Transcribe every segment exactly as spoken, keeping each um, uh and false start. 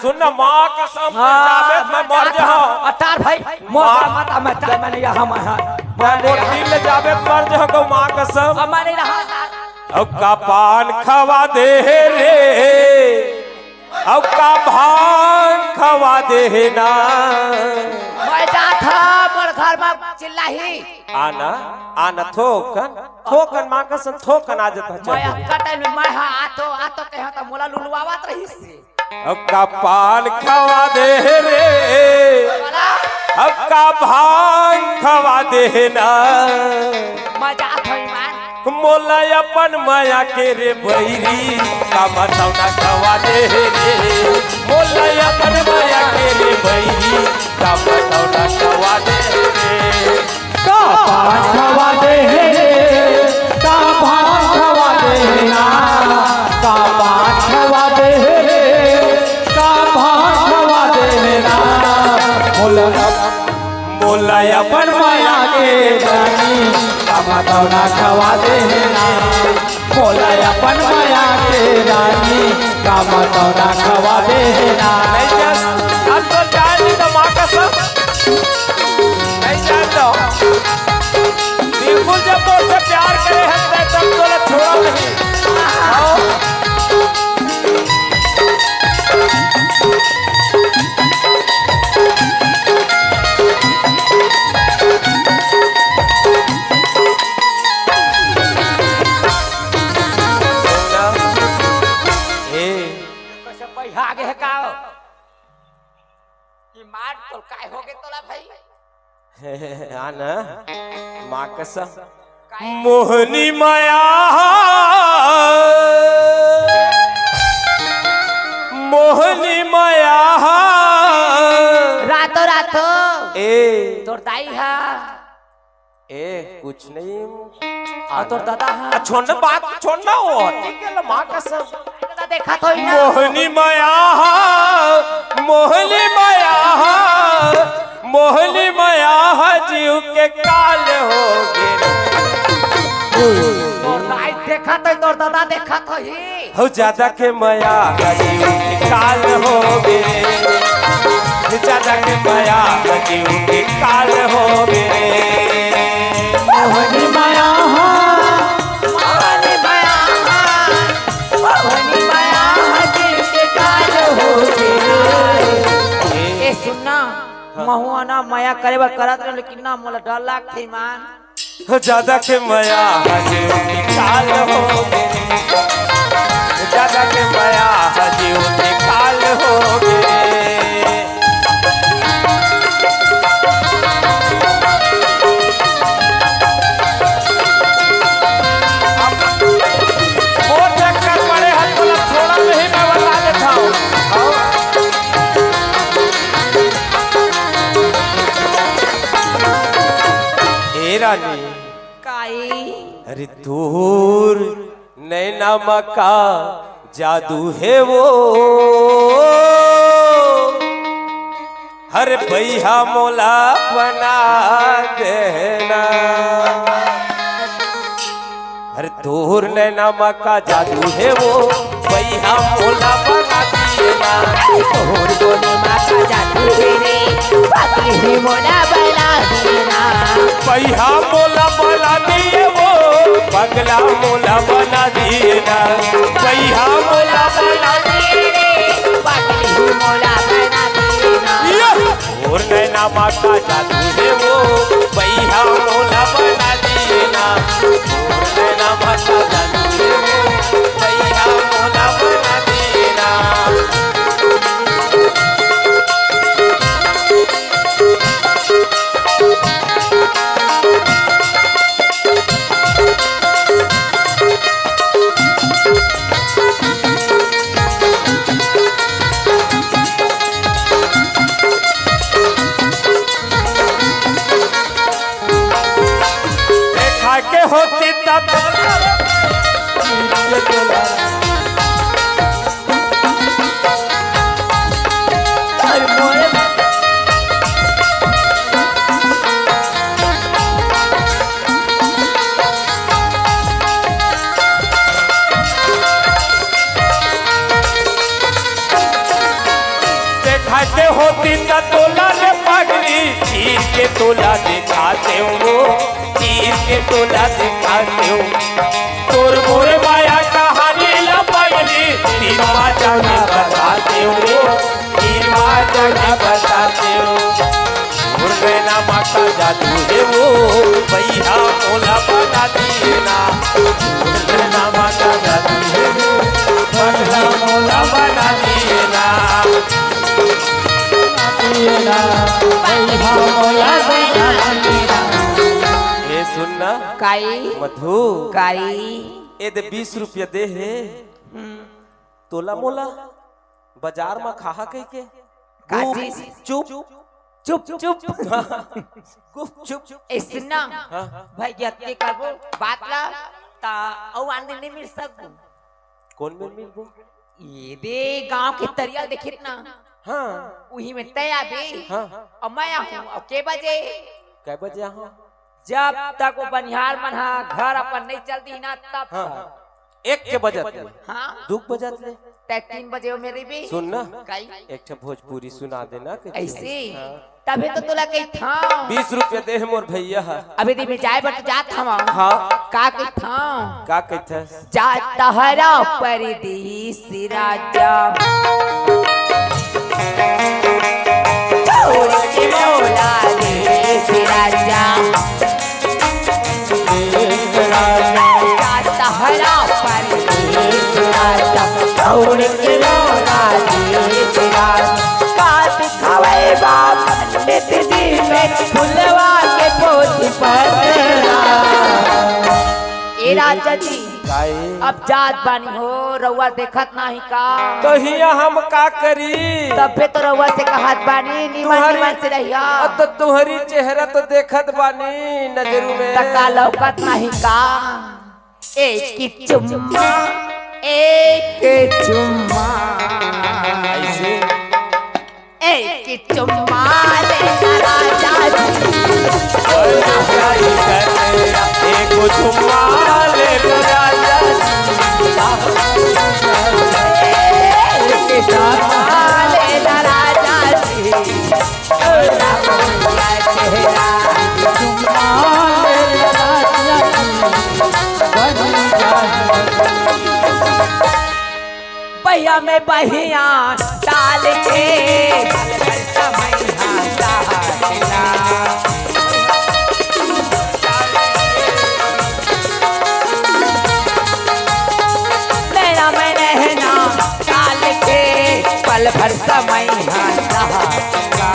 सुन ना, माँ कसम, हाँ, जाबे त मैं मर जाहूँ। अवतार भाई, मोर माँ का मत, मैं, मैं नहीं रहा, मैं, हाँ। मैं मोर दिल ले जाबे त मर जाहूँ, माँ कसम। अब मैं नहीं रहा, अवतार। अब का पान खवा दे हे रे, अब का भांग खवा दे हे ना। मैं जात हँव, मोर घर में चिल्लाही। आना, आना, थोकन, थोकन, माँ कसम, थोकन आ जात हँव, मैं चल। अतका टाइम में मैं हा आतो, आतो कहे त मोला लुलवावत रहिस। अब का पान खवा दे हे रे, अब का भांग खवा दे हे ना। मजा थोड़ी मार। मोला अपन मया के रे बैरी, का मतौना खवा दे हे रे। मोला अपन मया के रे बैरी, का मतौना खवा दे हे रे। का पान खवा दे हे रे, का भांग खवा दे हे ना, का पान खवा दे हे रे, का भांग खवा दे हे ना। मोला, मोला अपन मया के रानी, का मतौना खवा दे हे ना। मोला अपन मया के रानी, का मतौना खवा दे हे ना। नहीं जा, अब तो जाए नहीं तो माँ कसम। नहीं जाए तो। बिल्कुल जब तोर से प्यार करे हे, तब तोला छोड़ा नहीं। आओ। ए। कैसे बैहा गे हे का? ई मार तोर काय हो गे तोला भाई? आ ना, माँ कसम। काय? मोहनी मया, मोहनी मया। रातो रातो। ए। तोर दाई हा। ए, कुछ नहीं। अउ तोर ददा हा? आ, छोड़ ना बात, छोड़ ना वो। ठीक है, ला माँ कसम। ददा देखा तो ही ना। मोहनी मया हा, मोहनी मया हा, मोहनी मया हा, जीव के काल हो गे। तोर दाई देखा तो ही, तोर ददा देखा तो ही। हो ज्यादा के मया हा जीव के काल हो गे, ज्यादा के मया हा जीव के काल हो गे। मोहनी मया हा, मोहनी मया हा, मोहनी मया हा जीव के काल हो गे। ए सुन ना, हाँ। महू हा ना मया करे बर करत रहेंव, लेकिन ना मोला डर लागथे ईमान। ज्यादा के मया हा जीव के काल हो गे, ज्यादा के मया हा जीव के काल हो गे। अब मोर चक्कर पड़े हे, तोला छोड़ा नहीं, मैं बता देता हूँ। हाँ। ए रानी। काई? अरे तोर नैना म का जादू हे वो, हर बइहा मोला बना देना। अरे तोर नैना म का जादू हे वो, बइहा मोला बना देना। तोर बोली म का जादू हे रे, पगली मोला बना देना। बइहा मोला बना दिए वो, पगला मोला बना दिए ना। बइहा मोला बना दिए रे, पगली मोला बना दिए ना। ये! तोर नैना म का जादू हे वो, बइहा मोला बना दिए ना। तोर नैना म का जादू हे वो, बइहा मोला बना दिए ना। आते होती त तोला ले पगली, चीर के तोला दिखाते हो, चीर के तोला दिखाते हो। तोर मोर माया कहानी ला पगली, तीन बाजा में बताते हो, तीन बाजा में बताते हो। मोर नैना मा का जादू हे वो, भैया मोला बना दिए ना। मोर नैना मा का जादू हे वो, भैया मोला बना दिए ना। ए सुन ना। काई? मधु। काई? ए दे बीस रुपया दे हे। हम्म। तोला मोला बाजार मा खाहा कहिके। काची? गुप चुप। चुप चुप। हाँ, गुप चुप। ए सुन ना। हाँ। भाई, यत्ते करबो बात ला, ता अउ आन दिन नहीं मिल सकबो। कौन मेर मिलबो? ए दे गांव के तरिया ल देखित ना। हाँ। उही में तैं आबे। हाँ। अउ मैं आहूं, अउ के बजे? कै बजे आहूं? जब तक वो बनिहार मन ह घर अपन नहीं चल दी ना, तब हाँ। तक। एक के बजत ले। हाँ। दू के बजत ले। तै तीन बजे वो मेरे भी। सुन ना। काई? एक ठे भोजपुरी सुना देना के। ऐसे? हाँ। तभे तो तोला कहिथंव। बीस रुपया दे हे मोर भैया ह। अभी दिन में जाए बर तो जात हवं। हाँ। का कहिथंव? का कहिथस? जा तहरा परदेस राजा। छोड़ के मोला देस राजा। जा तहरा परदेस राजा। छोड़ के मोला देस राजा। का दिखावे बा पंडित जी में फुलवा के पोथी पतरा। ए राजा जी, काई? अब जात बानी हो, रउआ देखत नाही का? तो हिया हम का करी? तबे तो रउआ से कहत बानी, निमन तुहरी निमन से रहिया। अब तो तुहरी चेहरा तो देखत बानी नजरू में। त का लौकत नाही का? एक चुम्मा, एक चुम्मा। ऐसे? एक चुम्मा ले ना राजा जी। एक चुम्मा ले ना राजा जी। एक चुम्मा ले ना राजा जी। चुम्मा ले ना राजा जी। बहिया में बहिया डाल के, पल भर समैया सहारना। नैना में नैना डाल के, पल भर समैया सहारना।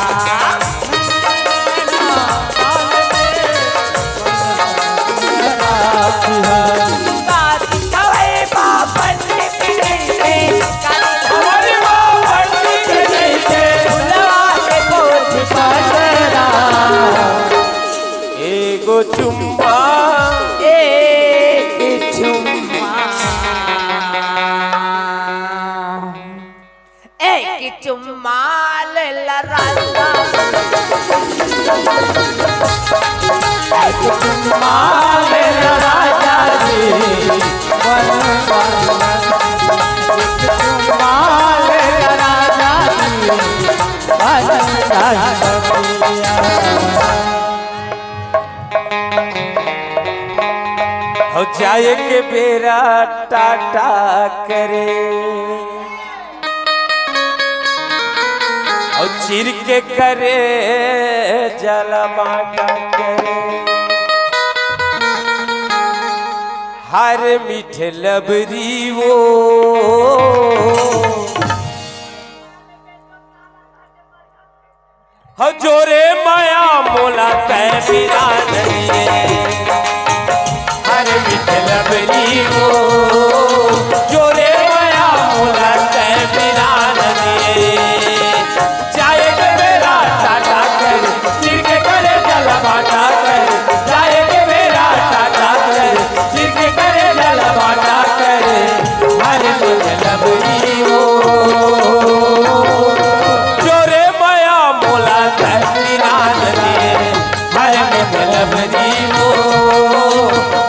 एगो चुम्मा, एक चुम्मा। एक चुम्मा ले ला राजा। एक चुम्मा ले ला राजा जी। वन, वन, वन। एक चुम्मा ले ला राजा जी। वन, वन, वन। हो जाए के बेरा टाटा करे। अउ चीर के करे जलमाटा करे। हर मीठे लबरी वो। हव जोरे माया मोला तै मिला नदिए। हर मीठे लबरी वो। जोरे माया मोला तै मिला नदिए। जाए के बेरा टाटा कर, चीर के करे जलमाटा कर। जाए के बेरा टाटा कर, चीर के करे जलमाटा कर। हर मीठे लबरी वो। जोरे माया मोला तै मिला नदिए। हर मीठे लबरी वो।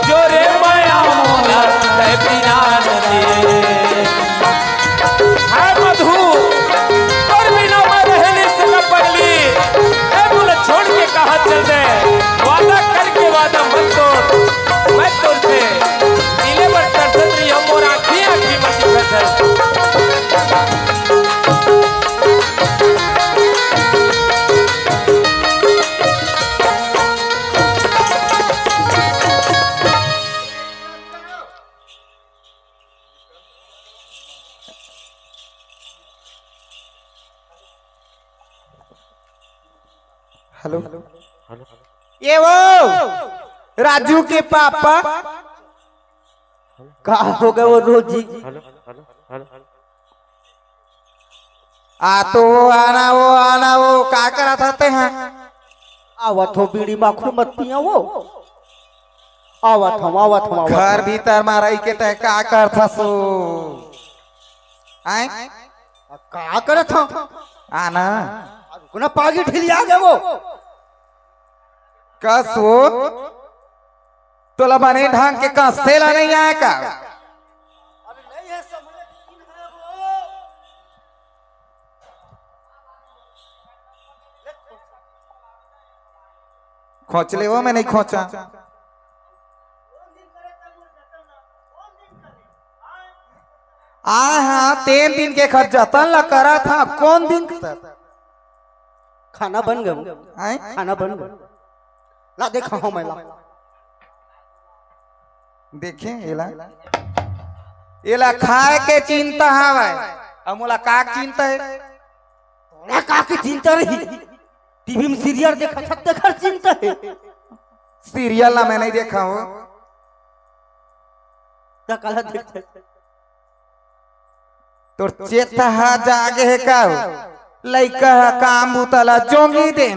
जोरे माया मोला तै हेलो। ये वो राजू के पापा। का हो गए वो रोजी? आ तो वो आना, वो आना, वो का करत हते हैं? आवत हो बीड़ी माखुर मत पिया वो। आवत हम, आवत हम, आवत घर हम। भीतर मा रही के तय का करत हसो? आय? का करत हम? आना। रुकना, पागी ढिलिया गए वो। कस वो? तोला बने ढंग के कसे ला नहीं आय का? खोच ले वो, मैं नहीं खोचा। आ हाँ, तीन दिन के खर जतन ला करा था, कौन दिन? खाना बन गए, आय? खाना बन गए। ला देखा हो मैं ला। देखे एला, एला खाए के चिंता हवय, अब मोला का चिंता है? तोला का के चिंता रही? टीवी में सीरियल देखा छत देखर चिंता है। सीरियल ला मैं नहीं देखा हूँ। त काला देखते? तोर चेत ह जागे हे का? लइका ह काम बूता ला जोंगी दे।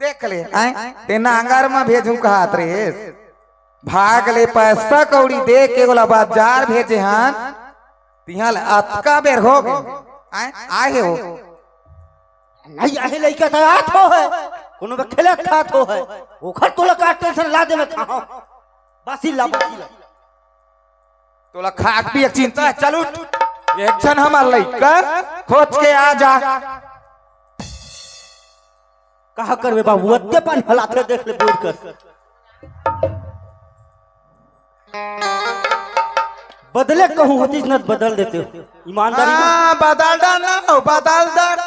देख ले, आय? ते नांगर म भेजू कहत रेहेस। भाग ले, पैसा कौड़ी दे के ओला बाजार भेजे हन। तिहां ले अतका बेर हो गए। आय? आए हे वो। नहीं आहे लइका त आत हो है। कोनो बे खेलत खात हो है। ओखर तोला का टेंशन ला दे में खाओ। बासी ला, बासी ला। तोला खाक पिए के चिंता है, चल उठ। एक झन हमार लइका खोज के आ जा। कहा करबे बाबू, अत्ते पान हलाथे देख ले बोल कर। बदले कहूँ होतीस न बदल देते हो। ईमानदारी हाँ, बदल डाल ना, बदल डाल।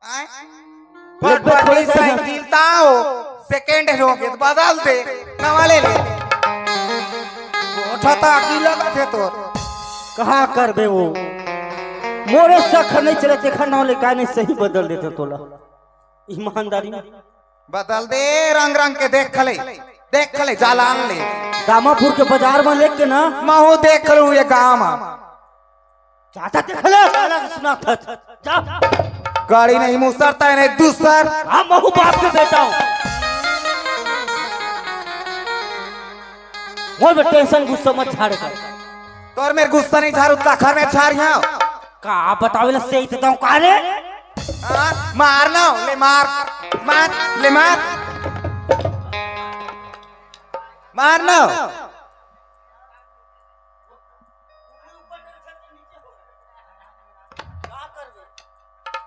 आय? एक बार थोड़े फटफटी से साइकिल ताओ, सेकंड हो गए, बदल दे, नवा ले ले। उठा ता की लगत है तोर। कहा करबे वो? मोरे सख नहीं चले, देखा ना ले, का नहीं सही बदल देते तोला। ईमानदारी में। बदल दे, रंग रंग के देख ले, देख ले, जालान ले। दामापुर के बाजार में लेके ना। महू देख लू ये गांव में। चाचा देख ले, साला सुना था। जा। गाड़ी नहीं मुसरता है, नहीं दूसर। हाँ, महू बाप के बेटा हूँ। मोर में टेंशन गुस्सा मत झाड़ कर। तोर मेर गुस्सा नहीं झारू, तखर में झार यहाँ। का बतावे ला से इतना का रे? हाँ, मार ना, ले मार, मार, ले मार, मार ना।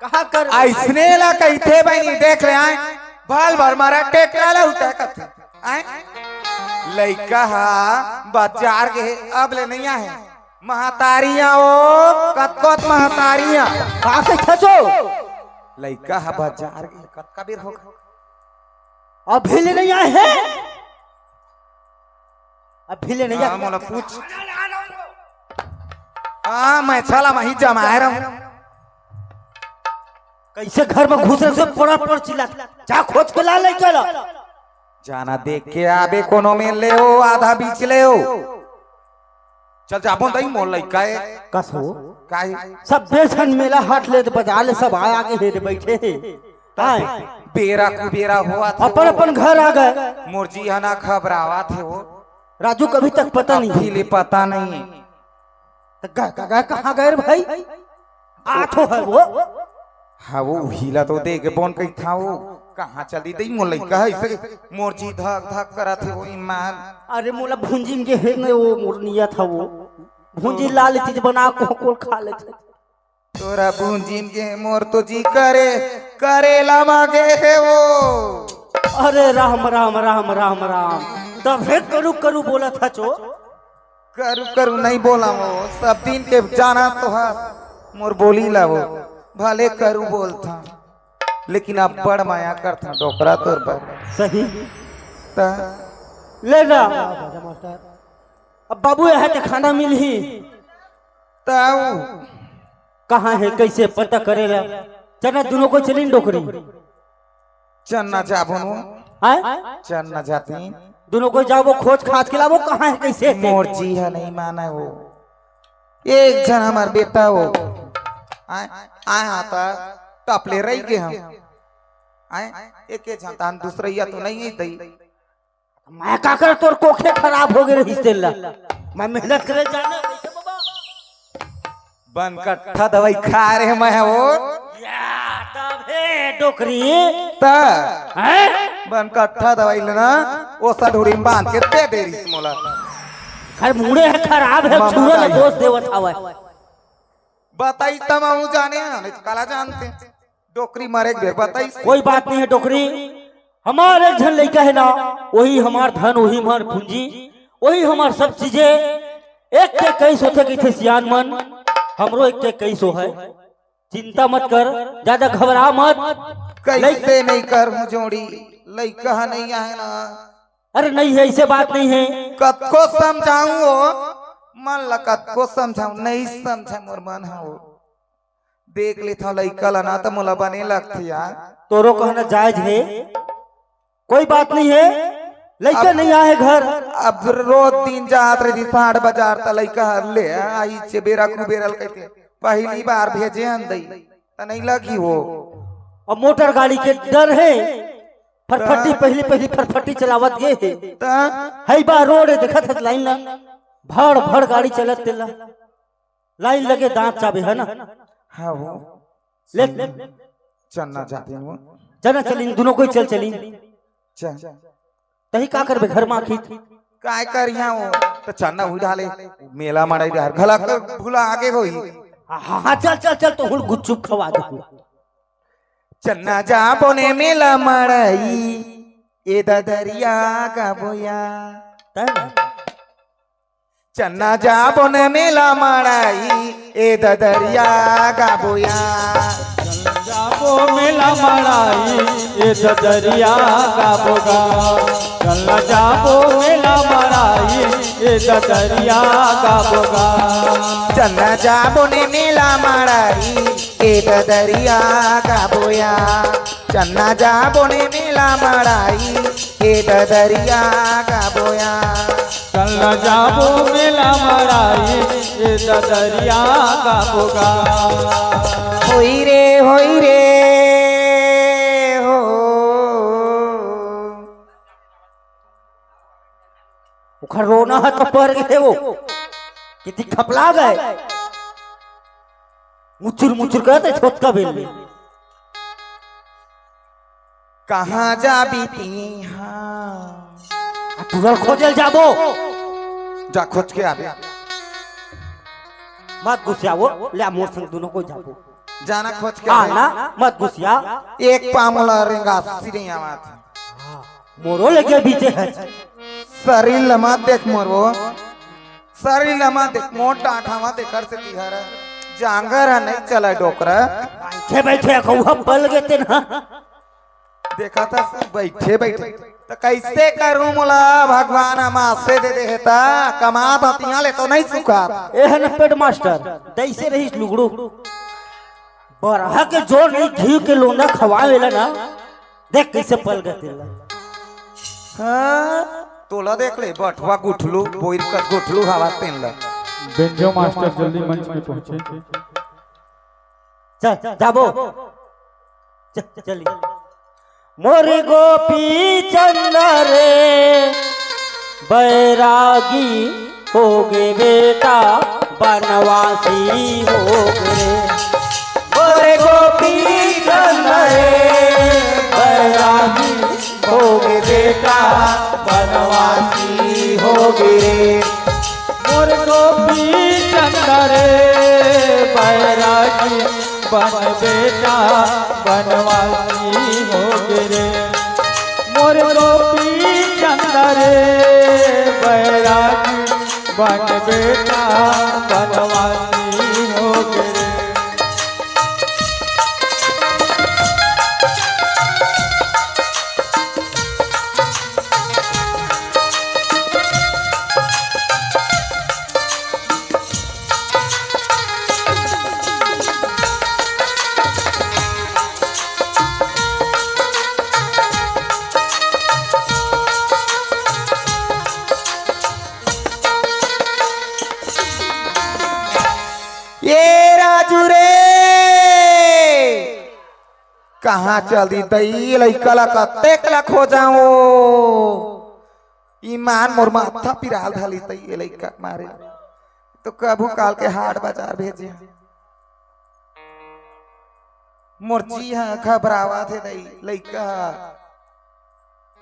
कहा कर अइसने ला कहिथे बहिनी, देख ले आय, भल भर मारा टेकरा ला उठा कथे। आय? लइका हा बाजार गे, अब ले नहीं आहे। महतारियां ओ, कतकोत महतारियां। का कहिथे चो? लइका हा बाजार गे, कतका बेर होगा? अभी ले नहीं आए हैं। अभी ले नहीं हाँ, आए। मोला पूछ। हाँ, मैं साला वही जमाए रहूं। कैसे घर में घुसे से पड़ा पड़ चिल्ला, जा खोज के ला लइका ला। जाना देख के आबे कोनो में ले ओ, आधा बीच ले ओ। चल जाबो दई मोर लइका ए। कस हो? काहे? सब बेसन मेला हाट ले बजार ले सब आय आगे हे दे बैठे हे। आय। बेरा कुबेरा होवत हे अपन वो। अपन घर आ गए। मोर जी हना घबरावत हे वो। राजू कभी तक पता नहीं। अभी ले पता नहीं। त ग-, ग-, ग-, कहाँ गए रे भाई? आथो है वो। हाँ, वो उहिला तो देख बोन कही था वो। कहाँ चली दई मोर लइका है इसे? मोर जी धक धक करत हे वो ईमान। अरे मोला भुंजिम के हे न वो मोर नियत है वो। भुंजी लाल चीज बना को कोल खा लेथे। तोरा भुंजिम के मोर तो जी करे, करेला मांगे हे वो। अरे राम, राम, राम, राम, राम। तब हे करू करू बोला था चो। करू करू नहीं बोला वो, सब दिन के जाना तो हा मोर बोली ला वो। भले करू बोलथा, लेकिन अब्बड़ माया करथा डोकरा तोर बर। सही। त ले ना। अब बाबू यहाँ ते खाना मिलही। ताऊ। कहाँ है, कैसे पता करेला? चना दुनों कोई चलिन डोकरी। चना जाबो नो। आय? चना जाती। दुनों कोई जाबो, खोज खाज के लाबो, कहाँ हे, कइसे हे? मोर जी ह नहीं माने वो। एक झन हमर बेटा वो। आय, आय हा त टपले रहि गे हम। आय, एके झन तान दूसरइया तो नहीं हे तई। मैं का कर, तोर कोखे खराब हो गे रहिस तेला। मैं मेहनत करे जाने। बनकट्ठा दवाई खा रे मैं वो। या, तब हे डोकरी। त हैं? बनकट्ठा दवाई लेना, वो सधुड़ी में बांध के दे दे रहिस मोला। खर मुड़े हे, खराब हे, मामा छुरा ला काई। दोष देवत हवय। बताई त महूं जाने, नहीं तो काला जानते। डोकरी मरे के बेर बताई। कोई बात नहीं हे डोकरी, हमार एक झन लइका हे ना, वही हमार धन, वही हमार पूंजी, वही हमार सब चीजें। एक के कई सोचे कहिथे सियान मन, हमरो एक के कई सो हे। चिंता मत कर, ज्यादा घबरा मत। कइसे नहीं कर जोड़ी, लइका ह नहीं आहे ना। अरे नहीं हे, अइसे बात नहीं हे। कतको समझाऊं वो, मन ला कतको समझाऊं, नहीं समझे मोर मन ह वो। देख लेथव लइका ला ना, त मोला बने लगथे यार। तोरो कहना जायज हे, कोई बात नहीं हे, लइका अब नहीं आहे घर। अब रोज दिन जात रहिथे हाट बाजार, त लइका हर ले आइचे बेरा कुबेरा ल कहिथे, पहली बार भेजे हन दई, त नहीं लगी वो। अब मोटर गाड़ी के डर हे, फरफटी त पहली पहली फरफटी चलावत गे हे। त हई बा रोड हे, देखत हस लाइन ला, भड़ भड़ गाड़ी चलत तेला। लाइन लगे दांत चाबे हे ना। हाँ वो। ले। चन्ना जाते हैं वो। चन्ना चलिन, दुनों कोई चल चलिन। चल। तही का करबे घर मा आखिर? काय करिया वो? त चन्ना हुई डाले। मेला मड़ई डहर घला के भुला आगे होई। हाँ, हाँ, हाँ, चल, चल, चल, तो हुल गुपचुप खवा दे। चन्ना जाबो ने मेला मड़ई, ए ददरिया गाबो या। तब? चन्ना जाबो ने मेला मड़ई, ए ददरिया गाबो या। चन्ना जाबो मेला मड़ई, ए ददरिया गाबो गा। चन्ना जाबो मेला मड़ई, ए ददरिया गाबो गा। चन्ना जाबो ने मेला मड़ई, ए ददरिया गाबो या। चन्ना जाबो ने मेला मड़ई, ए ददरिया गाबो या। चन्ना जाबो मेला मड़ई, ए ददरिया गाबो गा। होई रे, होई रे, हो। ओखर रोना ह त पर गे वो। किती खपला गे। मुचुर मुचुर करत हे छोटका बेल में। कहाँ जाबी तिहाँ? आ, तुरल खोजल जाबो। जा खोज के आबे। मत गुसियावो, ले मोर संग दुनों कोई जाबो। जाना खोज के आ आबे। ना, मत गुसिया। एक पाँव ला रेंगा सिरे आवाज। मोरो लगे बीते हे। शरीर ल मत देख मोरो। शरीर ल मत देख, मोर डांठ हवा तेकर से तिहर जांगर ह नहीं चला डोकरा। बैठे बैठे कौआ पल गे ते ना। देखा था सब बैठे बैठे। त कइसे करूं मोला भगवान ह मासे दे दे हे त कमात हतिया ले तो नहीं सुखात। ए हे न पेट मास्टर, तइसे रहिस लुगड़ू। बरहा के जोर नहीं घी के लोंदा खवावेला ना। देख कइसे पल गे तेला। हाँ, तोला देख ले, बठवा गुठलू, बोइर कस गुठलू हवा तेन ला। बेंजो मास्टर जल्दी मंच में पहुंचे। चल, जाबो। चल, चली। मोर गोपी चंद रे, बैरागी होगे बेटा, बनवासी होगे रे। मोर गोपी चंद रे, बैरागी होगे बेटा, बनवासी होगे रे। मोर गोपी चंद रे, बैरागी बन बेटा, बनवासी होगे रे। मोर गोपी चंद रे, बैरागी बन बेटा, बनवासी होगे रे। कहाँ चल दी दई, लइका ला कतेक ला खोजाओ। ईमान मोर माथा पिराल धलिस दई, ये लइका मारे तो कभू काल के हाट बाजार भेजे। मोर जी ह घबरावत हे दई, लइका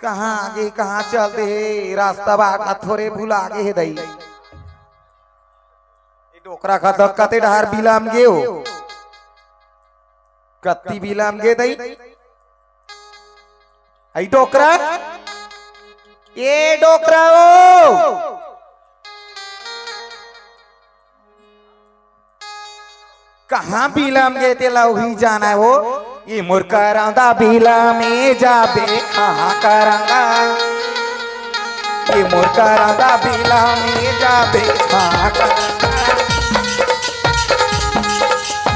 कहाँ आगे, कहाँ चल दे हे, रास्ता बाट ला थोरे भुला गे हे दई। ये डोकरा का तो कते डहर बिलाम गे हो, कत्ती बिलाम गे दई। आई डोकरा, ए डोकरा ओ, कहाँ बिलाम गे तेला उही जाना हे वो। ए मोर करौंदा बिलामे जाबे, कहाँ करौंदा। ए मोर करौंदा बिलामे जाबे, कहाँ करौंदा।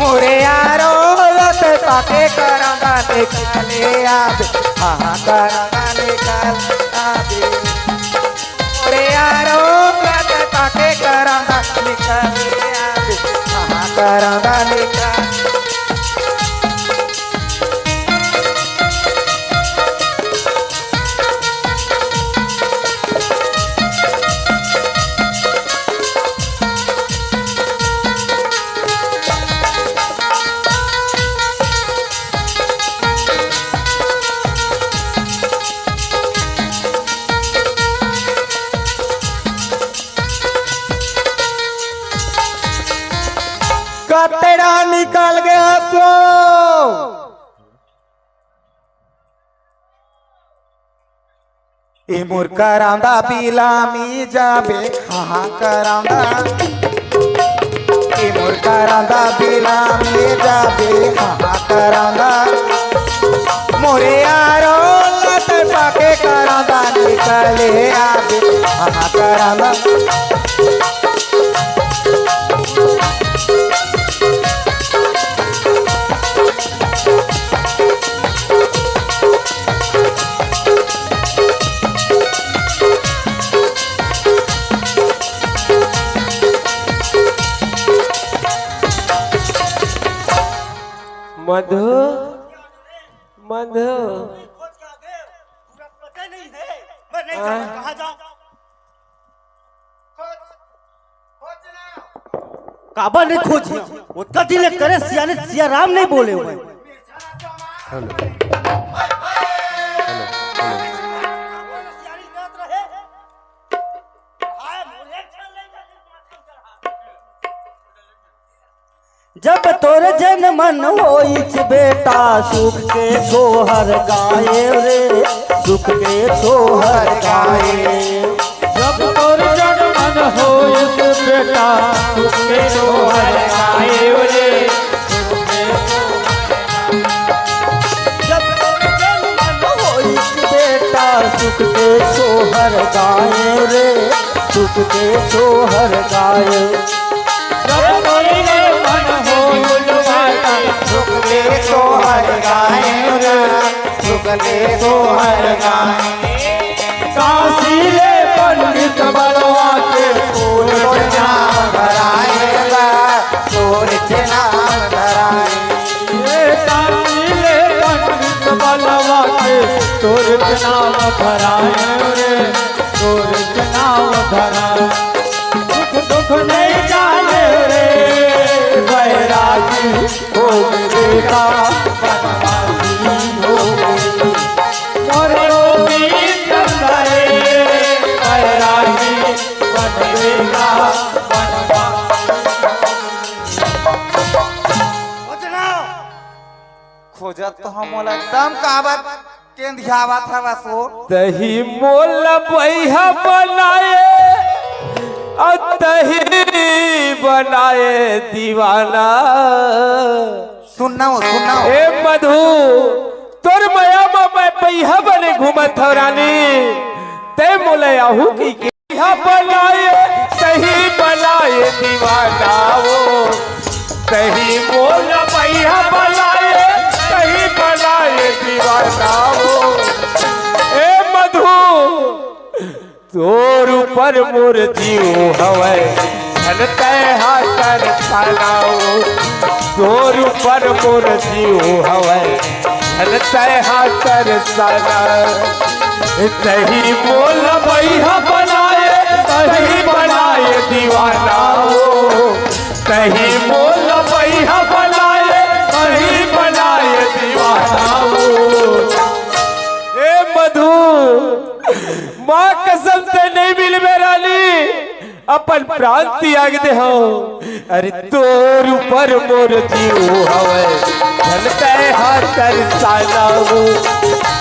मोरे यारो लत पाके करौंदा निकले आबे, कहाँ करौंदा निकल आबे। मोरे यारो लत पाके करौंदा निकले आबे, कहाँ करौंदा निकल। कतेड़ा निकल गया सो। ए मोर करौंदा बिलामी जाबे, हाँ करौंदा। ए मोर करौंदा बिलामी जाबे, हाँ करौंदा। मोरे यारो लत पाके करौंदा निकले आबे, हाँ करौंदा। मधु, मधु। खोज के आगे पूरा पता नहीं है। मैं नहीं आ? जानता कहाँ जाऊँ। खोज, खोज ना। काबर नहीं खोजिया? ओतका दिन ले करे सियाने सिया राम नहीं बोले हुए। हेलो। Hello, hello. जब तोर जन मन होइच बेटा, सुख के सोहर गाए रे, सुख के सोहर गाए। जब तोर जन मन होइच बेटा, सुख के सोहर गाए रे। जब तोर जन मन होइच बेटा, सुख के सोहर गाए रे, सुख के सोहर गाए। जब तोर जन मन होइच बेटा, सुख के सोहर गाए रे, सुख के सोहर गाए। काशी ले पंडित बलवा के फूल के नाम धराए बा, फूल के नाम धराए। ए काशी ले पंडित बलवा के फूल के नाम धराए रे, फूल के नाम धराए। सुख दुख नहीं जाने रे बैरागी, हो गए बेटा बनवासी हो गए। मोर गोविंद करे बैरागी बन बेटा बनवासी। खोजना। खोजत तो हम मोला एकदम काबर केंधियावत हवस वो। तही मोला बइहा बनाए, अउ तही बनाए दीवाना। सुन ना वो, सुन ना वो। ए मधु, तोर मया म मैं बइहा बने घूमत हव रानी, तैं मोला आहू कहिके। बइहा बनाए, तही बनाए दीवाना वो। तही मोला बइहा बनाए, तही बनाए दीवाना वो। ए मधु, तोर ऊपर मोर जीव हवय, धन तैं हा कर खाना वो। तोर ऊपर मोर जीव हवय, धन तैहा तरसाना। तही मोल बैहा बनाए, तही बनाए दीवाना हो। तही मोल बैहा बनाए, तही बनाए दीवाना हो। ए मधु, माँ कसम ते नहीं मिलबे रानी, अपन प्राण त्याग दे हो। अरे तोर ऊपर मोर जीव हवय, धन तैहा तरसाना हो।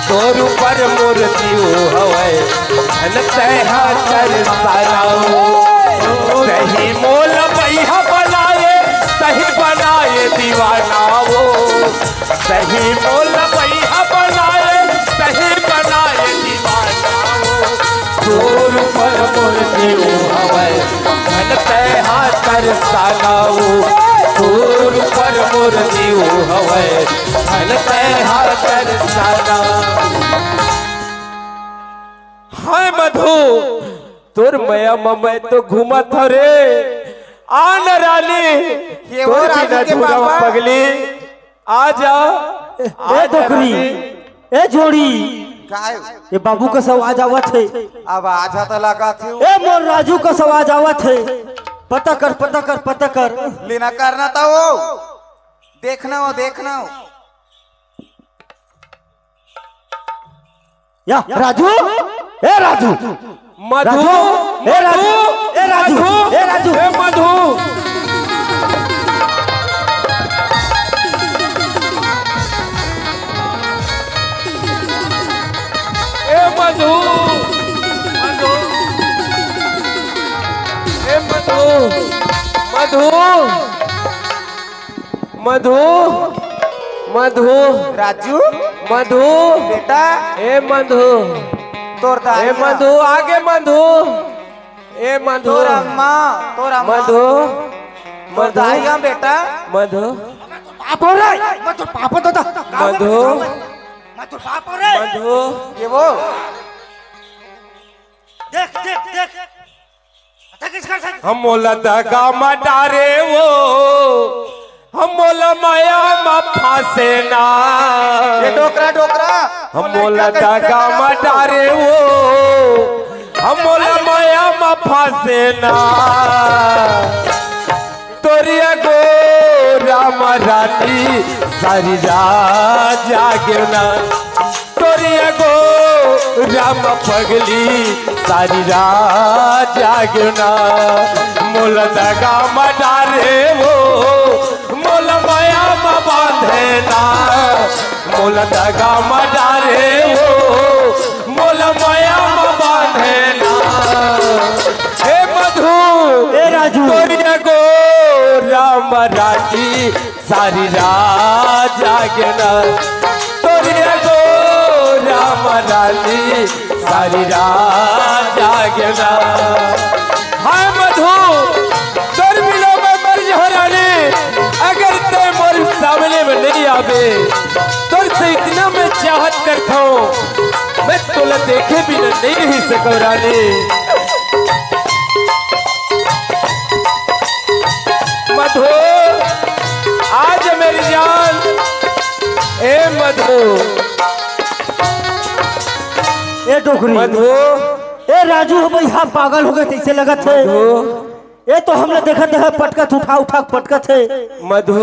तोर ऊपर मोर जीव हवय, धन तैहा तरसाना हो। तही मोल बैहा बनाए, तही बनाए दीवाना हो। तही मोल बैहा बनाए, तही बनाए दीवाना हो। तोर ऊपर मोर जीव हवय, धन तैहा तरसाना हो। तोर ऊपर मोर जीव हवय, धन तैहा तरसाना। हाय मधु, तोर मया म मैं तो घूमत हव रे। आ न रानी, ये वो तोर राजू बिना के धुरम पापा। पगली। आ जा, ए, आ ए जा डोकरी, रानी। ए जोड़ी, काय? ये बाबू कस आवाज आवत हे। आवाज ह त लागत हे। ए मोर राजू कस आवाज आवत हे। पता कर, पता कर, पता कर। लेना करना त हो, देखना हो, देखना हो। या राजू, ए राजू, मधु, राजू, ए राजू, मधु, ए राजू, मधु, ए राजू। ए मधु। ए मधु, मधु, ए मधु, मधु। मधु, मधु, राजू, मधु, बेटा। ए मधु, तोर दाई ए ह। मधु, आगे मधु, ए मधु, तोर अम्मा, तोर अम्मा। मधु, तोर मधु, दाई ह बेटा। मधु। पाप हो रे, मैं तो पाप हो दादा। मधु। मैं तो पाप हो रे। मधु। ये वो। देख, देख, देख। हम मोला दगा म डारे वो, हम मोला मया म फांसे ना। ये डोकरा, डोकरा। हम मोला दगा म डारे वो, हम मोला मया म फांसे ना। तोरिया गो राम रानी सारी रात जागे ना। तोरिया गो राम पगली सारी रात जागे ना। मोला दगा म डारे वो, मोला मया म बांधे ना। मोला दगा म डारे वो, मोला मया म बांधे ना। हे मधु, ए राजू। तोरिया गो राम रानी सारी रात जागे ना। तोरिया गो राम रानी सारी रात जागे ना। हाय मधु, तोर बिना मैं मर जाहूं रानी, अगर तैं मोर सामने में नहीं आबे। तोर से इतना मैं चाहत करथंव, मैं तोला देखे बिना नहीं रह सकंव रानी। मधु, आज मेरी जान, ए मधु, ए डोकरी, मधु, ए राजू, हो भाई, हाँ, पागल हो गे, तइसे लगत हे। मधु। ए तो हमला देखत हे, पटकत, उठा, उठा के पटकत हे। मधु।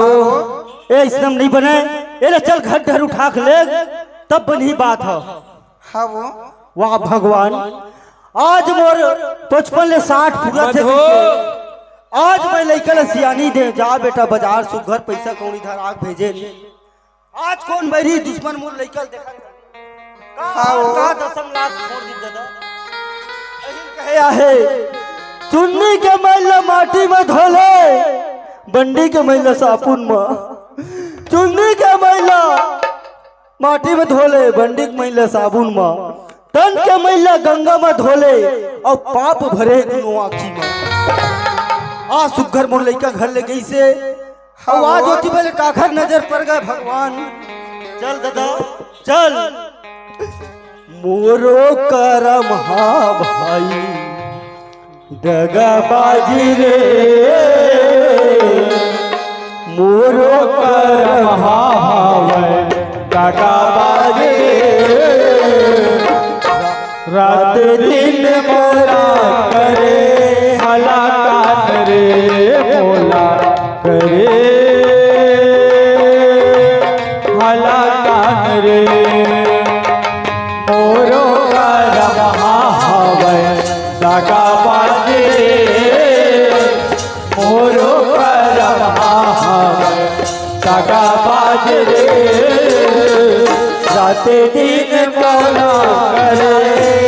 ए, अइसने नहीं बने। ए ले चल, घर, घर उठा के ले, तब बनही बात ह। हाँ वो। वाह भगवान, आज मोर पचपन ले साठ पूरा थे मधु। आज मैं लइका ल सियानी दे, जा बेटा बाजार सुघर पैसा कौड़ी धरा के भेजे। आज कोन बैरी दुश्मन मोर लइका ल देखा। का, हाँ वो। का दसम लाख छोड़ दी दादा। अहिन कहे आहे, चुन्नी के मैला माटी में धोले, बंडी के मैला साबुन में। चुन्नी के मैला माटी में धोले, बंडी के मैला साबुन म, तन के मैला गंगा म धोले, अउ पाप भरे दुनों आँखी म। आ सुघर मोर लइका घर ले गइसे, अउ आज ओती बेले काखर नजर पर गे भगवान। चल दादा, चल। मोरो करम हा भाई दगाबाजी रे, मोरो करम हावय दगा का बाज रे, रात दिन मोला करे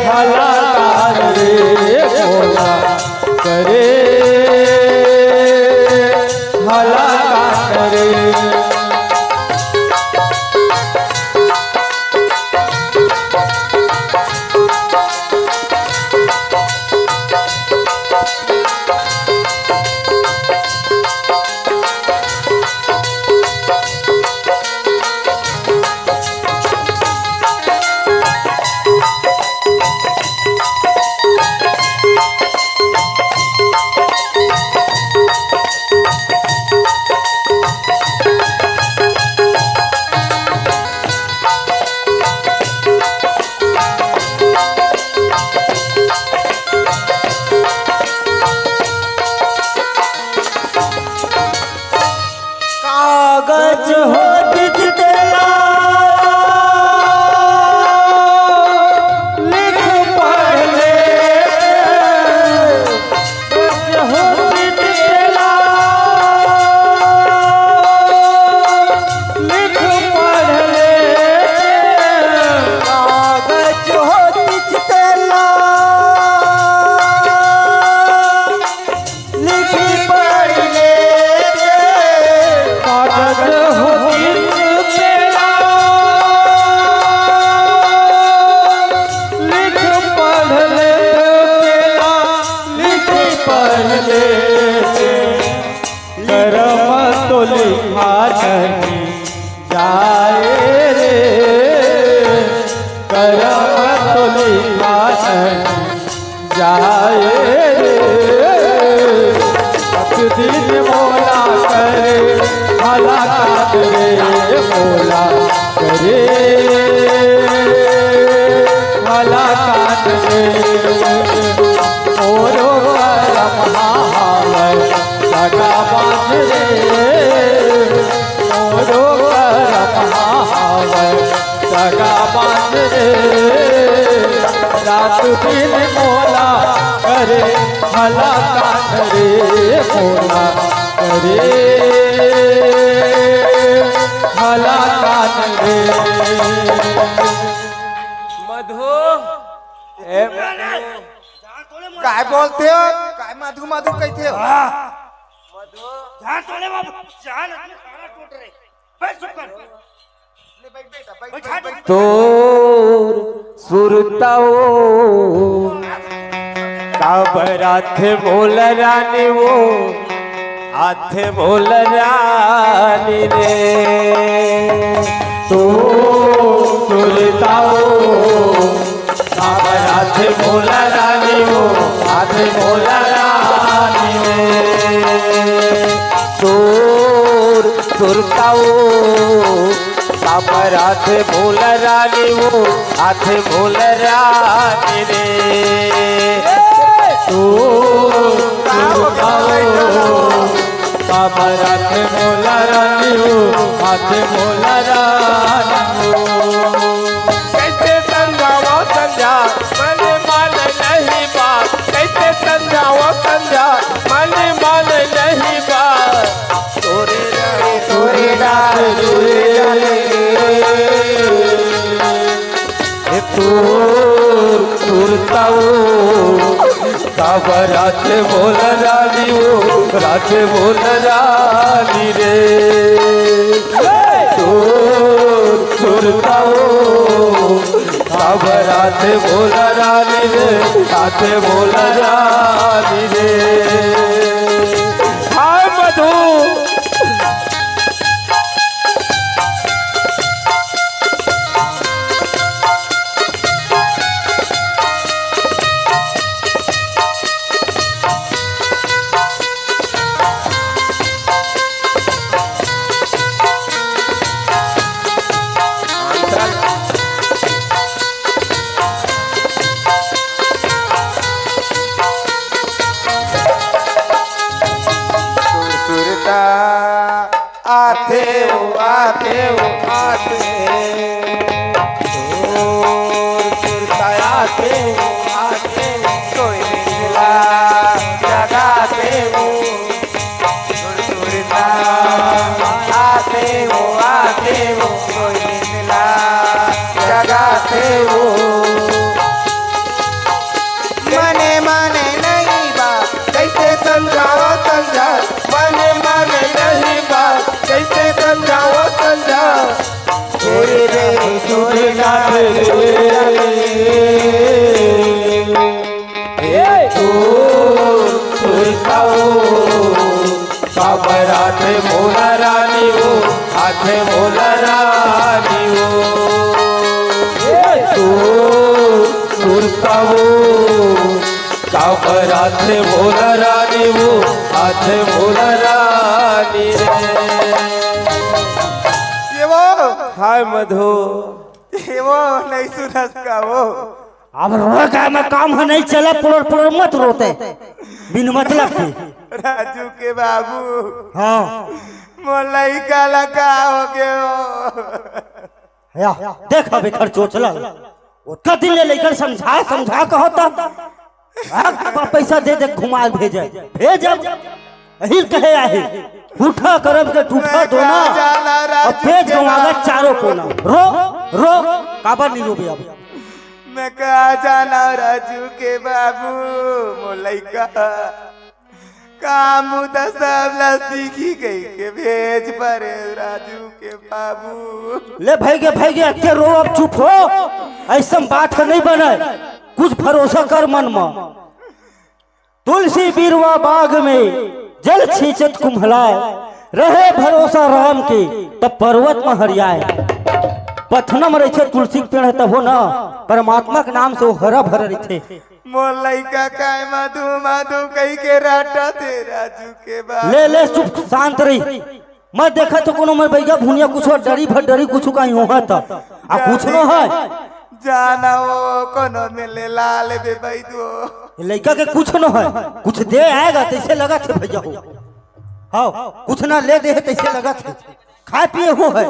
हलाकान रे, मोला करे हलाकान रे। कागज हो बिच तेला, लिख पढ़ ले। कागज हो बिच तेला, लिख पढ़ ले। कागज हो बिच तेला, लिखी पढ़ ले। कागज हो चित तेला, लिख पढ़ ले तेला, लिखी पढ़ ले। करम तो लिखा नहीं जाए रे, करम तो लिखा नहीं जाए रे। एक दिन मोला करे हलाकान रे, मोला करे हलाकान रे। मोरो करम हावय दगाबाज रे, मोरो करम हावय दगाबाज रे। रात दिन मोला करे हलाकान रे, मोला करे हलाकान रे। मधु, ए, काय बोलते हो? काय मधु मधु कहते हो? हाँ। मधु। जान तोले बाबू, जान अपने खाना टूट रहे। बैठ चुप कर। ले बैठ बेटा, बैठ, बैठा बैठ, दो। बैठ। तोर सुरताओ काबर आथे मोला रानी वो, आथे मोला रानी रे। तोर सुरताओ काबर आथे मोला रानी वो, आथे मोला रानी रे। तोर सुरताओ काबर आथे मोला रानी वो, आथे मोला रानी रे। तोर सुरताओ काबर आथे मोला रानी वो, आथे मोला रानी वो। कैसे समझावो संझा, मन माने नहीं बात। कैसे समझावो संझा, मन माने नहीं बात। तोरे रहे, तोरे डाले, तोरे डाले। ए तोर सुरताओ काबर आथे मोला रानी वो, आथे मोला रानी रे। तोर सुरताओ काबर आथे मोला रानी रे, आथे मोला रानी रे। हाय मधु। सुरता आथे ओ, आथे ओ, आथे। सुरता आथे ओ, आथे ओ, कोई मिला जगाथे ओ। सुरता आथे ओ, देवो कोई मिला जगाथे वो। मने मने नहीं बा, कैसे समझाओ समझा। मने मने नहीं बा, कैसे समझाओ समझा। तेरे रे सुरनाथ रे। ए तू सुरताओ। काबर आथे मोला रानी वो, आथे मोला रानी वो। ए तू सुरता वो, काबर आथे मोला रानी वो, आथे मोला रानी रे। ये वो। हाय मधु। ये वो नहीं सुनस का वो। अब रो का मैं काम ह नहीं चला, पुलर पुलर मत रोते, बिन मतलब के। राजू के बाबू। हाँ। मोर लइका ला का हो गयो? या, देख अब एकर चोचला। ओतका दिन ले लइका समझा, समझा कहता। आ, प-, पैसा दे दे, घुमा भेजे। भेज अब। अहिर कहे आहे। उठा करम के टूटा दोना। अब पेट गंवागा चारों कोना। रो, रो, काबर नहीं रोबे अब? मैं कहाँ जाना राजू के बाबू, मोर लइका। काम बुता सब ला सीखी गई के भेज परे राजू के बाबू। ले भई गे, भई गे, अतके रो, अब चुप हो। अइसन बात ह नहीं बने। कुछ भरोसा कर मन म। तुलसी बिरवा बाग में जल छींचत कुम्हलाय, रहे भरोसा राम के तब पर्वत म हरियाय। पथना म रहिथे तुलसी के पेड़ ह तभो न, परमात्मा के नाम से वो हरा भरा रहिथे। मोर लइका काय मधु मधु कहि के रटथे राजू के बाबू। ले, ले, चुप, शांत रही। मैं देखत हो कोनो मोर बइगा भुनिया कुछ डरी भर डरी कुछ कहीं होहा त। आ कुछ न होय। जाना वो कोनो मिले ला लेबे बइदो। ये लइका के कुछ न होय। कुछ दे आएगा तइसे लगथे भइया हो। हाँ, कुछ ना ले दे हे तइसे लगथे। खाय पिए हो है।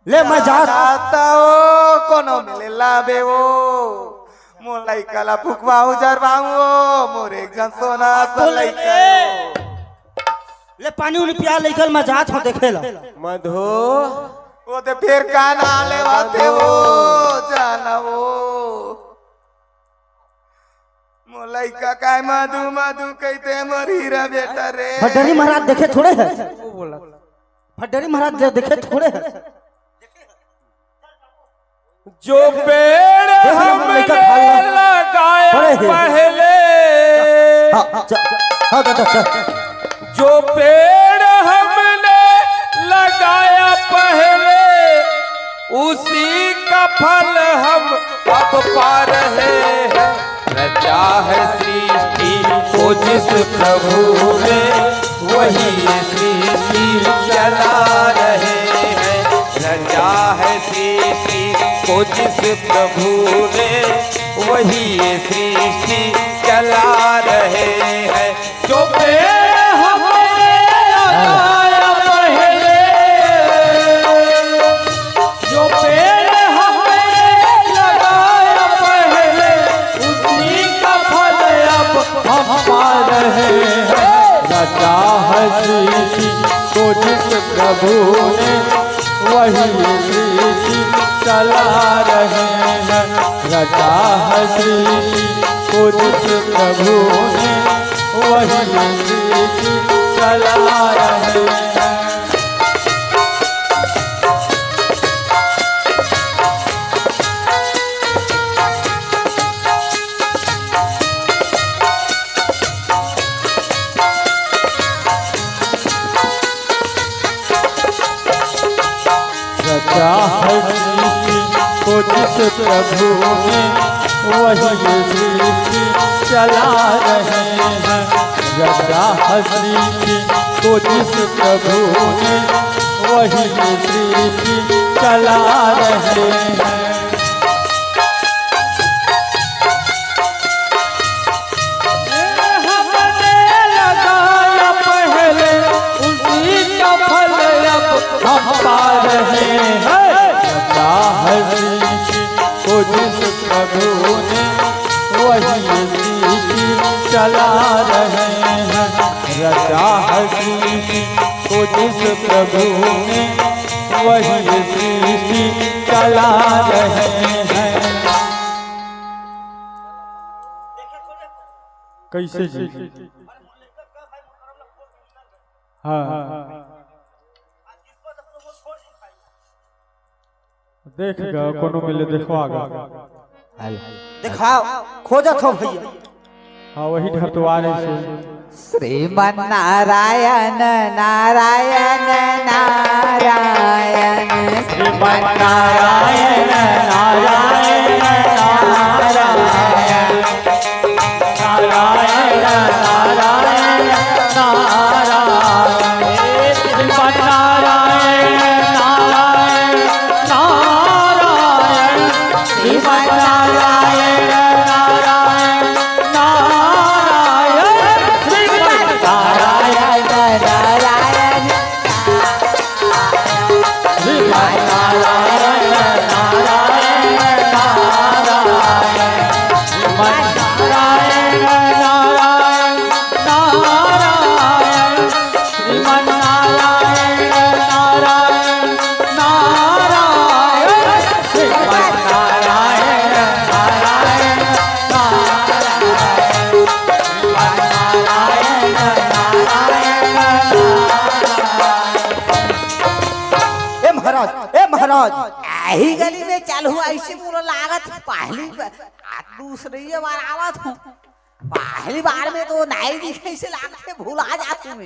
ले मैं जात। जाता हो, कोनो मिले लाबे हो। मोर लइका ला फुकवाहूँ, जरवाहूँ हो। मोर एक झन सोना सा तो लइका ले। हो। ले पानी उनी पिया लइका ल, मैं जात हो देखे ला। मधु। वो ते फेर का नाम लेवाथे हो, जाना वो। मोर लइका काय मधु मधु कहिथे मोर हीरा बेटा रे। भड्डरी महाराज देखे थोड़े है। वो बोला। भड्डरी महाराज दे-, देखे थोड़े है। जो पेड़ देख लो, हमने लइका खा लिया। लगाया पड़े हैं। पहले। हाँ, हाँ, चल, हाँ, दादा, चल। जो पेड़ हमने लगाया पहले, उसी का फल हम अब पा रहे हैं। रचा है सृष्टि को जिस प्रभु ने, वही ये सृष्टि चला रहे हैं। रचा है सृष्टि को जिस प्रभु ने, वही ये सृष्टि चला रहे हैं। जो पेड़ हमने लगाया पहले, जो पेड़ हमने लगाया पहले, उसी का फल अब हम पा रहे हैं। रचा है सृष्टि को जिस प्रभु ने, वही सृष्टि चला रहे हैं। रचा है सृष्टि को जिस प्रभु ने, वही सृष्टि चला रहे हैं। रचा है सृष्टि को जिस प्रभु ने, वही ये सृष्टि चला रहे हैं। रचा है सृष्टि को जिस प्रभु ने, वही ये सृष्टि चला रहे हैं। हमने लगाया पहले, उसी का फल अब हम पा रहे हैं। रचा है सृष्टि को जिस प्रभु ने, वही सृष्टि चला रहे हैं। रचा है सृष्टि को जिस प्रभु ने, वही सृष्टि चला रहे हैं। कैसे जी? हाँ, देख गा, कोनो मिले, देखवा गा। हेलो। दिखाओ, खोजत हो भैया। हाँ, वही ढरतवारे से। श्रीमन नारायण, नारायण, नारायण। श्रीमन नारायण, नारायण, नारायण। नारायण, नारायण, नारायण। श्रीमन नारायण, नारायण, नारायण। श्रीमन नारायण, नारायण, नारायण। श्रीमन नारायण, नारायण। श्रीमन नारायण, नारायण, नारायण। श्रीमन नारायण, नारायण, नारायण। श्रीमन नारायण, नारायण, नारायण। श्रीमन नारायण, नारायण, नारायण। श्रीमन नारायण, नारायण, नारायण। ए महाराज, ए महाराज। एही गली में चलहूँ, अइसे मोला लागत हे, पहली बार, आ, दूसरी बार आवत हूँ। पहली बार में तो नहीं दिखे, अइसे लागत हे, भुला जात हूँ मैं।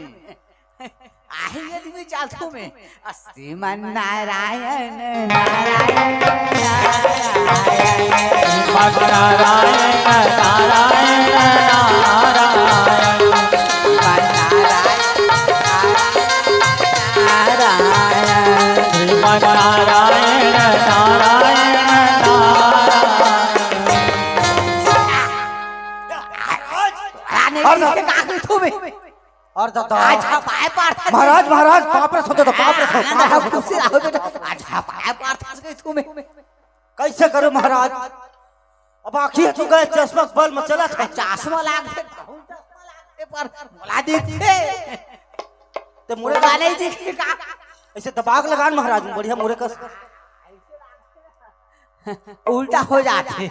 एही गली में चलत हूँ मैं। श्रीमन नारायण, नारायण, नारायण। श्रीमन नारायण, नारायण, नारायण। श्रीमन नारायण, नारायण, नारायण। श्रीमन नारायण, नारायण, नारायण। रानी जी के का कही तुम्हें? अरे दादा। आज झपाए पारथस। महाराज, महाराज, पाँव परत हँव, पाँव परत हँव, पाँव परत हँव। खुशी रहो बेटा, आज झपाए पारथस कही तुम्हें। कैसे करो महाराज? अब आँखी तो गए, चश्मा के बल में चलत हे। चश्मा लागथे, बहुत चश्मा लागथे, पर मोला दिखथे। ते मोरे मोला नहीं दिखथे का? अइसे दबा के लगा न महाराज, बढ़िया मोरे कस। उल्टा हो जाथे।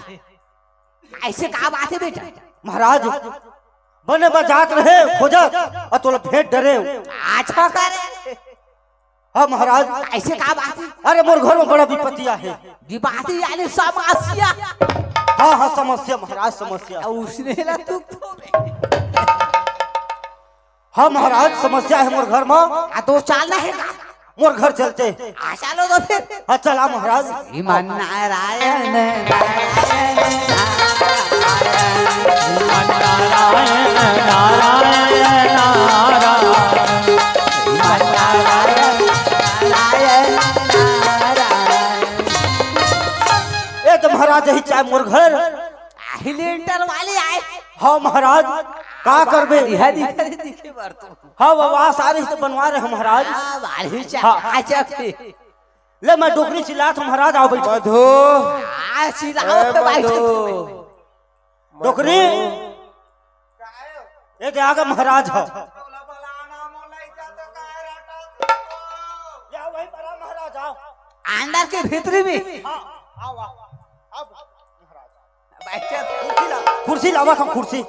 अइसे का बात हे बेटा? महाराज, बने बर जात रहेंव खोजत, अउ तोला भेंट डरेंव। अच्छा करे। हाँ महाराज। अइसे का बात हे? अरे मोर घर में बड़ा विपत्ति आहे। विपत्ति यानी समस्या। हाँ, हाँ, समस्या महाराज, समस्या। अउ उसने ला तू तो हाँ महाराज, समस्या हे मोर घर में। आ तो चालना हे का? मोर घर चलते। आ चालो तो फिर। हाँ चला महाराज। श्रीमन नारायण, नारायण, नारायण। श्रीमन नारायण, नारायण, नारायण। श्रीमन नारायण, नारायण, नारायण। ए तो महाराज, यही चाहे मोर घर। आही लेंटर वाले आए। हाँ महाराज, का करबे? दिहा दिखा दे, दिखे बर तो। हाँ, वो आवास आ रही तो बनवा रहे महाराज। हाँ, बारी चा-, हाँ। आ जाके। ले, मैं डोकरी चिल्लात हँव महाराज, आओ बैठो। मधु। आ, चिल्लाओ ए, तो बैठो मधु। तुम। डोकरी। ए दे, आगे महाराज ह। या वही पर आ महाराज, आओ। अंदर के भीतरी में। हाँ, आओ, आओ, आओ। अब महाराज। बैठ जा। कुर्सी ला, कुर्सी लावा, हम कुर्सी।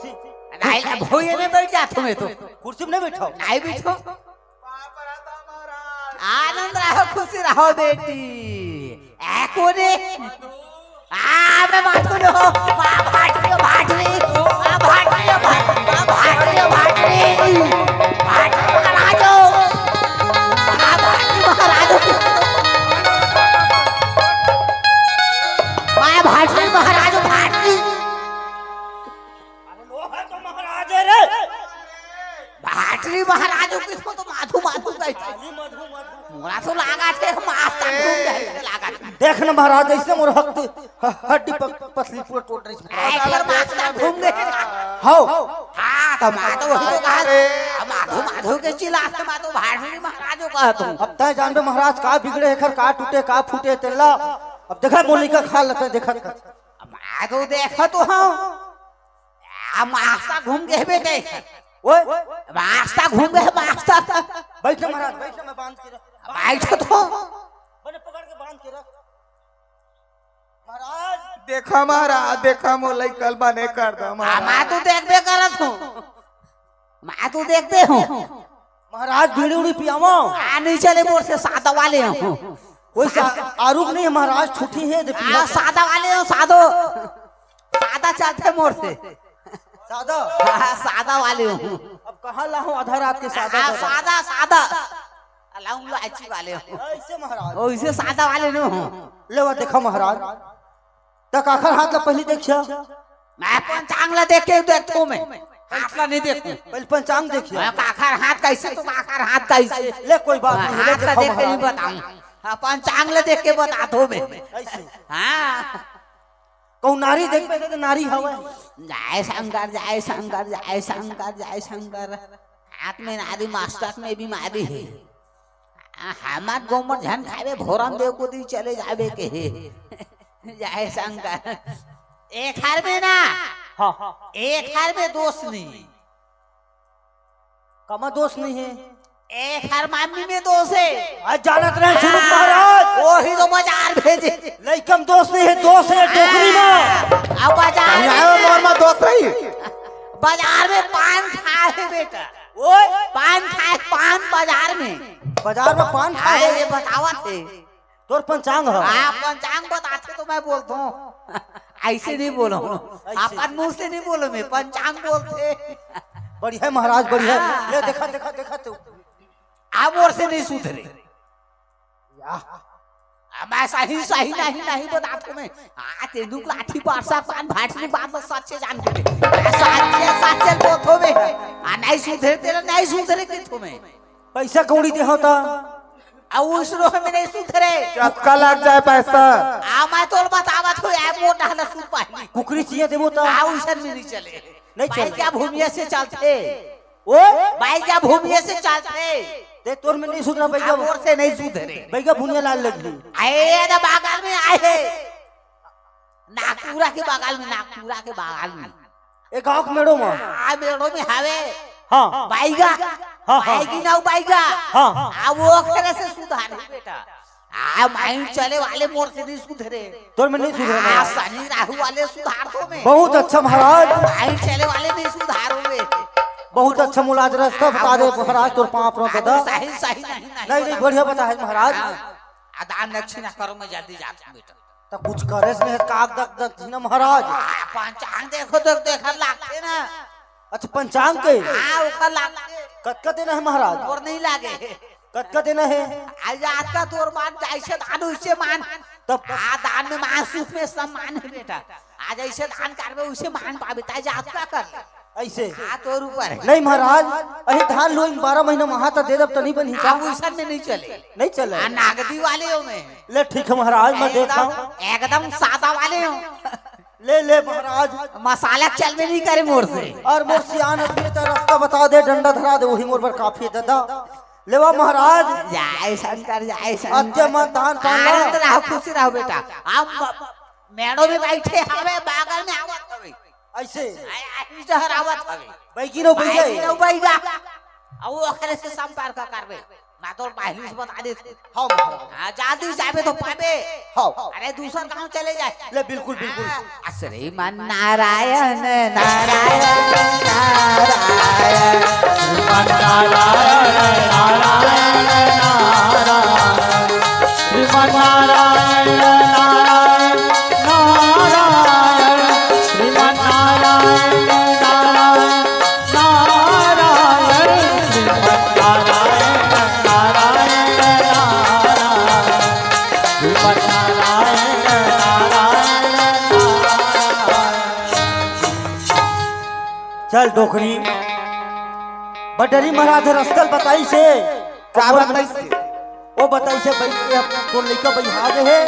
नहीं, अब हो ये में बैठ जा तुम्हें तो। कुर्सी में नहीं बैठो। नहीं बैठो। आनंद रहो, खुशी रहो बेटी। ए कोने? आ, मैं माथू नो। मा भाटरी, भाटरी। मा भाटरी, भाटरी। मा भाटरी, भाटरी। भाटरी महाराजो। मा भाटरी महाराजो। मा भाटरी महाराजो, भाटरी। अरे लो है तो महाराज है रे। भाटरी महाराज हो, किसको तो माधु माधु कहते हैं। खाली मधु मधु। मोला तो लागा थे, मास्टर घूम जाए, लागा थे। देख ना महाराज, ऐसे मोर हक ह-, हड्डी प-, पसली पूरा टूट रही है। ऐसे मास्टर घूम गए। हाओ। हाँ, तो मैं तो वही तो कहा, माधु माधु के चिल्लाते, मैं तो भाटरी महाराज को कहता हूँ। अब तय जानबे महाराज, का बिगड़े है, खर का टूटे, का फूटे, तेला। अब देखा मोली का खा लेते, देखा। मैं तो देखा तो हूँ। आ, मास्टर घूम गए बेटे। ओए। मास्टर घूम गए, मास्टर। बैठ ना महाराज, बैठ ना, मैं बांध के रख। बैठ तो। के रख। महाराज। देखा महाराज, देखा, मोर लइका ल बने कर दो आ, महाराज। मैं तो देखबे करत हूँ, मैं तो देखते हूँ। महाराज, बीड़ी उड़ी पियावो। आ, नहीं चले मोर से, सादा वाले हूँ। कोई सा-, आरूग नहीं है महाराज, छुट्टी है, दे आ, पिया। सादा वाले हूँ, सादो। सादा चलते मोर से। सादा? हाँ, सादा वाले हूँ। अब कहाँ लाहूँ आधा रात के सादा हाँ, सादा? सादा, सादा। लाऊं लाची वाले हूँ। ऐसे महाराज। ओइसे सादा वाले नो हूँ। ले वो देखा महाराज। त काखर हाथ ला पहली देखिया। मैं पंचांग ला देख के देखथों मैं। हाथ ला नहीं देखूं। पहले पंचांग देखिया। मैं काखर हाथ कैसे, तो काखर हाथ कैसे। ले कोई बात नहीं, ले हाथ ला देखा देख के नहीं महाराज। बताऊं। हाँ, पंचांग ला देख के बताथों मैं। ऐसे। हाँ। कहूँ नारी देखबे त नारी हवय। जय शंकर, जय शंकर, जय शंकर, जय शंकर। हाथ में नारी, मस्तक में बीमारी है। आ, हमर गोमर झन खावे, भोरम देव को दी चले जावे के हे। जय शंकर। एक हर में ना, हाँ। एक हर में दोष नहीं। कमा दोष नहीं है। एक हर मामी में दोष है। आज जानत रहे सुरुज हाँ, महाराज। वही तो बाजार भेजे। लइकम दोष नहीं है, दोष है डोकरी में। अब बाजार कहीं आयो में, मोर में दोष रही। बाजार में पान खाए है बेटा। ओए। पान खाए, पान बाजार में। बाजार में पान खाए हाँ, है। ये बतावत है। तोर पंचांग ह। हाँ, पंचांग बताथे तो मैं बोलथों। ऐसे नहीं बोलो। ऐसे। अपन मुंह से नहीं बोलो, मैं पंचांग बोलथे। बढ़िया महाराज, बढ़िया। हाँ। ले देखा, देखा, देखा तू। अब मोर से नहीं सुधरे। या। अब मैं सही, सही नहीं, नहीं बताथों मैं। आ, तेंदुक लाठी पारसा पान भाटनी बात में सच्चे जान के। मैं सच्चे, सच्चे बोलथों मैं। आ, नहीं सुधरे तेला, नहीं सुधरे के थो मैं। पैसा कौड़ी दे होता। आ, उस रोह में नहीं सुधरे। चक्का लग जाए पैसा। आ, मैं तोल बतावत हूँ, ए मोटा न सुन पाही। कुकरी चाहिए देबो त। आ, उसन में नहीं चले। नहीं चले। बाई क्या भूमिया से चलथे। ओ? बाई क्या भूमिया से चलथे। ते तोर में नहीं सुधरा बैगा। आ, मोर से नहीं सुधरे। बैगा भूमिया लाल लगी। आए, ये तो बगल में आए है। नागपुरा के बगल में, नागपुरा के बगल में। ए गाँव के मेड़ो में। आ, मेड़ो में हवे। हाँ। बाईगा। हाँ, हाँ। बाईगी ना बाईगा। हाँ। आ, वो ओकरे से सुधार है बेटा। आ, माइंड चले वाले मोर से नहीं सुधरे। तोर में नहीं सुधरे आ, महाराज। शनि राहु वाले सुधार दो में। बहुत अच्छा महाराज। माइंड चले वाले नहीं सुधारो में। बहुत अच्छा मुलाज रस्ता बता दे महाराज, तोर पाँव परो दादा। सही, सही नहीं, नहीं नहीं, नहीं, बता। बढ़िया बता है महाराज। हाँ। आ, दान दक्षिणा करो, मैं जल्दी जाता हूँ बेटा। त कुछ करे से नहीं, काग दक दक जी ना महाराज। आ, पंचांग देखो तो देखा लागथे ना। अच्छा, पंचांग के? हाँ, ओकर लागथे। कतका देना है महाराज? और नहीं लागे। कतका देना है? आज आज का तोर मान जैसे धान उसे मान। तब आ दान में मान, सुख में सम्मान है बेटा। आज ऐसे दान करबे, उसे मान पाबे, ताई जात का कर ले। ऐसे? हाँ, तोर ऊपर है। नहीं महाराज, अही धान लुई बारह महीना महा त दे दब त नहीं बनही का? हाँ, उसन में नहीं चले। नहीं चले। आ, नागदी वाले हो में। ले ठीक है महाराज, मैं देता हूँ। एकदम, एकदम सादा वाले हो। ले, ले महाराज। मसाला चलबे नहीं करे मोर से। और मोर सियान आदमी त रस्ता बता दे, डंडा धरा दे, वही मोर बर काफी है दादा। लेवा महाराज। जय शंकर, जय शंकर। अत्य मन धान पान ला। आनंद रहो, खुशी रहो बेटा। हम मेड़ो में बैठे हवे, बगल में आवत हवे। ऐसे? आए, आए, डहर आवत हवे। बैगी नो बैगे? बैगी नो बैगा। अब वो ओकरे से संपर्क करबे। ना तो पहली से बता देथे। हाँ, महाराज। हाँ, जल्दी जाबे तो पाबे। हाँ। अरे, दूसर गाँव चले जाए। ले, बिल्कुल, बिल्कुल। हाँ, श्रीमन नारायण, नारायण, नारायण। श्रीमन नारायण, नारायण, नारायण। श्रीमन नारायण, नारायण, नारायण। श्रीमन नारायण, नारायण, नारायण। श्रीमन नारायण, नारायण, नारायण। श्रीमन नारायण, नारायण, नारायण। चल डोकरी, बडरी महाराज रस्ता ल बताइसे। का बताइसे? ओ बताइसे भाई, ये तो लइका भाई हाथ है।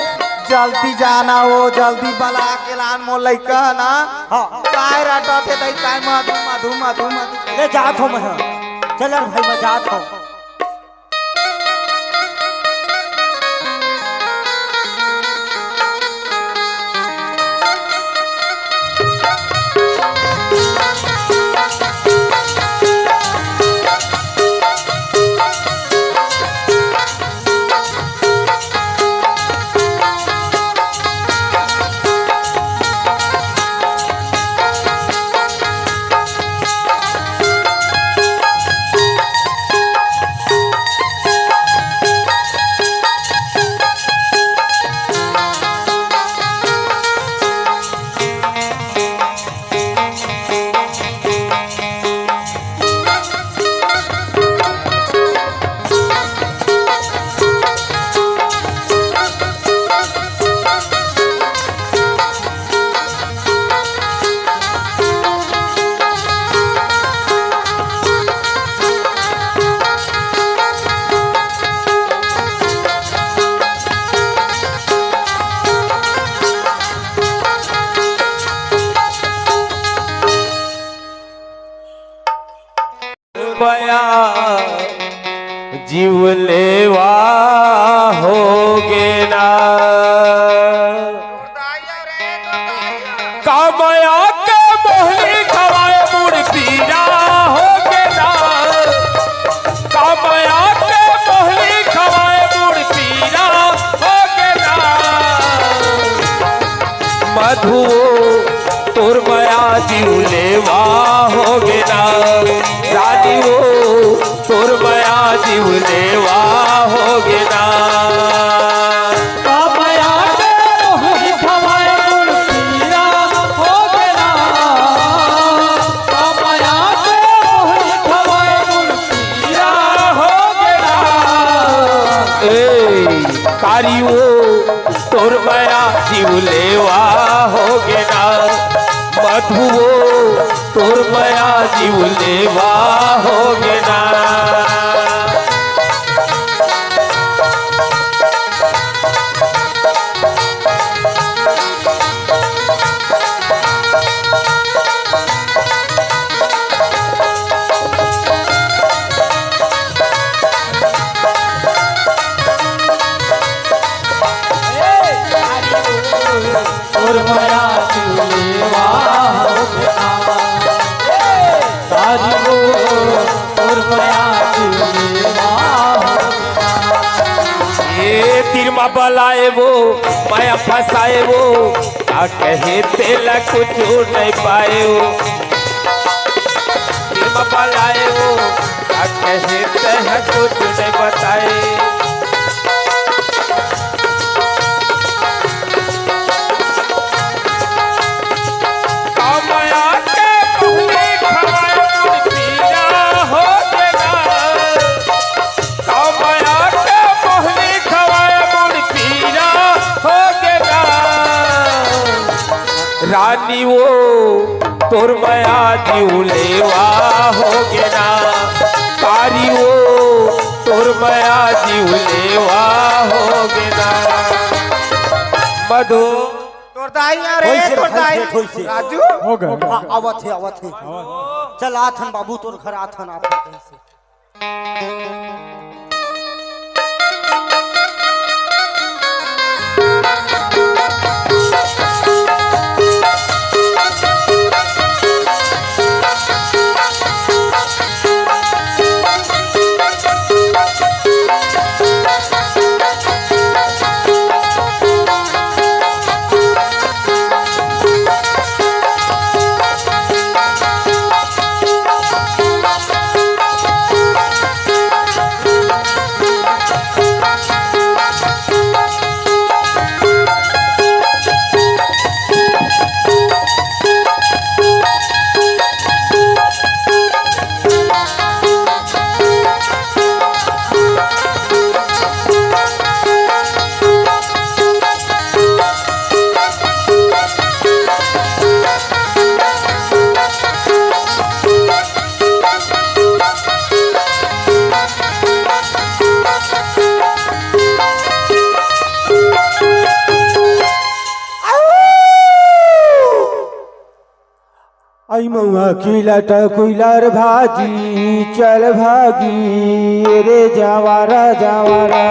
जल्दी जाना, वो जल्दी बला के लान मोर लइका ना। हाँ। काय रटत हे दाई, काय मधु, मधु, मधु, मधु। ले जात हो मैं। चल यार भाई, मैं जात हूँ। शिव लेवा होगे ना। का मया के मोहनी खवाए मुड़ पीरा होगे ना। का मया के मोहनी खवाए मुड़ पीरा होगे ना। मधु ओ तोर मया जीव लेवा होगे ना। रानी ओ तोर मया जीव लेवा होगे ना। का मया के मोहनी खवाए मुड़ पीरा होगे ना। का मया के मोहनी खवाए मुड़ पीरा होगे ना। ए, कारी ओ तोर मया जीव लेवा होगे ना। मधु ओ तोर मया जीव लेवा होगे ना। तोर मया जीव लेवा होगे ना। सारी ओ तोर मया जीव लेवा होगे ना। ए तीर मा बलाए वो, मया फंसाए वो, का कहे तेला कुछु नहीं पाए वो। तीर मा बलाए वो, का कहे तेला कुछु नहीं बताए। का मया के मोहनी खवाए मुड़ पीरा होगे ना। का मया के मोहनी खवाए मुड़ पीरा होगे ना। रानी ओ तोर मया जीव लेवा होगे ना। कारी ओ तोर मया जीव लेवा होगे ना। मधु तोर दाई आ रे, होइसे, तोर दाई। होइसे, होइसे। राजू। हो गए। हाँ, आवत हे, आवत हे। चल, आथन बाबू, तोर घर आथन, आथन कइसे। आई मउहा खिलाटा कुइलार भाजी, चल भागी रे जावारा, जावारा।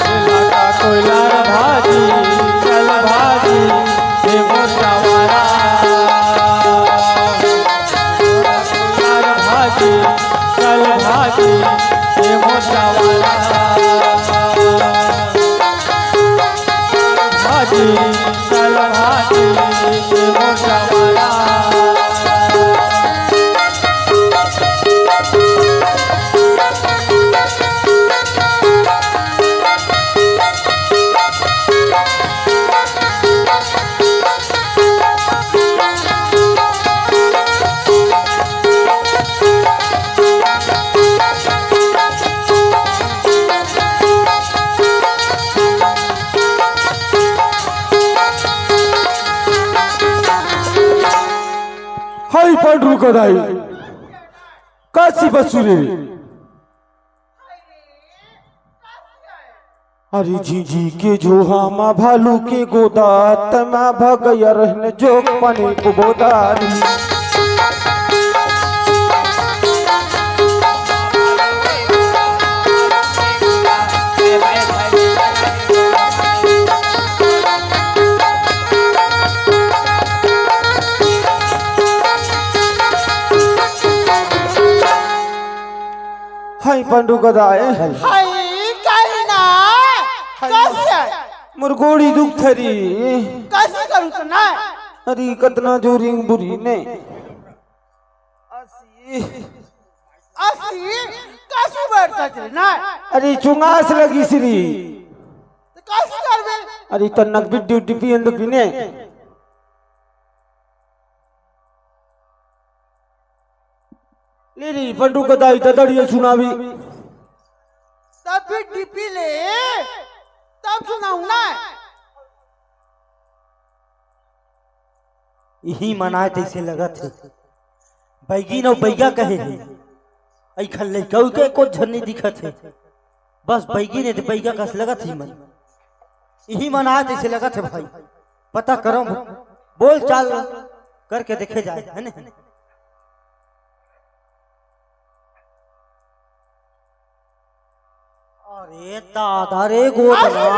खिलाटा कुइलार भाजी, चल भागी रे मोर जावारा। कुइलार भाजी, चल भागी रे मोर जावारा। भाजी, चल भाजी, मोटा वाला। हाय पांडुरंग दाई, काशी बसुरे। अरे झिझी के झोहा मा भालू के गोदा, तमा भगैया रहन जोग पानी को बोदा। पंडू गदाय। हाय, काहे ना? कइसे हे? मोर गोड़ी दुखथे री। कइसे करूँ तो ना? अरे, कतना जोरी बुरी ने। असी। असी? कइसे बैठ सकते ना? अरे, चुंगास लगिस री। तो कइसे करबे? अरे, तन्नक बिड्डी उड्डी पियन तो पीने। ले रे, पंडू गदाय ददड़िया सुनावी। तब भी डिपी ले, तब सुनाऊं ना। इही मनाय तइसे लगत हे। बैगी नौ बैगा कहे हे। अइखन लइका उइका एको झन नइ दिखत हे। बस बैगी ने ते बैगा कस लगत हे मन। इही मनाय तइसे लगत हे भाई। पता करो, बोल चाल करके देखे जाए, है ना? अरे दादा रे गोदना।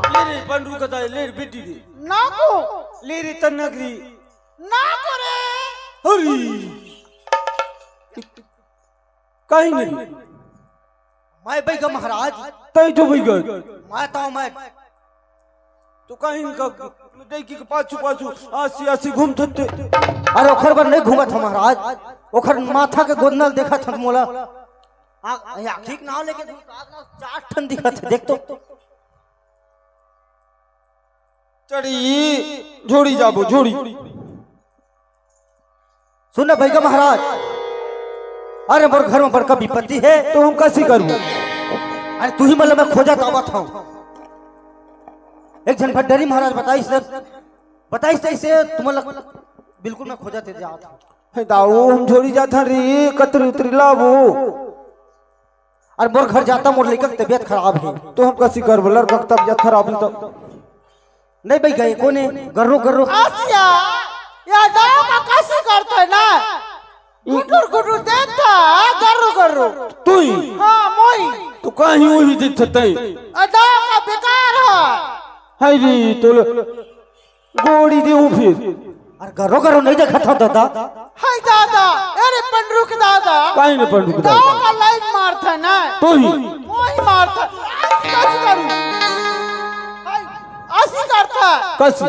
ले रे, पंडू गदाय, ले रे, बिड्डी दे। ना को। ले रे, तन्नक री। ना को रे। अरे। कहीं नहीं। मैं बैगा महाराज। तई तो बैगा। मैं तो मैं। तो कहीं का डैकी के पाछू पाछू आसी आसी घूमत हते। अरे ओखर बर नहीं घूमत हंव महाराज, ओखर माथा के गोदना ल देखत हंव मोला। आ, ये आँखी के नाव लेके चार ठन दिखत हे, देख तो। चढ़ी, झोड़ी जाबो, झोड़ी। सुन ना बैगा महाराज, अरे मोर घर में बड़का विपत्ति हे। तो हम कइसे करबो? अरे तुही मन ल मैं खोजत आवत हंव। एक झन भड्डरी महाराज बताइस, बताइस तइसे तुमन ल बिल्कुल मैं खोजत जात हंव। हे दाऊ, हम झोड़ी जाथन री, कतरी उतरी लाबो। अरे मोर घर जात हंव, मोर लइका के तबीयत खराब हे। तो हम कइसे करबो, लड़का के तबीयत खराब हे तो। नहीं बैगा, कोने? गर्रो, गर्रो। आसिया, या दाऊ का कइसे करथे ना? गुटुर गुटुर देथे, गर्रो गर्रो। तुही? हाँ, मोही। तो कहीं उही देथे तई। आ दाऊ का बेकार हे। हाय रे, तो गोड़ी देहूं फिर। अरे गर्रो गर्रो नहीं देखत हंव दादा। हाय दादा, अरे पंडरू के दादा। काहे न पंडरू के दादा? दाऊ का लाइन मारथे ना। तुही? मोही मारथे। कइसे करूं? हाय, असी करथे। कइसे?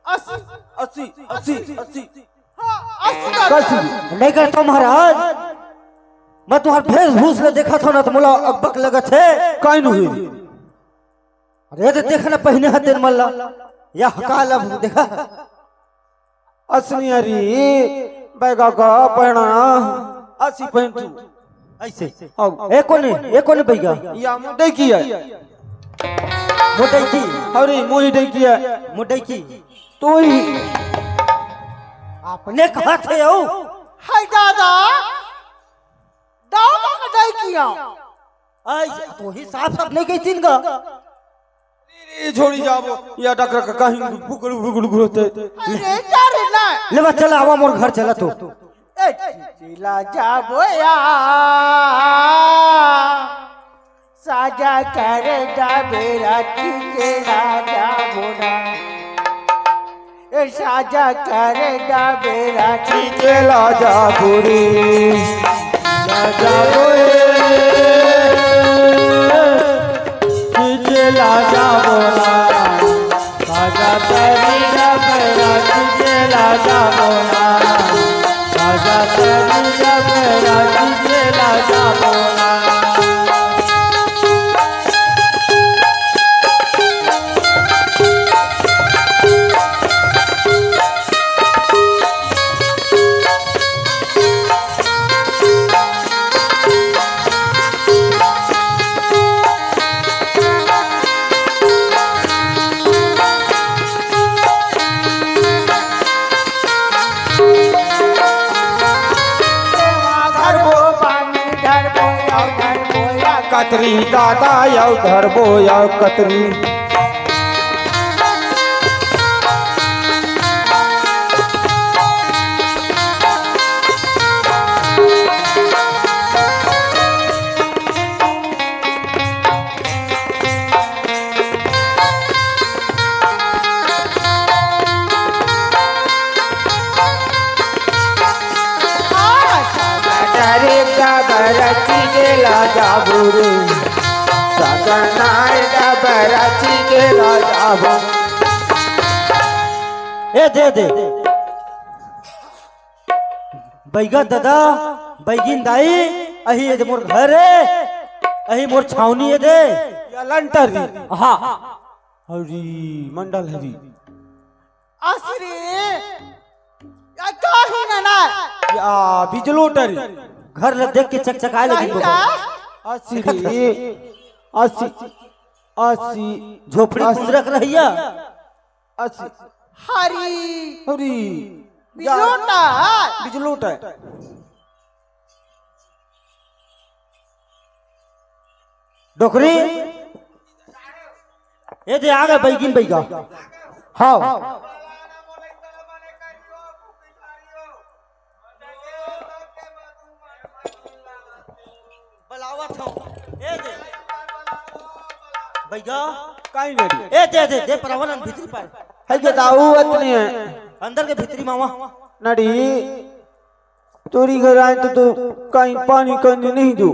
असी, असी, असी, असी। हाँ, असी करथे। कइसे? नहीं करत हंव महाराज। मैं तुम्हार भेष भूष ल देखत हंव ना तो मोला अकबक लगत हे। काहे न हुई? अरे, तो देख ना, पहिने हे तेन मन ला। या हका ला देखा। असनी हरी, बैगा का पहना, असी पहन तू। अइसे। अब। ए कोने, ए कोने बैगा? या मोर डैकी हे। मोर डैकी। अरे, मोही डैकी हे। मोर डैकी। तुही। अपने कहत हे ओ। हाय दादा। दाऊ का डैकी हे। अइसे, तुही साफ साफ नहीं कहिस तेन गा। ए, झोड़ी जाबो, या डकरा का कहीं बुकड़ू बुकड़ू घुरते। अरे, डर ना। ले बा, चला, आवा मोर घर चला तो। ए, चिला जाबो या। साजा करे डाबेरा चिला जाबो ना। ए साजा करे डाबेरा खींचे ला जा बुरी। ला जा बुरी। खींचे ला जा बोला। साजा करे डाबेरा खींचे ला जा बोला। साजा करे डाबेरा खींचे ला जा बोला। धरबो पानी, धरबो या, धरबो या। कतरी दादा या, धरबो या कतरी। नाय डबराची के राजा हो। ए दे दे। बैगा ददा, बैगिन दाई, अही ए दे मोर घर हे, अही मोर छावनी ए दे। या लंटर री। हाँ। हरी मंडल हरी। आसिरी, या का ही ना ना? या बिजलोटर। घर ल देख के चकचकाए लगी। का? आसिरी, आसी, आसी, झोपड़ी आसी। कुंदरक रहिया। आसी। हरी। हरी। बिजलोटर। बिजलोटर। डोकरी, ए दे आ गे बैगिन बैगा। हाँ। बलावत हो। ए दे। बैगा। काई नड़ी? ए दे, दे, दे, परवाना भीतरी पर। है के दाऊ अतने है। अंदर के भीतरी मावा। नड़ी, तोरी घर आए तो, तो काई पानी कांजी नहीं दो।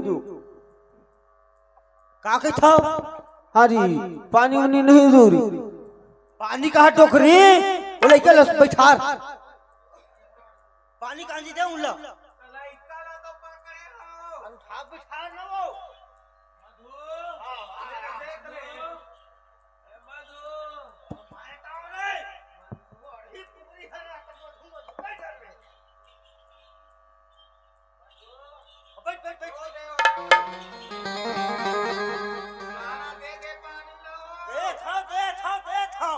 का कहिथव? हाँ री, पानी उनी नहीं दो री। पानी कहा डोकरी? वो लइका लस बैठार। पानी कांजी दे उन ला। उठा बैठार ना वो। बैठ, बैठ, बैठ। दे था, दे था, दे था।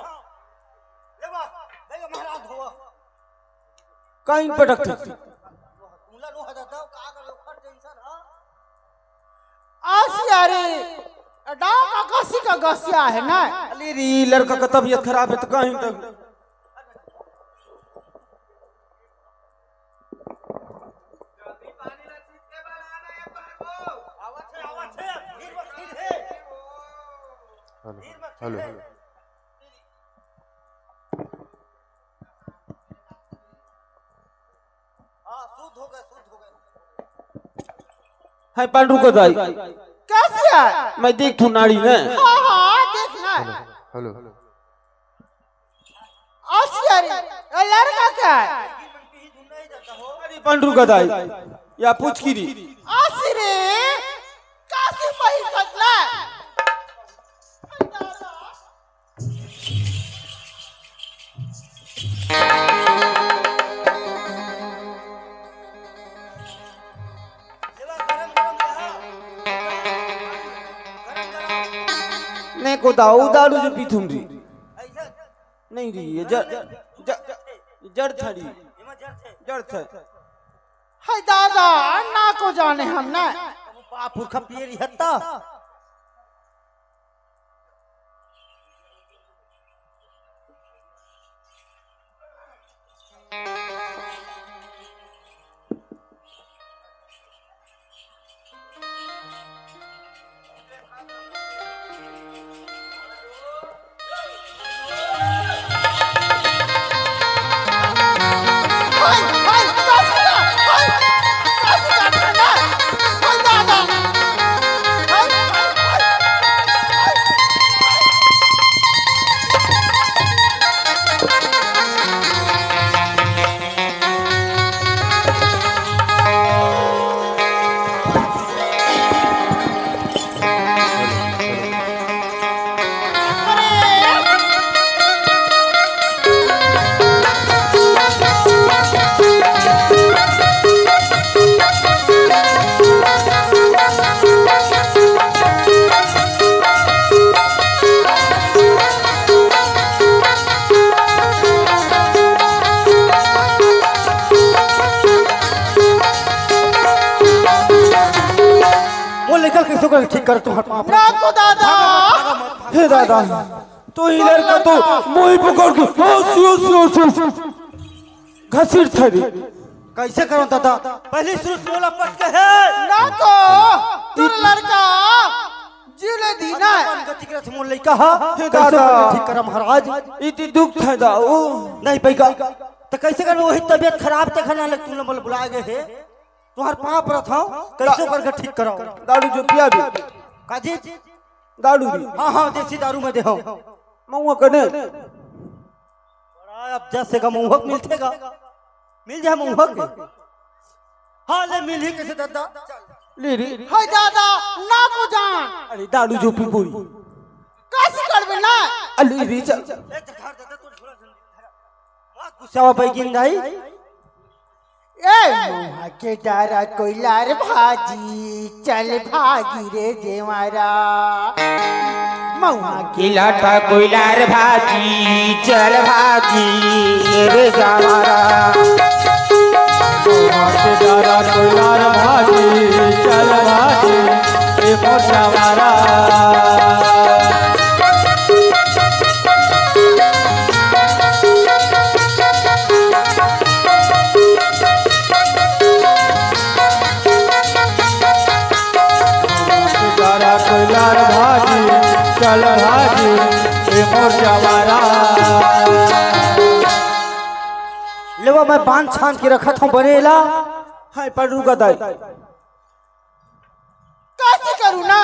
ले बा, दे महाराज धोवा। काइन पटक थी। तुला नो हदा दव, का कर ओखर टेंशन, हाँ? आसिया रे, डाव का कसी का गसिया है ना? अली री, लड़का का तबीयत खराब है तो काइन तक। Hello, hello. हाँ, शुद्ध हो गए, शुद्ध हो गए। हाय पांडू का दाई। कैसी है? मैं देख तू नाड़ी ने। हाँ, हाँ, देखना। Hello, hello. आसिया रे, ये लड़का क्या है? अरे पंडरू गदाई, या पूछ की री। आसी रे, कासी पहिर सकला। ने को दाऊ दारू जो पीथुन री। नहीं री, ये जड़, जड़, जड़ था री। जड़ था। हाय दादा, ना को जाने हम ना। बाप पुरखा पिए रही हत्ता। वो लेकर कैसे कर ठीक कर तुम्हारे पाप। ना को दादा। हे दादा, तो ही लड़का तो मोही पकड़ के, ओ, सु, सु, सु, सु, घसीट था रे। कैसे करो दादा? पहले शुरू से बोला पट के है। ना को, तोर लड़का जिले दीना। अपन गति के रथ मोर लइका हा। हे कैसे दादा। ठीक करा महाराज। इति दुख था दाऊ। नहीं पैगा। तो कैसे कर वही तबीयत खराब तक ना लग तू बोल बुलाए गए है। तुम्हार पाँव परत हव, कैसे करके ठीक कराओ। दारू जो पिया भी। काजी? दारू भी? हाँ, हाँ, देसी दारू मैं दे हूँ। महुआ कने? बड़ा अब जस से का महुआ मिलते का? मिल जाए महुआ के? हाँ, ले मिल ही कैसे दादा? ले रे। हाय दादा, ना को जान। अरे दारू जो पी पूरी। कैसे करबे ना? अरे रे चल। गुस्सा बैगिन दाई। ए, महुआ के डरा कोइलार भाजी, चल भागी रे जेवरा। महुआ के लाटा कोइलार भाजी, चल भागी रे जेवरा। महुआ के डरा कोइलार भाजी, चल भागी रे मोर जेवरा। डरा कोइलार भाजी, चल भागी ए मोर जेवरा। लेवा मैं बांध छान के रखत हूँ बनेला। हाय पर रुका दाई। कैसे करूँ ना?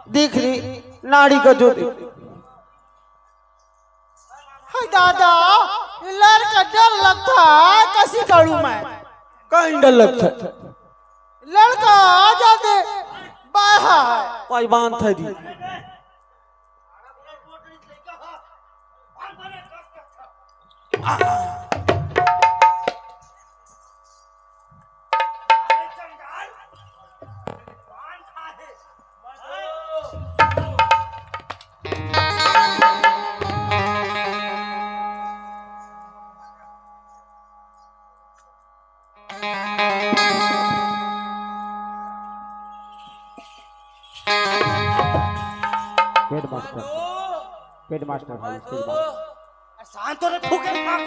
देख रे, नाड़ी का जो देख। हाय दादा, ये लड़का डर लगता है, कैसे करूँ मैं? कहीं डर लगता है? लड़का आ जाते, बाहा है। कोई बांध है दी। हेडमास्टर, हेडमास्टर है, इसके बाद। शांत हो रे, फूके मार।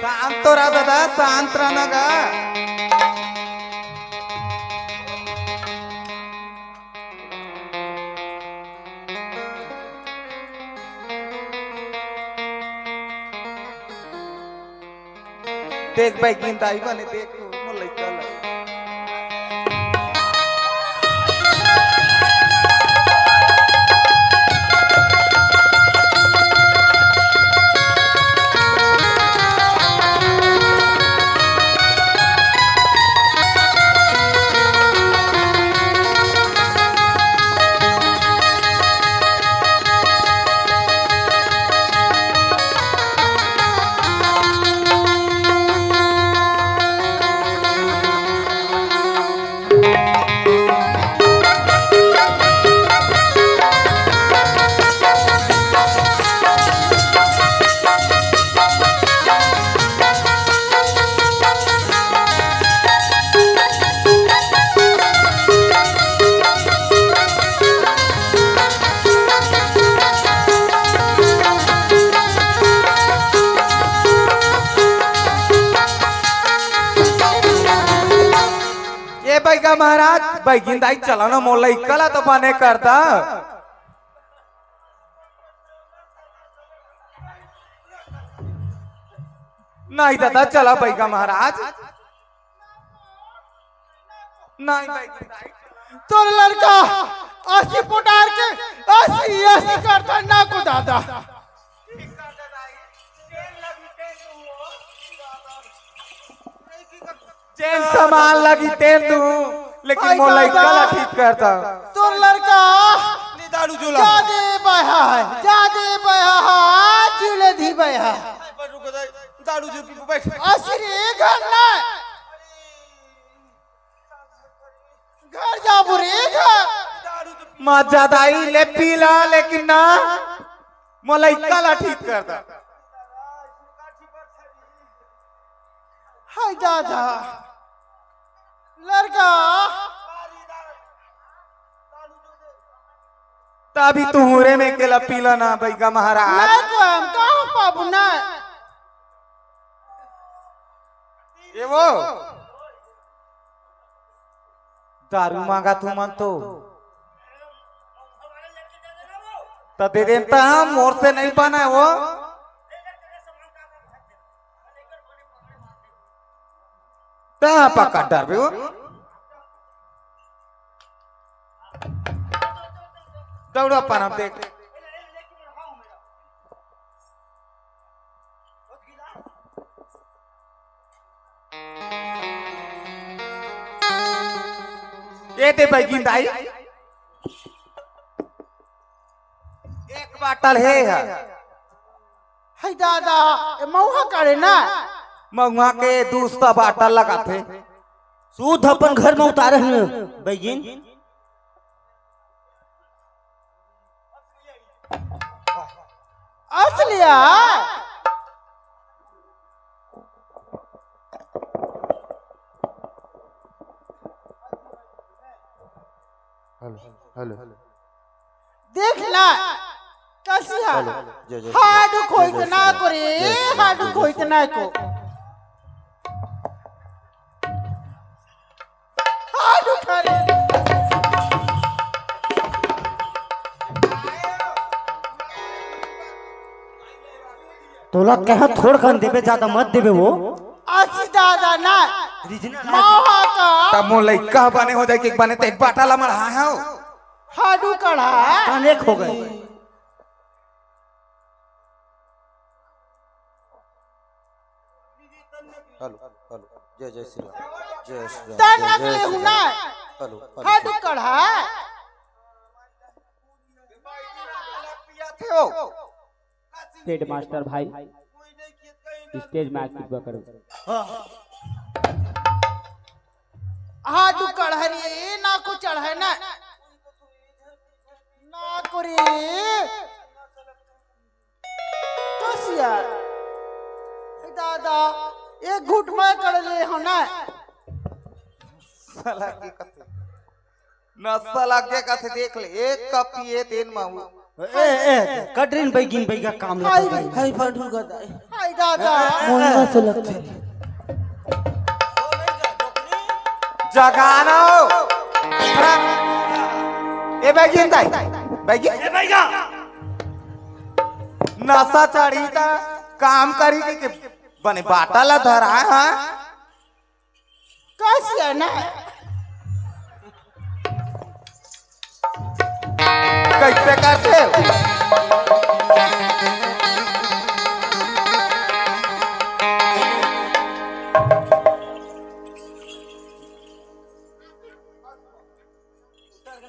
शांत हो रहा दादा, शांत रहना गा। देख भाई, गिंदाई बने, देख तू, मोर लइका ला। ए बइगा महाराज, बइगिन दाई चला ना, मोर लइका ला तो बने कर दा। नहीं दादा, चला बइगा महाराज। नहीं बइगिन दाई। तोर लड़का असी पोटार के असी असी करता ना को दादा। जेन सामान लगी तेन दू, लेकिन मोर लइका ला ठीक करता। तोर लड़का ले दारू जुला। जादे बहा है, जादे बहा है, जिले धी बहा। पर रुको दाई, दारू जो पी बैठ। असी रे घर ना। घर जाबो रे घर। मजा दाई ले पीला, लेकिन ना मोर लइका ला ठीक करता। हाय दादा, लड़का। तभी तुहरे में केला पीला ना बइगा महाराज। नहीं तो हम कहाँ पाबू ना। ए वो दारू मांगा तू मन तो। त दे देन त मोर से नहीं बना वो। त पकड़ डरबे वो। दौड़ो अपन, हम देख। ये दे बैगिन दाई, एक बाटल हे हा। हे दादा, ए मउहा काढ़े ना? मउहा के दूसरा बाटल लगाथे। सूद अपन घर में उतारे हन बैगिन। असलिया। Hello, hello. देख ना, कसिया। हेलो, जय, जय श्री राम। हाडू खोइत ना को रे, हाडू खोइत ना को। हाडू खा रे। तोला कहा थोड़ कन देबे, ज्यादा मत देबे वो। असी दादा ना। रीजनल मउहा का। तब मोर लइका बने हो जाए कि बने ते एक बाटा ला मढ़ा है। हाडू कढ़ा। कान एक हो गए। हेलो, हेलो, जय जय श्री राम, जय श्री राम, तन जय जय नकले श्री हुना। राम। Hello, hello. हाडू कढ़ा। हेडमास्टर भाई, स्टेज में आके कृपा करो। हाडू कढ़ा रे, ना को चढ़े ना। ना को रे। कसिया। दादा, एक घूंट मैं कढ़ ले हो ना। साला के कथे। नशा लग गया कथे, देख ले। एक कप पिए तेन माहू। ए, ए, कटरिन बैगिन बैगा काम हाय लगा रे। भाई। हाय पांडुरंगा दाई। हाय दादा। मोहना से लगथे। जगाना हो। ए बैगिन दाई। बैगिन। ए बैगा। नशा चढ़ी त काम करी के, के बने बाटा ला धरा, हाँ? कसिया ना। कैसे करते हो?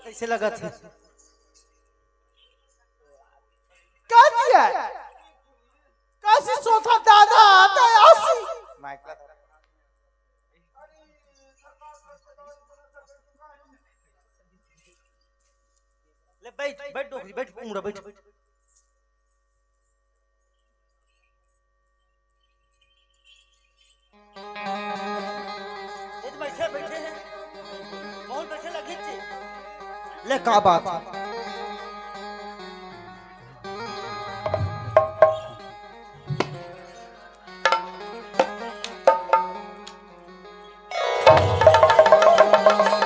कैसे लगत हे? कसिया। कसी सोचा दादा, आता है आसी। ले बैठ, बैठ डोकरी, बैठ, उमड़ा, बैठ। ये तो बैठे, बैठे हैं। मोहन बैठे लगी थी। ले का बात है?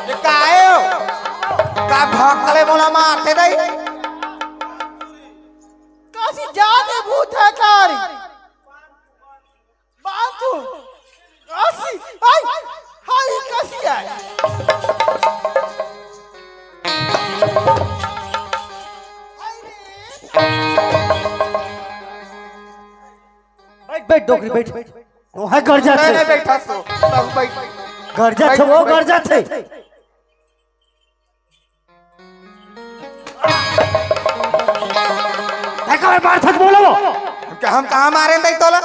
ये का आए हो? का भक्कले मोला मारते नहीं? कसी जात हे भूत हे कारी। बातू। कसी। आई। हाय कसी है। बैठ, बैठ, डोकरी, बैठ। वो है गरजा नहीं, थे। नहीं, बैठा सो। तब बैठ। गरजा थे, बैठ, वो बैठ। गरजा थे। देखो, ये बार सच बोलो वो। क्या हम कहाँ मारे नहीं तोला?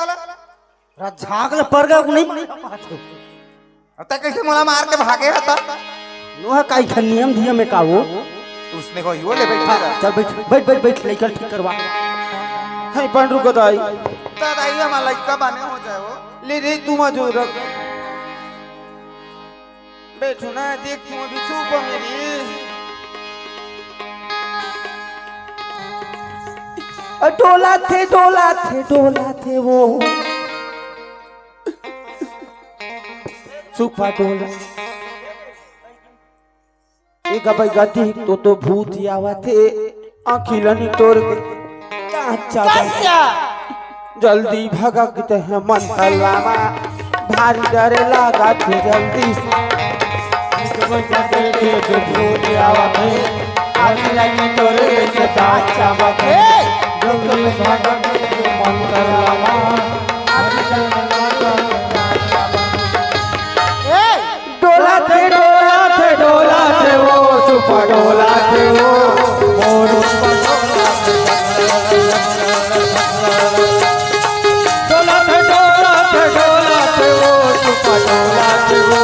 रात झाग ले पर गया, नहीं। अतः कैसे मोला मार के भागे रहता? नोहा काई खन नियम धियम में का वो? उसने को यो ले बैठा था। चल बैठ, बैठ, बैठ, बैठ, लेकर ठीक करवा। है पंडरू गदाई। दादाई हमारा लड़का बने हो जाए वो। ले रे, तू मजूर रख। बैठो ना, देख तू अभी चुप हो मेरी। अ, डोला थे, डोला थे, डोला थे वो। चुपा डोला। ए गबई गति तो, तो भूत आवत हे। आँखी ल निटोर के, का अच्छा बा? कसिया। जल्दी भगक ते हे मन तल्ला मा, भारी डरे लागत हे जल्दी से। कोई कटे के जो भूत आवत हे, आदि लगे तोरे जैसे दांत चाबत हे। जो कोई भागत हे, जो मंत्र लगा, आदि लगे तोरे जैसे दांत चाबत हे। ए, डोला थे, डोला थे, डोला थे वो, सुपा डोला थे वो, मोर सुपा डोला थे। डोला थे, डोला थे, डोला थे वो, सुपा डोला थे वो,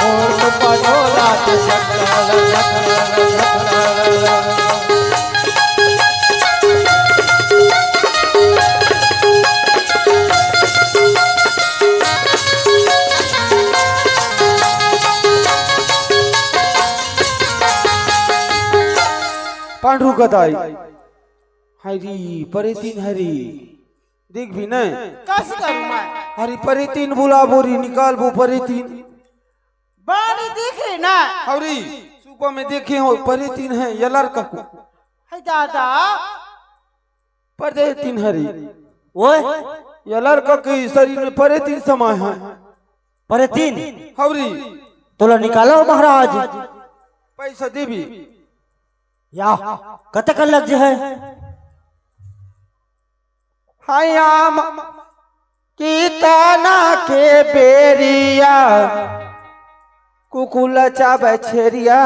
मोर सुपा डोला थे। पांडु गदाई। हरी परेतीन हरी। देख भी नहीं। कस करूं मैं? हरी परेतीन बुला बोरी निकाल बो परेतीन। बाड़ी दिख रही ना? हरी सुबह में देखे हो परेतीन है ये लड़का को। है दादा। परेतीन हरी। ओए। ये लड़का के शरीर में परेतीन समाय है। परेतीन? हरी। तोला निकालो महाराज। पैसा देबी। या, कतक लग जे है? हयाम कितना के बेरिया, कुकुला चाबे छेरिया,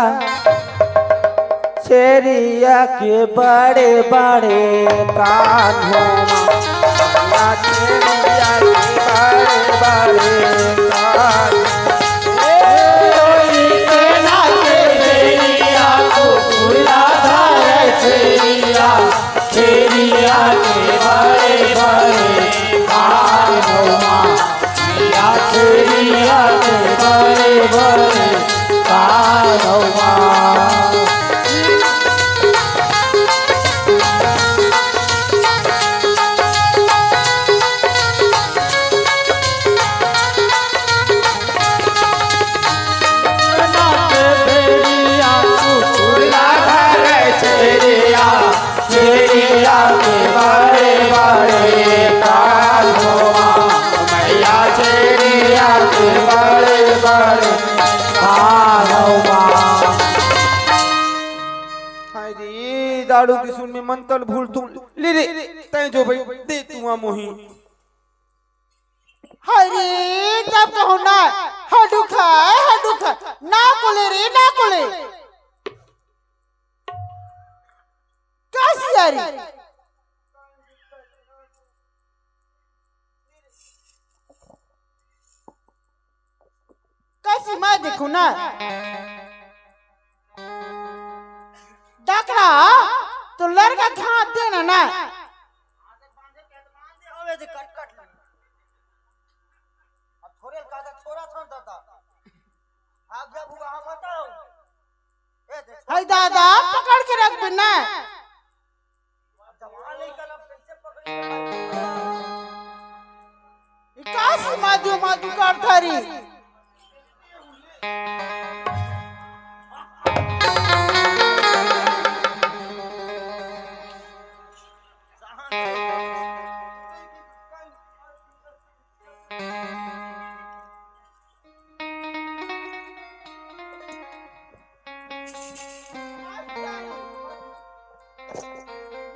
छेरिया के बड़े बड़े कान हो। या छेरिया के बड़े बड़े कान। ए, कोई के ना के छेरिया, कुकुला धरे छेरिया, छेरिया के बड़े बड़े कान हो माँ। या छेरिया के बड़े बड़े कान हो माँ। छेरिया के बड़े बड़े कान हो माँ, मैया छेरिया के बड़े बड़े कान हो माँ। हाय रे, दारू के सुन में मंतल भूल तू। ले रे, तैं जो भाई, दे तू आ मोही। हरी, जब कहूँ ना, हड्डू खाए, हड्डू खाए, ना कोले रे, ना कोले। कैसी यारी? कैसी मैं देखूँ ना? डकरा, तो लड़का के हाथ देना ना। अब छोरे का छोरा छोड़ देता। भाग जा बुआ, हम बताओ। ए, देख। हाय दादा, पकड़ के रख बिना। जवान लइका ला कैसे पकड़ी? ई का सी मादू मादू करता री?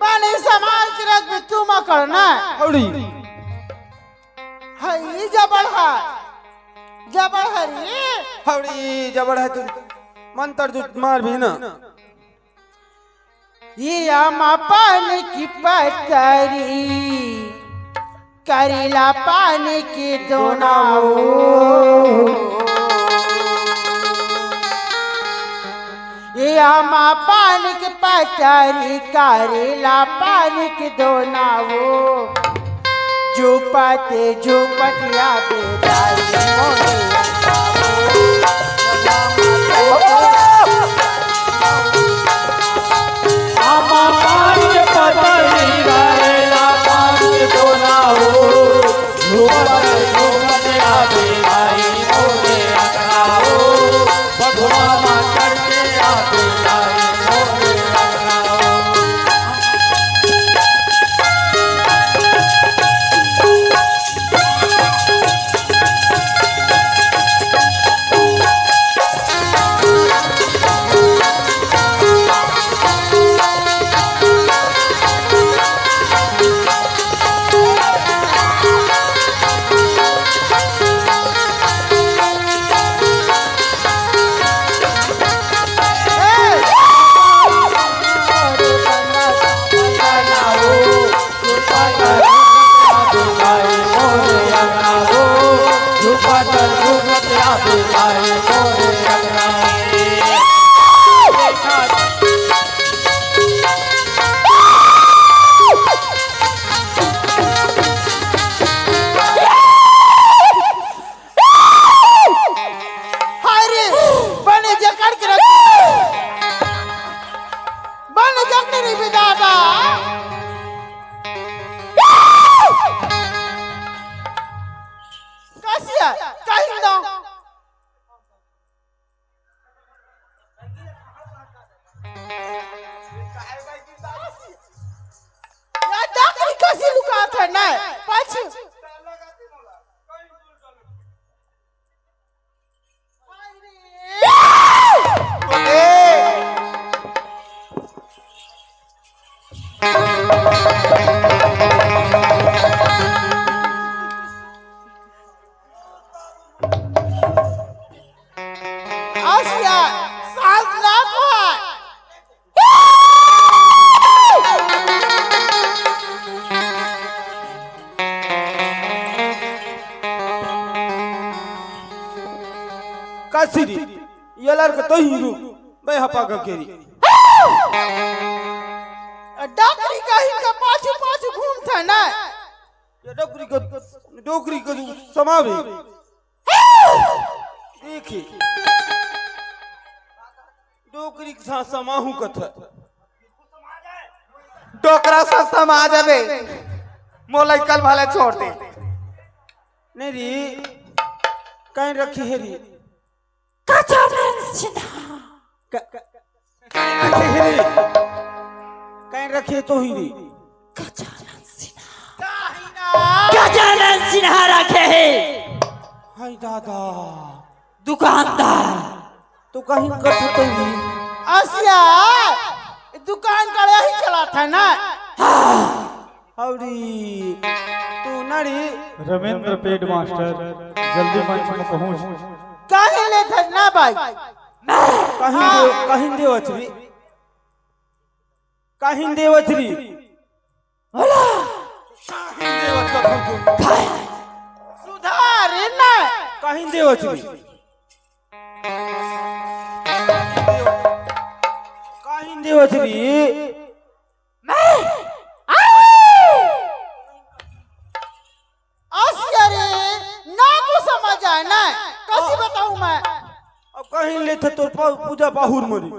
बने संभाल के रख बे, तू मकर ना। हौड़ी। हई जबड़ है। जबड़ है रे। हौड़ी जबड़ है तू। मंतर जो मार भी ना। ये आमा पान की पतरी, करेला पान की दोनाओ। ये आमा पान की पतरी, करेला पान की दोनाओ। झूपत झूपत याद आई मोरे। आमा पान के पतरी, करेला पान के दोनाओ। झूपत झूपत याद आई मोरे अंगनाओ। बघवा मातर के याद आई मोरे अंगनाओ। नहीं, पाछू। आसिया, सांस ना को। कासी रे, ये लड़का तो ही रू, मैं हपा का केरी। डोकरी का ही का पाछू पाछू घूमता ना। ये डोकरी को, डोकरी को समावे। देखी, डोकरी के साथ समाहू कथा। डोकरा सा समा जाबे, मोला कल भला छोड़ दे। नहीं री, कहीं रखी है री। गजानन सिन्हा। क-, क-, कहीं रखी है री? कहीं रखी है तो ही री। गजानन सिन्हा। गजानन सिन्हा रखे है। हाय दादा। दुकानदार। तो कहीं कथत ही। आसिया, दुकान का यही चलाता है ना? हाँ। अउरी तू नड़ी। रमेंद्र पेड मास्टर, जल्दी मंच में पहुंच। काहे ले थे ना भाई? कहीं दे, कहीं दे वचरी। कहीं दे वचरी। होला। कहीं दे वचरी। सुधार ना। कहीं दे वचरी। कहीं दे वचरी। मैं आई। आसिया रे, ना को समझ आए ना, कैसी बताऊं मैं? अब कहीं ले थे तोर पा-, पूजा बाहुर मरी।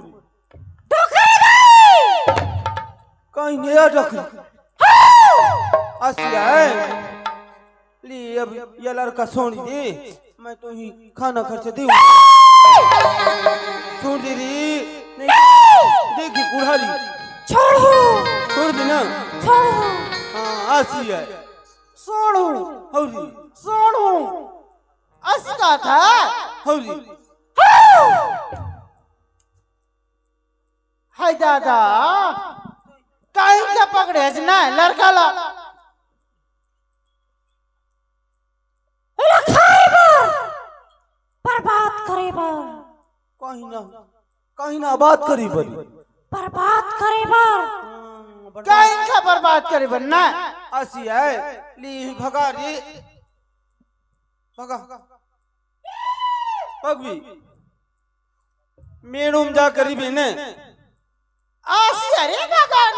डोकरी गई। कहीं नहीं आ डोकरी। हाँ। आसिया है। ले अब ये लड़का सोनी दे। मैं तो ही खाना खर्च दे। छोड़ दे रे। नहीं, देखी बुढ़ारी। छोड़ो। छोड़ दे ना। छोड़ो। हाँ, आसी है। सोनू। हौरी। सोनू। असी का था। हौरी। हाय दादा। काहे का पकड़े है ना लड़का ला? ओला खाए बर, बर्बाद करे बर। कहीं ना, कहीं ना बात करी बनी। बर्बाद करे बर। हाँ, बर्बाद। क्या इनका बर्बाद करे बर ना? असी है, ली भगा रे। भगा। भगवी। मेड़ूम जा करी बेने। आसी अरे भगवान।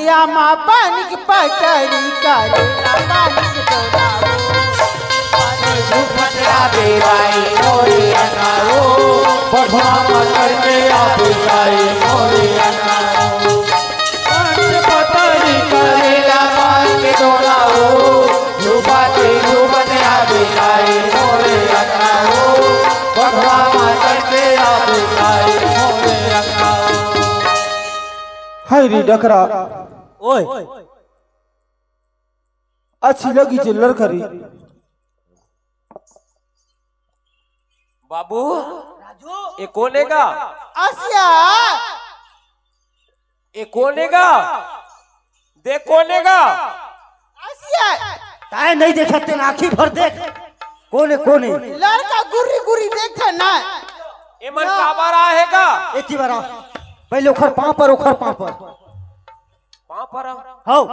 या माँ पानी की पटरी करे ना पानी की तोड़ाओ। पानी झूमत राबे बाई मोरे अनाओ। बढ़वा मकर में आप साई मोरे अनाओ। हाय रे डकरा। ओए। अच्छी लगी जे लड़का रे। बाबू, राजू। ए कोन हे गा? आसिया। ए कोन हे गा? देख कोन हे गा? आसिया। ताय नहीं देखत तेन आँखी भर देख। कोन हे, कोन हे? लड़का गुर्री गुर्री देखथे ना। एमन काबर आए हे गा? एती बर आ। पहले ओखर पाँव पर, ओखर पाँव पर। पाँव पर आ। हौ।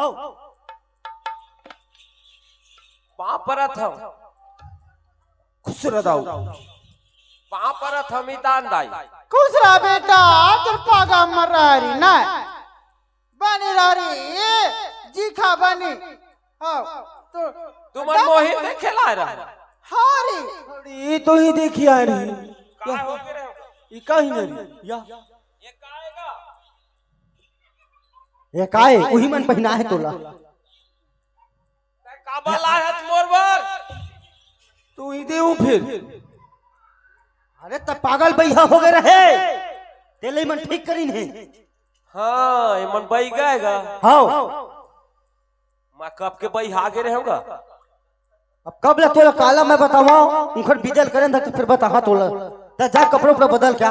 पाँव परत हव। खुश रह दाऊ। पाँव परत हव मितान दाई। खुश रह बेटा, तोर पागा मर रही ना। बनी रही, जी खा बनी। हाँ, तो तुमन मोहित देखे ला रहा। हाँ रे। ये तो ही देखी आ रही। का हो गे रे? ये का ही नहीं या? ये का हे गा? ये का हे? उही मन पहिना हे तोला। तैं काबर लाए हस मोर बर? तू ही देहू फिर। अरे, त पागल बइहा हो गए रहे, तेले मन ठीक करिन हे। हाँ, ये मन बइगा हे गा। हाँ। मैं कब के बइहा गे रहे हँव गा। अब कब ले तोला काला मैं बतावा, उखर बिजल करेन धर के फिर बताहा तोला। त जा कपड़ा उपड़ा बदल क्या।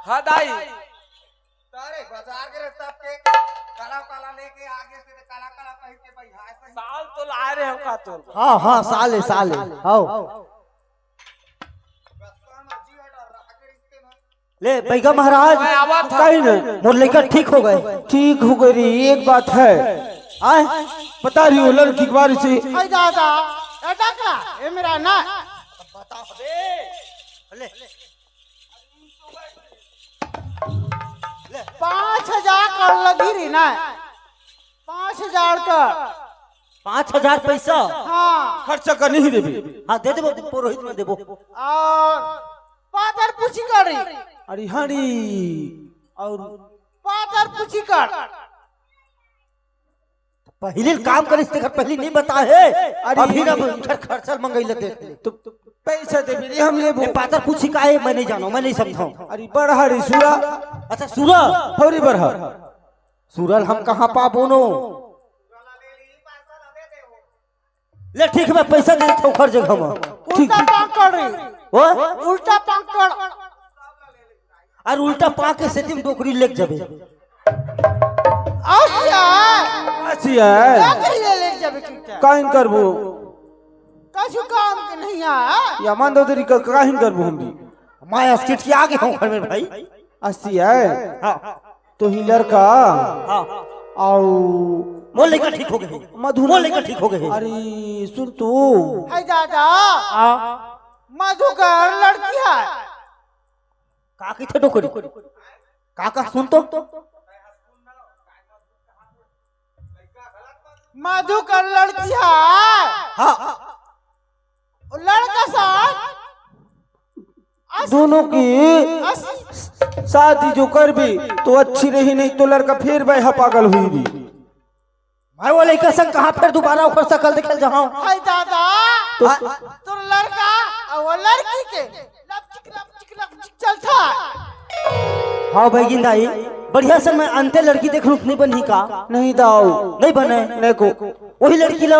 हाँ दाई। तारे बाजार के रस्ता पे काला काला लेके आगे से काला काला पहिर के बइहा हे सही। साल तो लाए रहे हँव का तोला। हाँ, हाँ, साल हे, साल हे। हाँ। ले, बइगा महाराज, मैं आवत हँव। कहीं नहीं। मोर लइका ठीक हो गए। ठीक हो गए रे, एक बात है। आय? बता रही हो लड़की के बारे से। अरे दादा, ए डकरा, ए मेरा ना। ले। पाँच हजार कर लगी रे ना। पाँच हजार कर। पाँच हजार पैसा? हाँ। खर्चा कर नहीं देबे? हाँ, दे देबो, पुरोहित में देबो। और पातर पूछी कर रे। अरे हरी, और पातर पूछी कर। पहले काम करिस तेकर पहले नहीं बता हे। अरे अभी ना इधर खर्चा मंगई ले देख ले। तो पैसा देबे रे हम लेबो। ये पातर पूछी का हे, मैं नहीं जानव, मैं नहीं समझव। अरे बड़हरी सुरा। अच्छा सुरा। हौरी बड़हर। सुरल हम कहाँ पाबो नो? ले ठीक हे, मैं पैसा दे देथँव ओखर जगह में। ठीक। उल्टा पाकड़ रे। ओ? उल्टा पाकड़। अउ उल्टा पाक के सेती में डोकरी लेके जाबे। असिया। असिया। का कहिए लेके जाबे चुपचाप? काहिन करबो? कछु काम के नहीं आ। या मान दो तेरी का, काहिन करबो हम भी? मैं अस्किट के आगे हँव घर में भाई। असिया। हाँ। तो ही लड़का। हाँ। अउ मोर लइका ठीक हो गए। मधु मोर लइका ठीक हो गए। अरे सुन तू। हे दादा। हाँ। मधु कर लड़की हे। का कहिथे डोकरी? का का सुन तो? मधु कर लड़की हे। हाँ। अउ लड़का साथ। अस-, दोनों की अस- शादी जो करबे तो अच्छी रही, नहीं तो लड़का फिर बइहा पागल होही भी। मैं वो लइका संग कहाँ फिर दोबारा ओखर सकल देखे ल जाहँव? हे दादा। तो हाँ। तोर लड़का अउ वो लड़की के लपचिक, लपचिक, लपचिक चलथे। हाँ भइगिन दाई, बढ़िया से मैं अंते लड़की देख लूँ, नहीं बनही का? नहीं दाऊ। नहीं बने? नहीं को। वही लड़की ला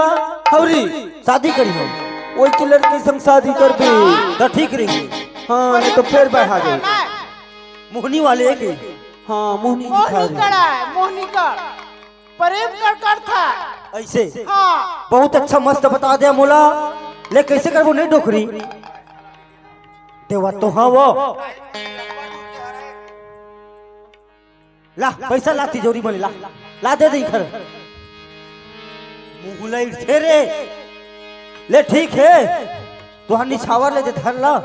हौरी शादी करिहँव। वही की लड़की संग शादी करबे। त ठीक रही। हाँ, नहीं तो फिर बइहा जाही। मोहनी वाले हे के? हाँ, मोहनी दिखा मोहनी रही। कड़ा हे, मोहनी कड़। प्रेम कर करथे। अइसे? हाँ। बहुत अच्छा, मस्त बता दे मोला। ले कइसे करबो नहीं डोकरी? देवा तो हाँ वो। ला, पैसा ला, तिजोरी में ला। ला, दे दे इखर। मुँह ला इठे रे। ले, ठीक हे। तुँहर निछावर ले दे, धर ला।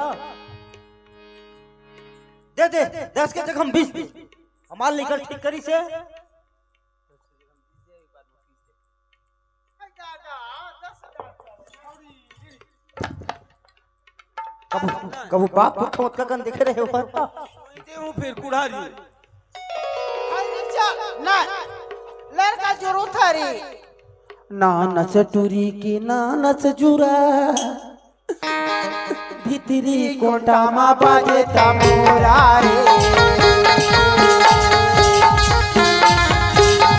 दे दे, दस के जगह हम बीस। हमार लइका ठीक करिस हे। कभू, कभू बाप पुरखा ओतका कन देखे रहे हो? देहूँ फिर कुढ़ारी। अरे चा-, ना, लड़का जरूर था रे। नानस टूरी के नानस जुरा, भीतरी कोंटा मा बाजे तमूरा रे।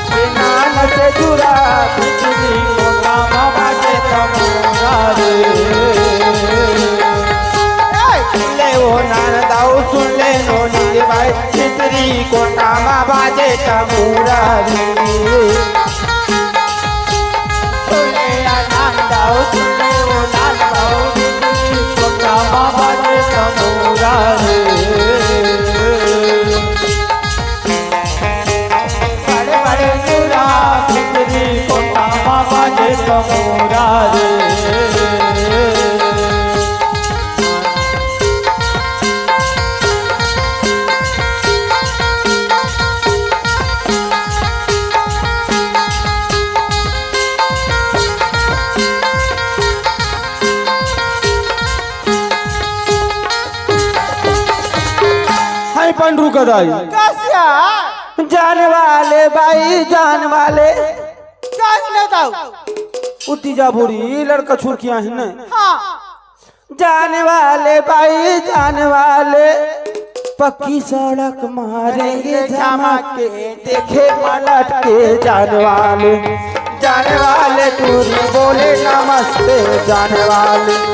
के नानस जुरा, भीतरी कोंटा मा बाजे तमूरा रे। ए! सुन ले ओ नान दाऊ, सुन ले नोनी रे भाई, भीतरी कोंटा मा बाजे तमूरा रे। हाय पंडरू का दाई। कसिया। जान वाले भाई, जान वाले। जान ले दाऊ। उठी जा बूढ़ी, लड़का छुरकिया ही न। हाँ। जाने वाले भाई, जाने वाले, पक्की सड़क मारेंगे जमा के, देखे पलट के जाने वाले, जाने वाले टूरी बोले नमस्ते जाने वाले।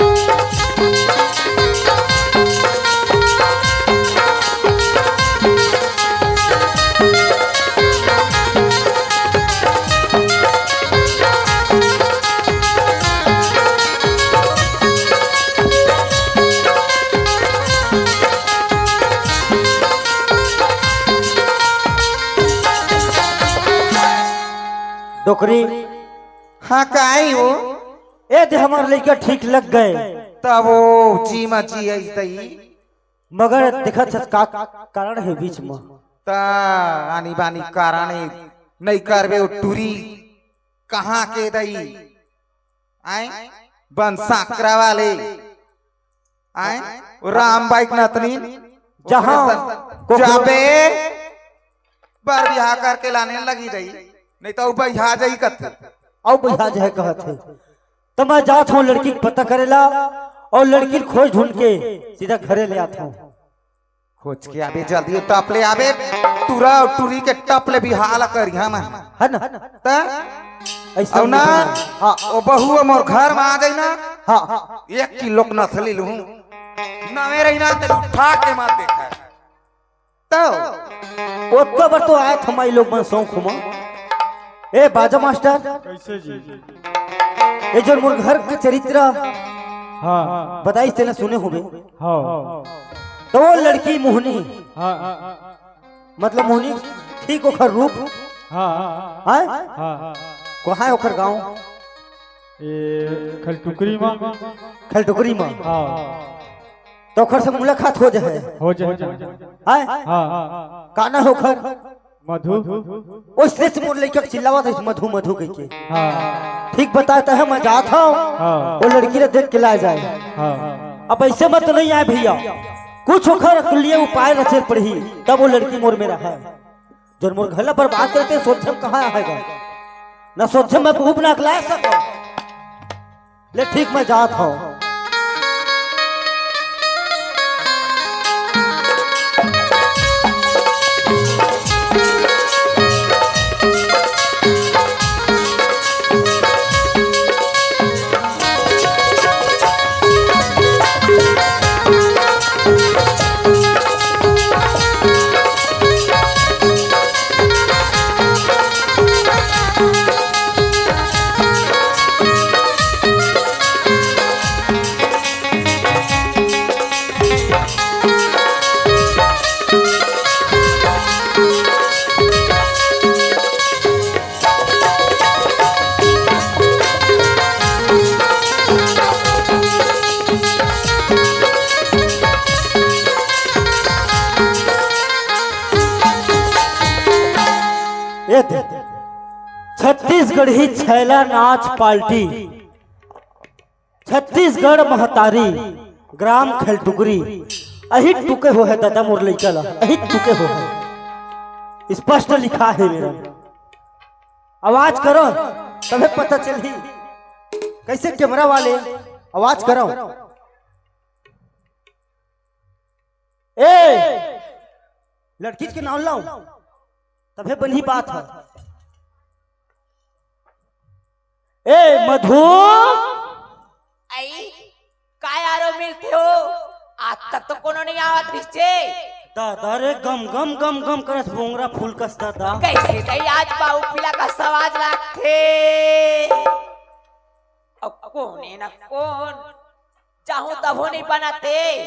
डोकरी। हाँ, काई हो? ए दे, हमर लइका ठीक लग गए। तब वो जी मा जी आई तई। मगर देखत हस का कारण हे बीच म। त आनी बानी कारण हे, नहीं करबे वो टूरी कहाँ के दई? आए बन साकरा वाले, आए राम बाइक नतनी जहाँ ओकरे सन को जाबे बर बिहाव करके लाने लगी दई, नहीं तो बहिया जाई कथे। अउ बहिया जाए कहत हे। त मैं जात हूँ लड़की के पता करेला अउ लड़की के खोज ढूंढ के सीधा घरे ले आत हूँ। खोज के आबे, जल्दी टप ले आबे, टूरा टूरी के टप ले बिहाव करिहा मैं। है ना? त ऐसा अउ ना, नहीं है। हाँ। ओ बहू मोर घर में आ जाई ना, हाँ। एक किलो के नथली लूँ, नवे रही ना, तेरे उठा के मत देखा। तो ओतका बर तो आए थे माई लोग मन शौक हुमा। ए बाजा मास्टर, कैसे जी? ए जो मोर घर के चरित्र हाँ। बताइस तेला सुने होबे। हाँ। तो वो लड़की मोहनी, हाँ। मतलब मोहनी ठीक ओखर रूप, हाँ। हाँ? हाँ। कहाँ है ओखर गाँव? ए, खलटुकरी मा। खलटुकरी मा। हाँ। तो ओखर से मुलाकात हो जाए। हो जाए, हो जाए। हैं? हाँ। का नाम हे ओखर? मधु। ओइसने मोर लइका के चिल्लावत हे, मधु, मधु कहिके। हाँ। ठीक बताए त हे, मैं जात हूँ। हाँ। वो लड़की ला देख के लाए जाए। हाँ। अब ऐसे मत नहीं आए भैया, कुछ ओखर के लिए उपाय रचे पड़ही, तब वो लड़की मोर मेर हे। जोन मोर घर ला बर्बाद करते, सोचे कहाँ आएगा? ना सोचे मैं ऊब ना अकला सको। ले ठीक, मैं जात हूँ। ए दे, छत्तीसगढ़ी छैला नाच पार्टी, छत्तीसगढ़ महतारी, ग्राम खलटुकरी, अही टुके हो हे दादा मोर लइका ला, अही टुके हो हे। स्पष्ट लिखा हे मेर। आवाज करो, तभे पता चलही। कैसे कैमरा वाले, आवाज करो। ए, लड़की के नाम लाओ, तभे बनही बात हे। ए मधु। आई, का यारो मिलथे हो? आज तक तो कोनो नहीं आवत रिहिसे। दादा रे, गम गम गम गम करत बोंगरा फूल कस दादा। कैसे दई आज बाऊ पीला कस आवाज लागथे। अब कोने न कोन जाहूं तभो नहीं बनत हे।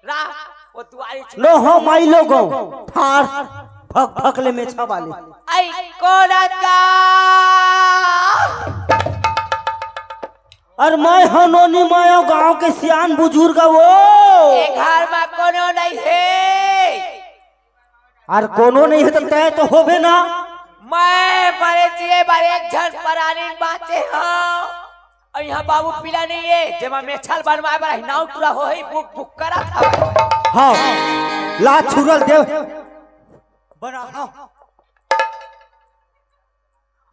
रा, वो दुआरी छे- लो हो माई लोगो, ठार भक भक ले मेछा वाले। आई कोन का? अरे मैं हनोनी माया गांव के सियान बुजुर्ग वो। ए घर में कोनो नहीं हे। अरे कोनो नहीं हे त तय तो होबे ना। मैं मरे जिए बर एक झन परानी बाँचे हँव। अउ इहाँ बाबू पीला नहीं हे, जेमा मेछल बनवाए बर हिनाऊ टूरा होही, बुक बुक करत हवय। हाँ, ला छुरल देव। बना, हाँ।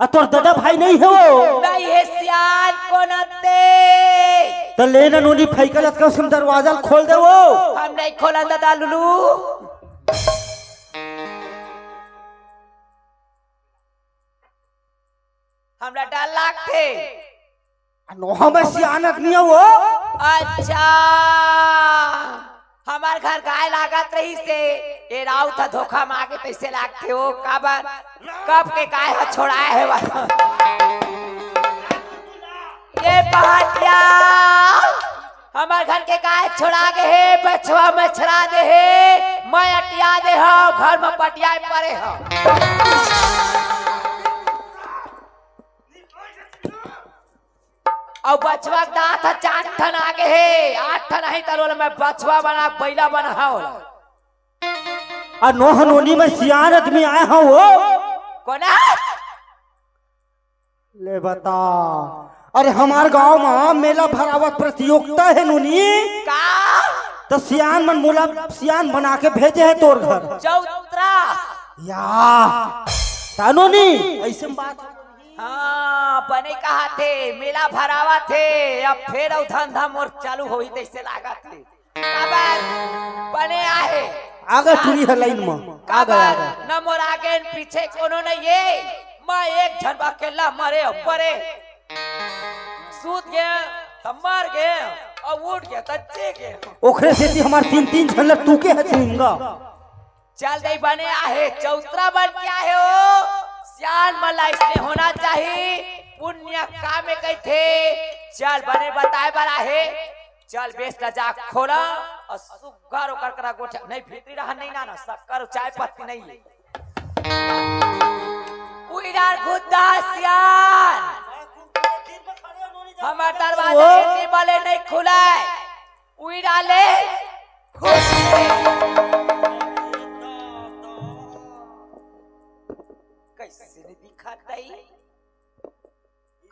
आ तोर ददा भाई नहीं हे वो? नहीं हे सियान, कोन आते? त ले ना नोनी फइका लतका उसके दरवाजा ल खोल दे वो। हम नहीं खोलन ददा लुलू। हमरा डर लागथे। आ नोहा में सियान आदमी हे वो। अच्छा, हमार घर गाय लागत रहिस हे, ए राउत ह धोखा मांगे तइसे लागथे वो। काबर? कब के गाय ह छोड़ाए हे वो। ए पहाटिया, हमार घर के गाय छोड़ा गे हे, बछवा मछरा दे हे, मैं अटिया दे हव, घर में पटियाए परे हव। अउ बछवा के दांत ह चार ठन आगे हे, आठ ठन आही त ओला मैं बछवा बना, बइला बना हव। आ नोहा नोनी में सियान आदमी आए हव वो। कोन हे? ले बता, अरे हमार गांव में मेला भरावत प्रतियोगिता हे नोनी। का? त सियान मन मोला सियान बना के भेजे हे तोर घर। चौतरा। या, त नोनी, अइसे में बात। हाँ, बने कहाथे, मेला भरावत हे, अब फेर अउ धंधा मोर चालू होही तइसे लागत हे। काबर? बने आहे। आगे टुरी हे लाइन में। आगे, काबर? आगे। न मोर आगे न पीछे कोनो नहीं हे। मैं एक झन अकेला मरे अउ परे। सूत गे, त मर गे, अउ उठ गे, त जी गे। ओखरे सेती हमार तीन, तीन झन ल तू के हच निंगा। चल दई बने आहे, चौतरा बन के आहे ओ। सियान मन ला अइसने होना चाही, पुण्य काम में कहिथे। चल बने बताए बर आहे, चल बेस ला जा खोला अउ सुग्घर ओकर करा गोठिया, नहीं भीतरी रहन नहीं ना, ना शक्कर अउ चाय पत्ती नहीं हे। उइरार घुद्दा सियान, हमार दरवाजा ओ। एती बले नहीं खुलाय। उइराले खुशी। कइसे नहीं दिखत हे?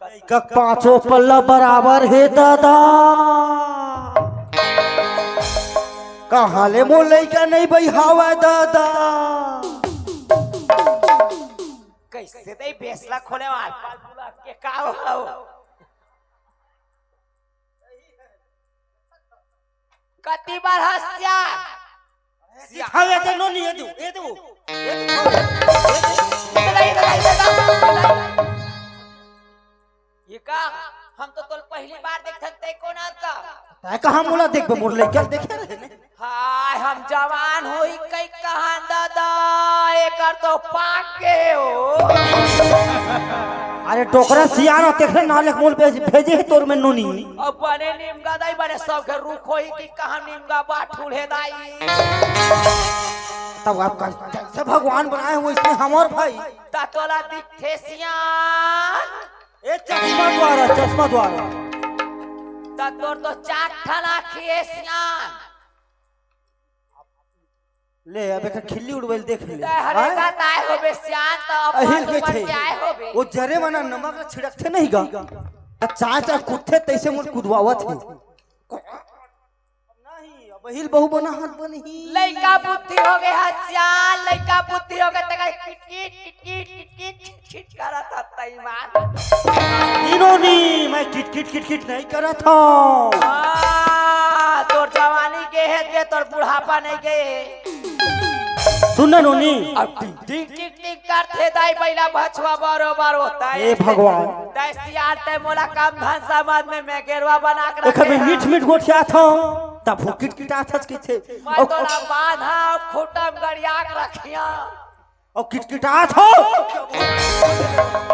लइका पांचों पल्ला बराबर हे दादा। कहां ले मोर लइका नहीं बइहावय दादा। कइसे दई बेसला खोले वाल पाल बुला के का हो? कति बार हंसिया? सिखावे ते नोनी, ये दू, ये दू, ये दू, ये दू। ये का? हम तो तोल पहली बार देखथन, ते कोन आत का? तै कहां मोला देखबे, मोर लइका देखे रहे ने। हाय, हम जवान होही कई कहां दादा, एकर तो पाक गे हो। अरे डोकरा सियान, तेखरे नाले मोल भेज-, भेजे हे तोर में नोनी। अब बने निमगा दाई, बने सब घर रुख होही कि कहां निमगा बाठुल हे दाई। तब आप कइसे भगवान बनाए हो इसमें हमार भाई? ता तोला दिखे सियान। ए चश्मा द्वारा, चश्मा द्वारा। ता तोर तो चार ठन आँखी हे सियान। ले, अब एक खिल्ली उड़वैल देख ले। तै हरे आय? का ताय होबे सियान, त अपन अहिल के ऊपर छे। के आय होबे। वो जरे मना नमक ल छिड़कथे नहीं गा। त चाय चाय कुदथे तैसे मोर कुदवावत हे। नहीं, अब अहिल बहू बना हाथ बनही। लइका बुद्धि हो गे ह सियान, लइका बुद्धि हो गे त कहे किटकिट, किटकिट, किटकिट, किटकिट करत ह तैमान। इनोनी, मैं किटकिट, किटकिट नहीं करत हूँ। हाँ, तोर जवानी गे हे, गे तोर बुढ़ापा नहीं गे हे। सुन ना नोनी। अब टिक टिक टिक टिक करथे दाई, बइला बछवा बरोबर होता हे। हे भगवान। तै सियान तै मोला कम धन समझ में, मैं गेरवा बना के एखर में रखे मीठ हँव। मीठ गोठियाथँव, तब वो किटकिटाथस कहिथे। मैं अउ तोला बांधा खूंटा म गड़िया के रखिया। अउ किटकिटाथँव।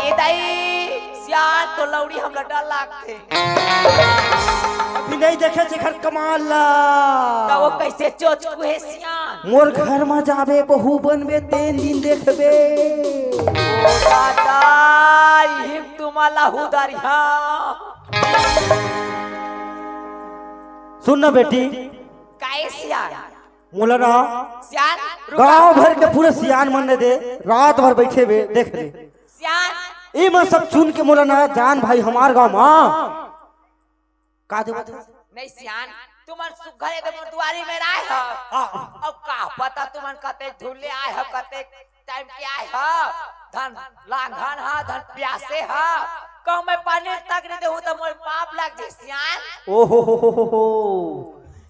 ए दाई, सियान तो लौड़ी हमला डर लागथे। अभी नहीं देखे जेखर कमाल ला। त वो कइसे चोचकू हे सियान? मोर घर म जाबे, बहू बनबे, तेन दिन देखबे। ओ दादा, इहिम तुमा लहू दरिहा। सुन ना बेटी। काहे सियान? मोला ना सियान, रुका। गांव भर के पूरे सियान मन ने दे, रात भर बैठे बे, देख ले। सियान। ए मन सब चुन के मोला ना जान भाई हमार गांव म। का देबो? नहीं सियान, तुमन सुग्घर एकदम दुआरी में आए हो। हाँ। अब का पता तुमन कते धुल्ले आए हो, कते टाइम के आए हो। धन लांघन हा, धन प्यासे हा, कहूँ मैं पानी तक नहीं देहूँ त मोर पाप लग जाही सियान। ओहो हो हो हो हो।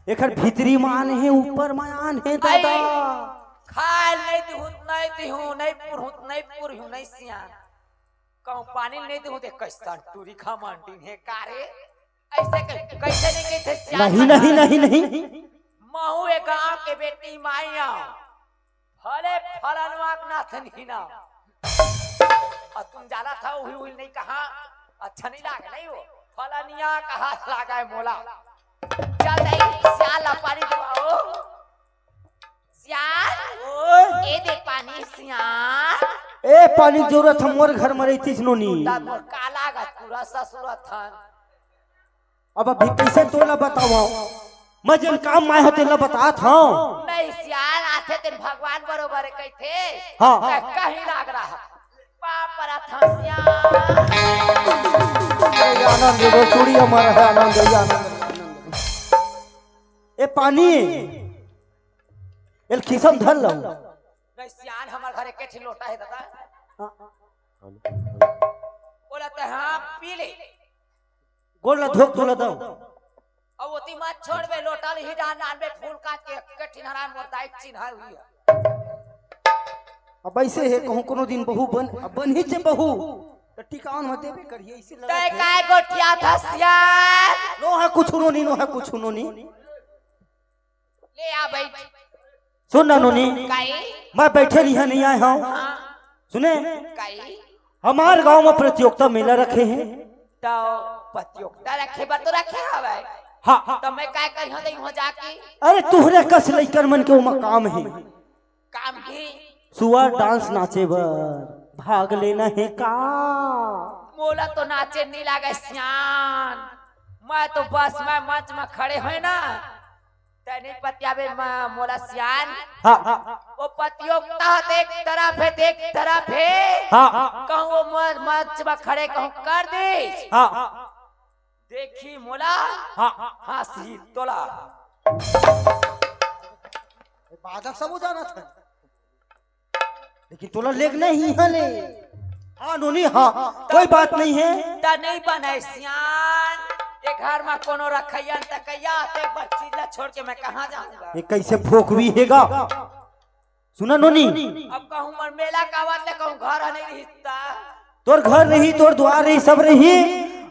एकर भीतरी म आन हे, ऊपर म आन हे दादा। खाए नहीं दिहूँ, नहीं दिहूँ, नहीं पुरहूँ, नहीं पुरहूँ, नहीं सियान। कहूँ पानी नहीं दिहूँ ते कैसन टूरी खा मंडिन हे का रे? ऐसे कै-, कैसे नहीं कहिथे सियान नहीं, मन नहीं, ह? नहीं, नहीं। महू ए गांव के बेटी माई आंव। भले फलनवा के नाथनी ना। अउ तुम जानत हव उही उही नहीं कहा, अच्छा नहीं लागे नहीं वो। फलनिया कहा लागे मोला। चल दई, सियान ला पानी देवाओ। सियान, ओए। ए दे पानी सियान। ए पानी जरूरत ह मोर घर म रहितिस नोनी। त मोर का लागत पूरा ससुरत हन। अब अभी कैसे तोला बतावंव? मैं जेन काम म आय हंव तेला बतात हंव। नहीं सियान, आथे तेन भगवान बरोबर कहिथे। हाँ। त कहीं लाग रहा। पाप परत हंव सियान। ए आनंद दे दो, चूड़ी हमारा है आनंद, ए आनंद, आनंद। ए पानी, एल खिसम धर लो। नहीं सियान, हमर घर एके ठिन लोटा हे दादा। हाँ। बोला त हाँ, पी ले। गोड़ ला धोक तोला दंव। अब ओती मत छोड़बे, लोटा ल ही डान डान बे, फूल काट के एके ठिन हरान मोर दाई चिन्हा हुई है। अब ऐसे हे कहूँ कोनो दिन बहू बन, अब बनही चे बहू, त ठिकान म देबे करही, ऐसे लगा तय के। काय गोठियाथस सियान? नो है कुछ नोनी, नो है कुछ नोनी। ले आ बैठ। सुन ना नोनी, काई? मैं बैठे रिहा नहीं आय हंव। हाँ। सुने? काई? हमार गांव म प्रतियोगिता मेला रखे हे। त प्रतियोगिता रखे बर तो रखे हवय। हाँ। त मैं काय करिहंव त इहाँ जाके? अरे तुहरे कस लइकन मन के ओमा काम हे। काम हे? सुअर डांस नाचे बर भाग लेना हे का? मोला तो नाचे नहीं लागे सियान। मैं तो बस मैं मंच म खड़े होय ना, तै नहीं पतियाबे म-, मोला सियान। हाँ, हाँ, वो प्रतियोगिता ह त एक तरफ हे, त एक तरफ हे। हाँ, हाँ। कहूँ वो म-, मंच म खड़े कहूँ कर दीस। हाँ। देखही मोला। हाँ, हाँ। हंसही तोला। बादक सबो जानत हे। लेकिन तोला लेग नहीं हले। हाँ नोनी, हाँ, कोई बात नहीं हे। त नहीं बने सियान, ये घर म कोनो रखइया न तकइया, त एक बार चीज ला छोड़ के मैं कहाँ जाहूँगा? ये कैसे फोकवी हेगा? सुना नोनी। अब कहूँ मोर मेला कावत ले कहूँ घर नहीं रहिस त। तोर घर रही, तोर द्वार रही, सब रही।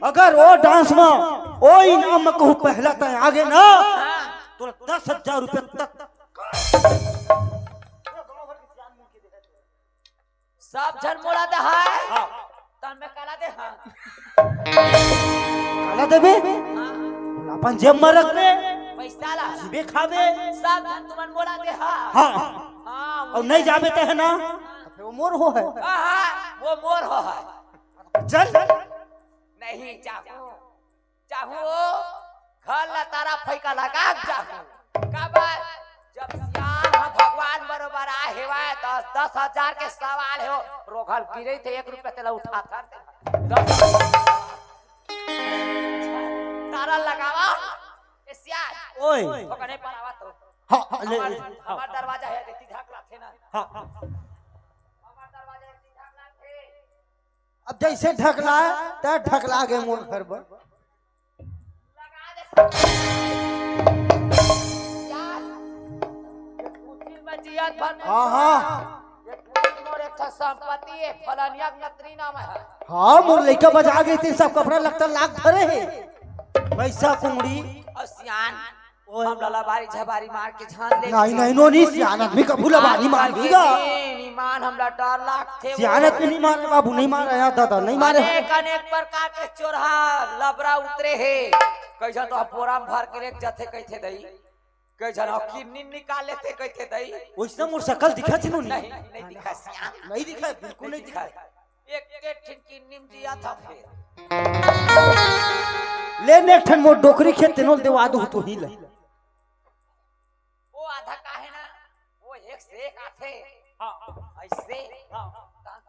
अगर ओ डांस म, ओ इनाम म कहूँ पहला तय आगे ना, हाँ। तोला दस हजार रुपया तक सब झन मोला दे हे। हाँ। तन में काला दे हे। काला देबे? हाँ। अपन जेब में रखबे। पैसा ला। जीबे खाबे। सब झन तुमन मोला दे हे। हाँ। हाँ, अउ नहीं जाबे ते हे ना। वो मोर हो हे। हाँ, हाँ, वो मोर हो हे। चल। नहीं जाबो। जाहूँ ओ घर ला तारा फैका लगा के जाहूँ। काबर? जब सियान ह भगवान बरोबर आए हेवय, त दस हजार के सवाल हे, रोघल गिरे थे, एक रुपया तेला उठा कर दे। दस हजार। तारा लगावा, ए सियान। ओए। ओकने पर आवा तो। हाँ, ले, हमार, ले, हाँ। हमार दरवाजा हे, देखी ढकला थे ना। हाँ, हाँ। हमार दरवाजा हे, देखी ढकला थे। अब जैसे ढकला, त ढकला गे मोर घर बर। लगा दे। यार, ये कुटिर में जियत भर में हाँ, हाँ। ये कुटिर मोर एक ठो संपत्ति हे, फलनिया के नतरी नाम हे। हाँ, मोर लइका बजा गे थे, सब कपड़ा लत्ता लाग धरे हे। पैसा कुंगड़ी। अउ सियान, ओए। हमला लबारी झबारी मार के झान ले नहीं, नहीं, नोनी, सियान आदमी कभू लबारी मार आजकल के गा। दिन ईमान हमला डर लागथे। सियान आदमी नहीं मारे बाबू, नहीं मारे यार दादा, नहीं मारे। अनेक, अनेक प्रकार के चोरहा लबरा उतरे हे। कई झन तो बोरा में भर के लेके जाथे कहिथे दई। कई झन ह किन्नी निकाल लेथे कहिथे दई। वइसने मोर सकल दिखत हे नोनी? नहीं, नहीं दिखय सियान। नहीं दिखय, बिल्कुल नहीं दिखय। एक, एक ठिन किन्नी म जियत हे फेर। ले ने एक ठन मोर डोकरी खेत तेनो ल देवा दूँ तो ही ले। वो आधा का हे ना, वो एक से एक आथे। हाँ। अइसे। हाँ।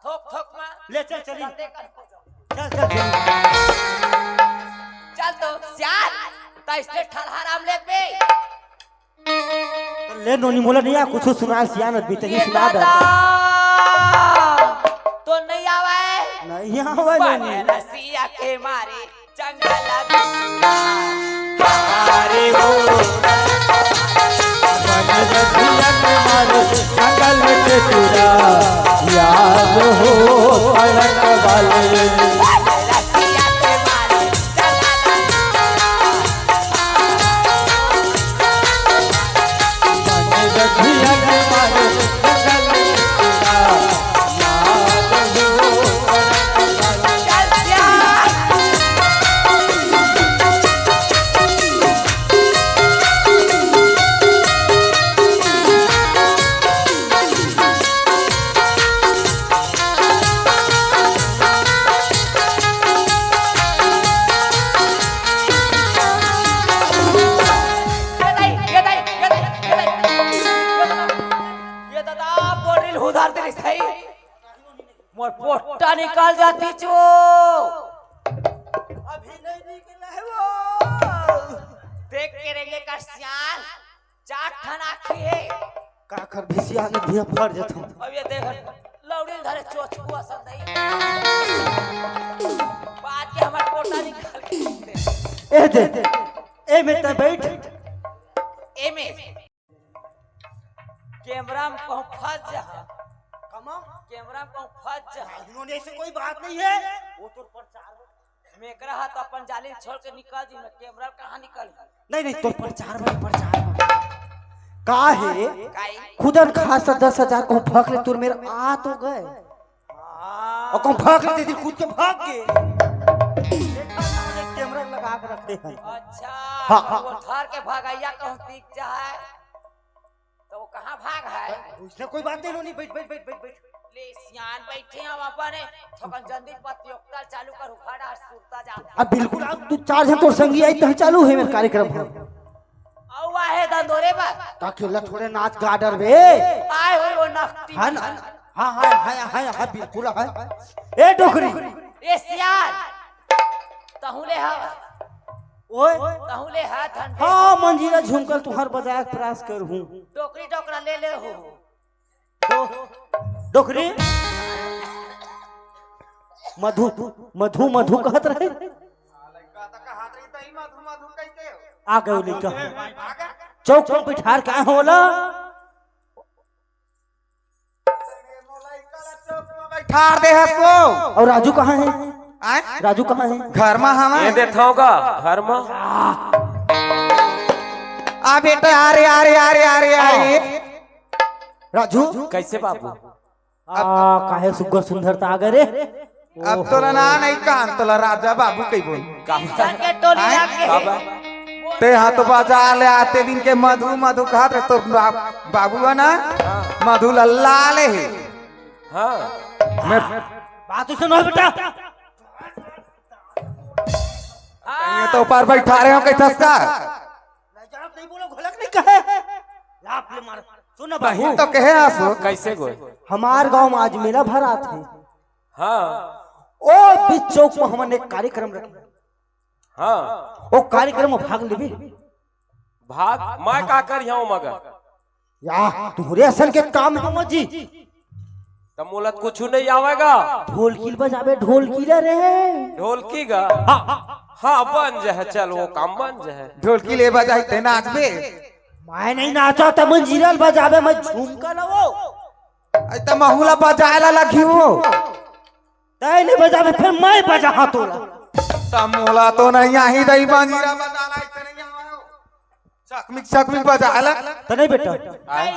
थोक थोक मा। ले चल, चली। चलते कर हो जाओ। चल, चल, चल। चल तो सियान, त इसने ठलहा राम ले पे। ले नोनी मोला नहीं आ, कुछ सुना सियान आदमी तनी ये सुना दे। दादा, तो यहाँ वाले बने नहीं। रसिया के मारे जंगल बिचुला। अरे वो बने रसिया के मारे जंगल के चूड़ा, याद हो सड़क वाले। बने रसिया के मारे जंगल बिचुला। बने रसिया के मारे जंगल बिचुला। ये दाई, ये दाई, ये दाई, ये दाई। ये दादा, बोरिल उधार दे रही। मोर पोट्टा निकल जाती चो। अभी नहीं निकला है वो। देख के रेंगे का सियान, चार ठन आँखी है। का कर भी सियान भैया फर जाता हूँ। अब ये देख, लौड़ी धरे चोचकू असन दई। बाद के हमार पोट्टा निकल के। ए दे, ए में त बैठ। ए में। कैमरा में कहूँ फंस जा। कमा? कैमरा में कहूँ फंस जा। इन्होंने ऐसे कोई बात नहीं है। वो तो प्रचार में मेकरा हा तो अपन जाली छोड़ के निकल जी, मैं कैमरा कहाँ निकल? नहीं, नहीं, तो प्रचार में, प्रचार में। का है? काई? खुदन खास दस हजार कहूँ फक ले, तुर मेर आ तो गए। हाँ। और कहूँ फक ले, दीदी खुद के भाग के। देखा ना, कैमरा लगा के रखे हैं। अच्छा। हाँ, हाँ। वो धर के भागैया कहूँ दिख जाए। तो वो कहाँ भाग है? उसने कोई बात नहीं, नोनी, बैठ, बैठ, बैठ, बैठ, बैठ। ले, सियान बैठे हैं वहाँ पर, थोकन जल्दी प्रतियोगिता चालू कर, उखाड़ा और सुरता जा। अब बिल्कुल, अब दू चार झन तोर संगी आई, तह चालू है मेरा कार्यक्रम। आओ, आहे दंदोरे बा। ताकि ला थोड़े नाच गा डर बे। आए हो वो नकटी है ना? हाँ, हाँ, हाँ, हाँ, हाँ, बिल्कुल है। ए डोकरी। ए सियान। तहूँ ले हा। ओए। तहूँ ले हा धन दे। हाँ, मंजीरा झुमकल तुहार बजाय प्रयास कर हूँ। डोकरी डोकरा ले ले हो। डो-, डोकरी। मधु, मधु, मधु कहत रहे। आ गए लइका। चौक में बिठार के आए हो ला। बैठार दे हस वो। और राजू कहाँ है? आय? राजू कहाँ है? घर में हवा। ये देथव गा, घर में। आ बेटा, अरे, अरे, अरे, अरे, अरे। राजू। कैसे बाबू? आ, काहे सुग्घर सुंदर त आ गए रे। अब तोला ना नहीं कान, तोला राजा बाबू कही बोल। काबर? के टोली आय? लाग के। काबर? ते हा तो बाजार ले आते दिन के मधु मधु कहत रहे, तोर बा-, बाबू है ना? हाँ। मधु लल्ला ले हे। हाँ। मैं बात सुनो बेटा। ये तो ऊपर बैठा रहे हो कहीं थसका। लाजवाब नहीं बोलो, घोलक नहीं कहे। लाप ले मार। सुन ना वही बाबू। तो कहे आसो। कैसे गोय? हमार गांव में आज मेला भरात है। हाँ। ओ बीच चौक में हमन एक कार्यक्रम रखे। हाँ। ओ कार्यक्रम में भाग लेबे। भाग? मैं का करिहौं मगर? या, तुहरे असन के काम है मजी। त मोला कुछु नहीं आवेगा। ढोलकी ल बजाबे, ढोलकी ल रे। ढोलकी गा? हाँ। हाँ, बन जाए, चल वो काम बन जाए। ढोलकी ले बजाई ते नाचबे। मैं नहीं नाचा त मंजीरा ल बजाबे, मैं झुमका लवो। अरे त महूला बजाए ला लगी हो। तै नहीं बजाबे, फिर मैं बजाहा तोला। त मोला तो नहीं आही दई मंजीरा बजाना, इतने नहीं आवे हो। चकमिक, चकमिक बजा, अलग। त नहीं बेटा। आय।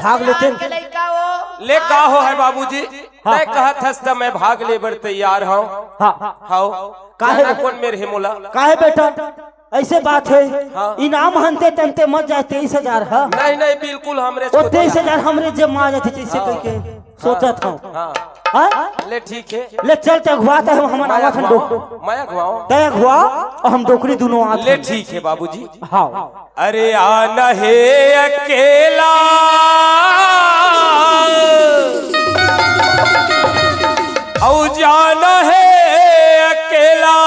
भाग लेते हैं। के लइका वो। ले का हो है बाबूजी? हाँ। तय कहत हस त मैं भाग ले बर तैयार हूँ। हाँ। हाओ। काहे जाना बेटा? कौन मेरे है मोला? काहे बेटा? ऐसे बात है। हाँ। इनाम हनते तनते मत जाए तेईस हजार, हाँ? नहीं, नहीं, बिल्कुल हमरे ओ, तेईस हजार हमरे जेब में आ जाते जैसे हाँ। कह के। सोचत हूँ। हाँ। हाँ? ले ठीक है। ले चल ते अगुआ ते हम, हमन मैं आवत हन अगुवाओं, डोक-, मैं अगुवाओं। ते अगुआ और हम डोकरी दोनों आत ले हन। ठीक है बाबूजी। हाँ। अरे आना है अकेला, औ जाना है अकेला।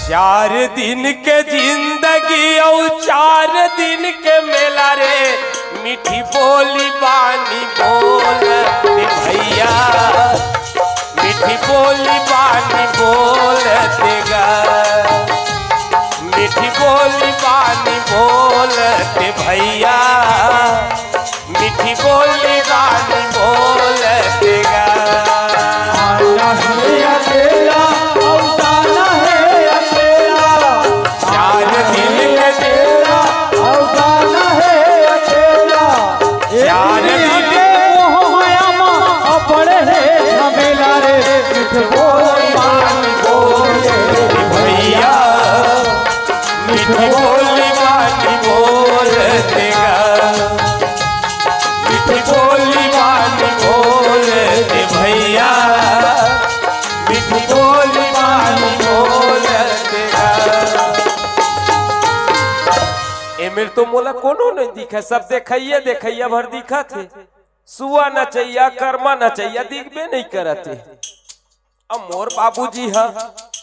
चार दिन के जिंदगी औ चार दिन के मेला रे, मीठी बोली बानी बोल दे भैया। मिला रे, मीठ बोली बानी बोले भैया, मीठ बोली बानी बोल देगा, मीठ बोली बानी बोल दे भैया, मीठ बोली बानी बोल देगा। एमेर तो मोला कोनो नहीं दिखे, सब देखइया देखइया भर दिखत हे। सुआ नचइया, करमा नचइया दिखबे नहीं करत हे। अब मोर बाबूजी ह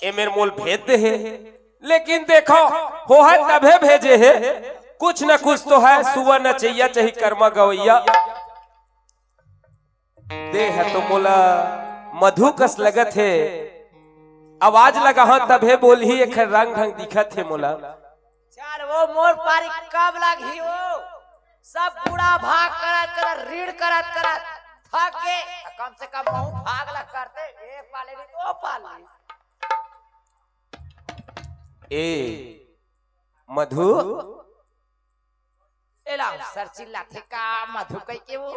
एमेर मोल भेज दे हे, लेकिन देखो, हो है तभे भेजे हे, कुछ न कुछ तो है। सुआ नचइया चाहे करमा गवइया दे हे तो मोला मधु कस लगत हे। आवाज लगाहूं तभे बोलही, एखर रंग ढंग दिखत हे मोला। चल वो मोर पारी कब लगही वो? सब बूढ़ा भाग करत करत, रीढ़ करत करत थक गे। कम से कम महूं भाग ला करते, ए पाले भी तो पाले। ए मधु, एला सर चिल्लाथे का मधु कहि के वो?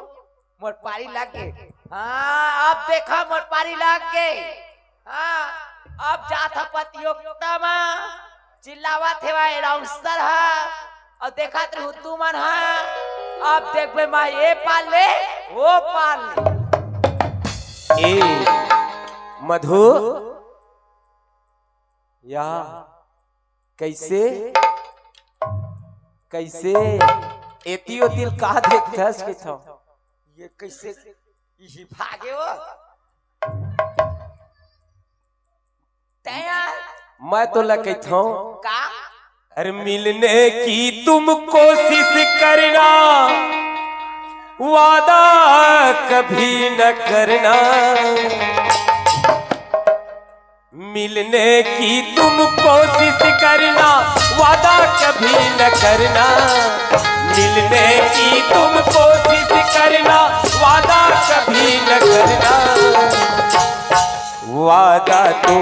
मोर पारी लग गे। हाँ, अब देखा मोर पारी लग गे। हाँ, अब जात ह प्रतियोगिता मा चिल्लावत हे भाई announcer ह। अब देखत रहू तुमन ह। अब देखबे मैं ये पार ले, वो पार ले। ए मधु, या कइसे, कइसे एती ओती ल का देखथस कहिथंव? ये कइसे इही भागे वो? तैं यार। मैं तोला कहिथंव। का? अरे मिलने की तुम कोशिश करना, वादा कभी न करना। मिलने की तुम कोशिश करना, वादा कभी न करना। मिलने की तुम कोशिश करना, वादा कभी न करना। वादा तो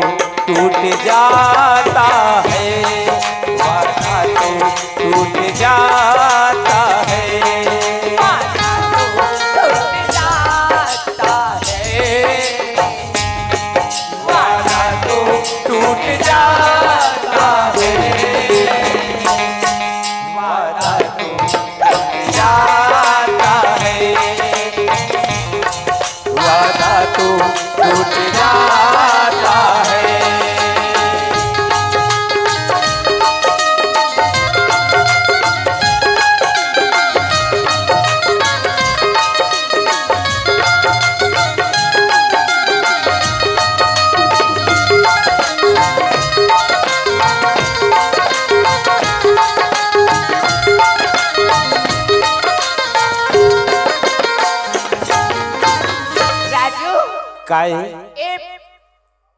टूट जाता है, वादा तो टूट जाता है, वादा तो टूट जाता है। वादा तो टूट जाता है, वादा तो टूट जाता है, वादा तो टूट जाता है। राजू, काय? ए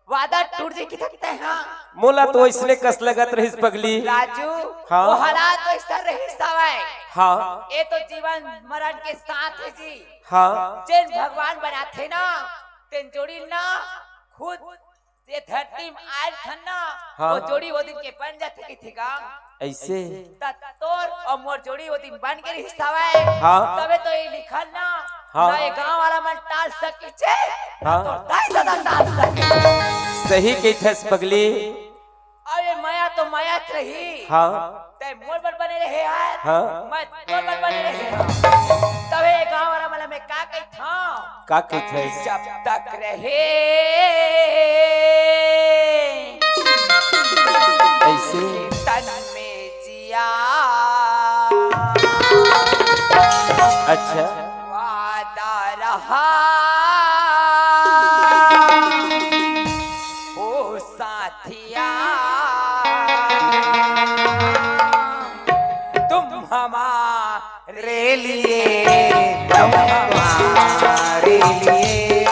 वादा टूट जाही कहिथस तैं हा। मोला तो अइसने कस लगत रहिस पगली। राजू, हाँ। वो हालात तो अइसन रहिस हवय। हाँ। ए तो जीवन मरण के साथ हे जी। हाँ। जेन भगवान बनाथे ना, तेन जोड़ी ना खुद ये धरती म आय थन ना, हाँ। वो जोड़ी वो दिन के बन जाथे कहिथे गा। अइसे? त तोर अउ मोर जोड़ी वो दिन बन के रहिस हवय। हाँ। तभे तो ये लिखन ना, हाँ। ना ये गाँव वाला मन टाल सकिस हे, हाँ। ना तोर दाई ददा टाल सकिस हे। सही कहिथस पगली। अउ ये मया तो मया रही। हाँ। तैं मोर बर बने रहे यार। हाँ। मैं तोर बर बने रहे हँव। तभे ये गाँव वाला मन ला मैं का कहिथँव? का कहिथस? जब तक रहे अइसे? तन में जिया। अच्छा। वादा रहा ओ साथिया, तुम हमारे लिए, तुम हमारे लिए,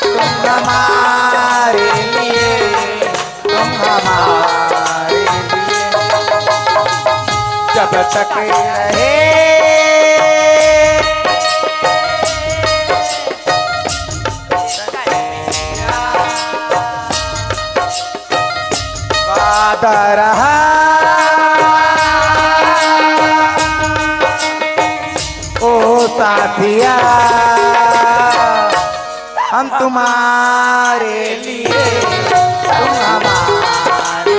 तुम हमारे लिए, तुम हमारे लिए। जब तक रहे वादा रहा ओ साथिया, हम तुम हमारे लिए, तुम हमारे,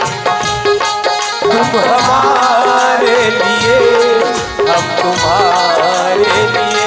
तुम हमारे लिए, हम तुम्हारे लिए।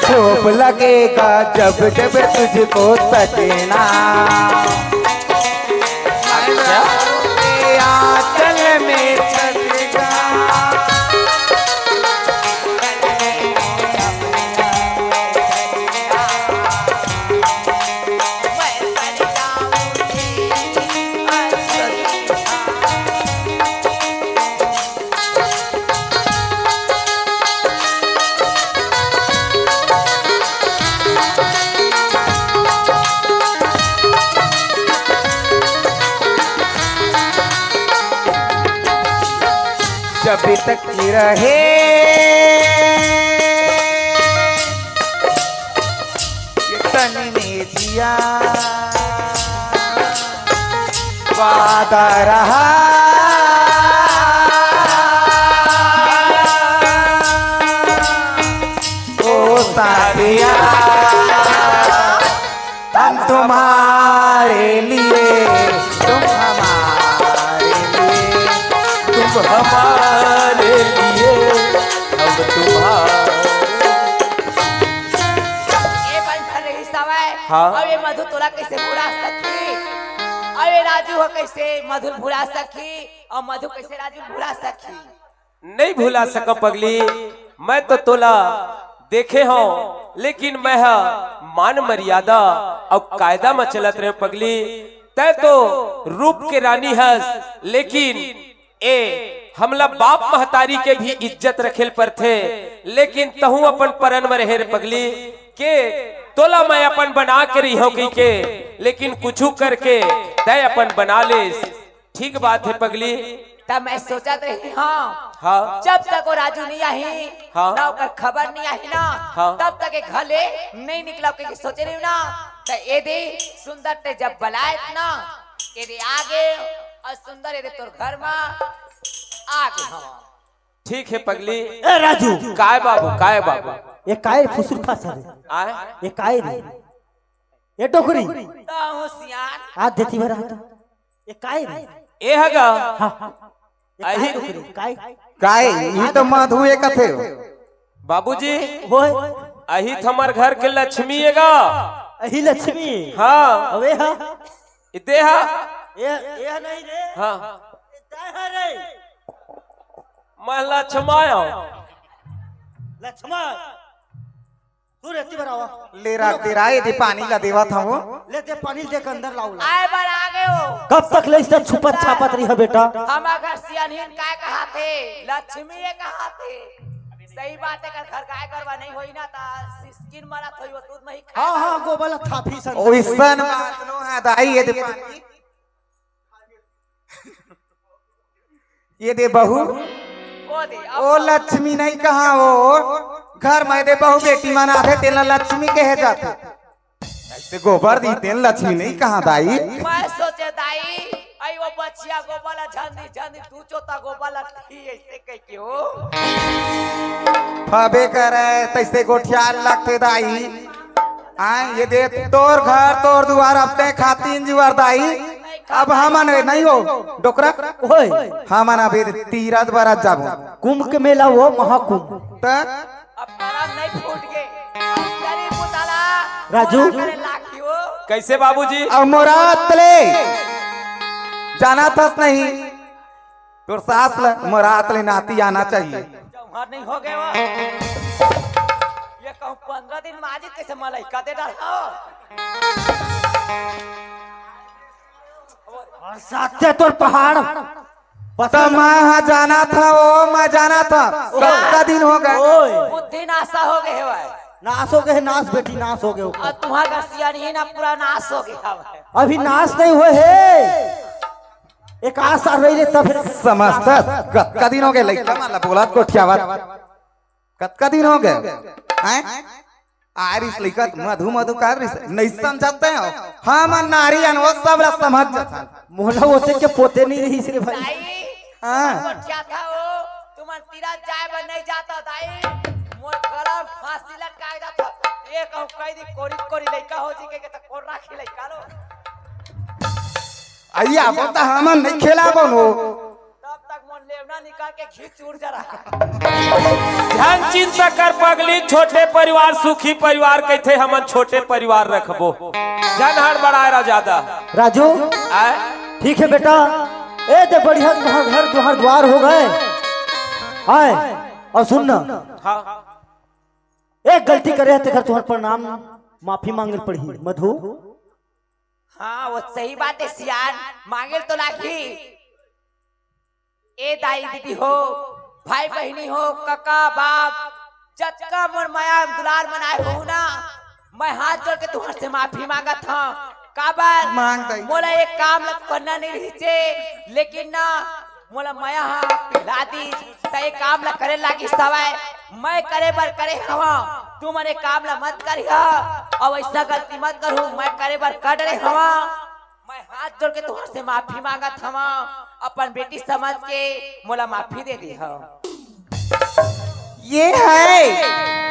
चोप लगेगा जब जब तुझको सजना। अच्छा। आंचल में सजना। जब तक रहे ये तन में जिया, वादा रहा ओ साथिया, हम तुम्हारे लिए, तुम हमारे लिए, तुम हमारे लिए, हम तुम्हारे। ए बंठन रहिस हवय। हाँ। अउ ए मधु तोला कइसे भुला सकही? अउ ए राजू ह कइसे मधु ल भुला सकही? अउ मधु कइसे राजू ल भुला सकही? नइ भुला सकंव पगली, मैं तो तोला देखे हंव, लेकिन मैं ह मान मर्यादा अउ कायदा म चलत रहेंव पगली। तैं तो रूप के रानी हस, लेकिन ए हमला बाप महतारी के भी इज्जत रखे ल परथे, लेकिन तहूं अपन परन म रहे रे पगली। के तोला मैं अपन बना के रहिहंव कहिके, लेकिन कुछु करके तैं अपन बना लेस। ठीक बात हे पगली। त मैं सोचत रहे हंव, हाँ। जब तक ओ राजू नइ आही, हाँ। त ओकर खबर नइ आही ना, हाँ। तब तक ए घर ले नइ निकलंव कहिके सोचे रहेंव ना। त ए दे सुंदर तैं जब बलायस ना, ए दे आगे, अउ सुंदर ए दे तोर घर म आगे हंव। ठीक हे पगली। ए राजू। काय बाबू, काय बाबू? ए काय फुसुर फासर हे? आय? ए काय रे? ए डोकरी। त हूं सियान। आ देती भरा। ए काय रे? ए ह गा। हाँ। ए काय अही। डोकरी? काय? काय? इही तो मधु ए कथे। बाबूजी। होय। अही त हमर घर के लक्ष्मी ए गा। अही लक्ष्मी। हाँ। अबे हाँ। ए दे हा। ए, ए नहीं रे। हाँ। ए तैं हा रे। मैं लक्ष्मा हंव। लक्ष्मा। तू रेती भरावा। ले रख दे रा, ए दे पानी ला देवत हंव। ले दे पानी दे के अंदर लाव ला। आय बर आगे हो। कब तक ले अइसे छुपत छापत रहिहा बेटा? हमर घर सियानहिन काय कहाथे? लक्ष्मी ए कहाथे। सही बात हे, एकर घर गाय गरवा नइ होही ना, त सिसकिन मरत होही, ओ दूध मही खाय हाँ, बर। हाँ, गोबर ला थापही सन। ओइसन बात नो हे दाई, ए दे पानी। ए दे बहू। ओ दे, अब ओ लक्ष्मी नइ कहांव, घर म ए दे बहू बेटी मन आथे, तेला लक्ष्मी कहे जाथे। अइसे गोबर दिही तेन लक्ष्मी नइ कहांव दाई। मैं सोचे दाई, अई ओ बछिया गोबर ला झन दिही, झन दिही, दू चोता गोबर ला दिही, अइसे कहिके हो। फबे करे, तइसे गोठियाय ल लगथे दाई। आय, ए दे तोर घर, तोर दुवार, अब तैं खातिन जुवार दाई। अब हमन नइ हो, डोकरा। ओए। हमन अभी तीरथ बरत जाबो। कुंभ के मेला हो, महाकुंभ। त अब करम नइ फूट गे। अब शरीर मुताला राजू। मोरा करे लागी हो। कइसे बाबूजी? अब मोरात ले जानत हस नहीं, तोर सास ल मोरात ले नाती आना चाहिए। जौहर नइ हो गे वो। ए कहूं पंद्रह दिन म आजी कइसे मलई कते डालो। अउ साथे तोर पहाड़। त मैं हा जानत हंव, ओ मैं जानत हंव। कतका दिन हो गे? ओए। बुद्धि नासा हो गे हवय। नास हो गे हे, नास बेटी, नास हो गे हे। अउ तुंहर घर सियानहिन पूरा नास हो गे हवय। अभी नास नइ होय हे। एक आस आ रही रे तब समझता। कतका दिन हो गए लइका मन ला बोलत गोठियावत? कतका दिन हो गए? हैं? आरिस लइका मधु मधु कर रिस, नहीं समझते हो? हम नारी अन वो सब ला समझ जाथन। मोला होते के पोते नहीं रही रे भाई। दाई, हाँ। तुमन क्या था हो? तुमन तीरथ जाए बर नहीं जाता दाई। मोर गला फांसी लटकाए जाता। ये कहूँ कई दिन कोरी कोरी लइका हो जी के, के तो कोर्रा के लइका लो। अइया, वो तो हमन नहीं खेला बोलो। तब तक मोर लेवना निकाल के घी चूर जरा। झन चिंता कर पगली, छोटे परिवार सुखी परिवार कहिथे, हमन छोटे परिवार रखबो। झन हड़बड़ाए रह ज्यादा। राजू, आय? ठीक है बेटा, ए ते बढ़िया तुहार घर तुहार द्वार हो गए। आय, और सुन ना, हाँ। एक गलती करे हे तेकर तुहार प्रणाम, माफी मांगे पड़ही मधु। हाँ, वो सही बात है सियान, मांगे तो लागी। ए दाई दीदी हो, भाई बहिनी हो, कका बाप, जतका मोर मया दुलार मनाए हो ना, मैं हाथ जोड़ के तुहर से माफी मांगत हूँ। काबर? मांग दाई। मोला एक काम ला करना नहीं रहिसे, लेकिन ना मोला मया हा पिला दी, त एक काम ला करे लागी सवाय। मैं करे बर करे हवा, तू मने काम ला मत करिहा। अब ऐसा गलती मत करू, मैं करे बर कर डरे हवा। मैं हाथ जोड़ के तुहर से माफी मांगत हवा, अपन बेटी समझ के मोला माफी दे दे। ये है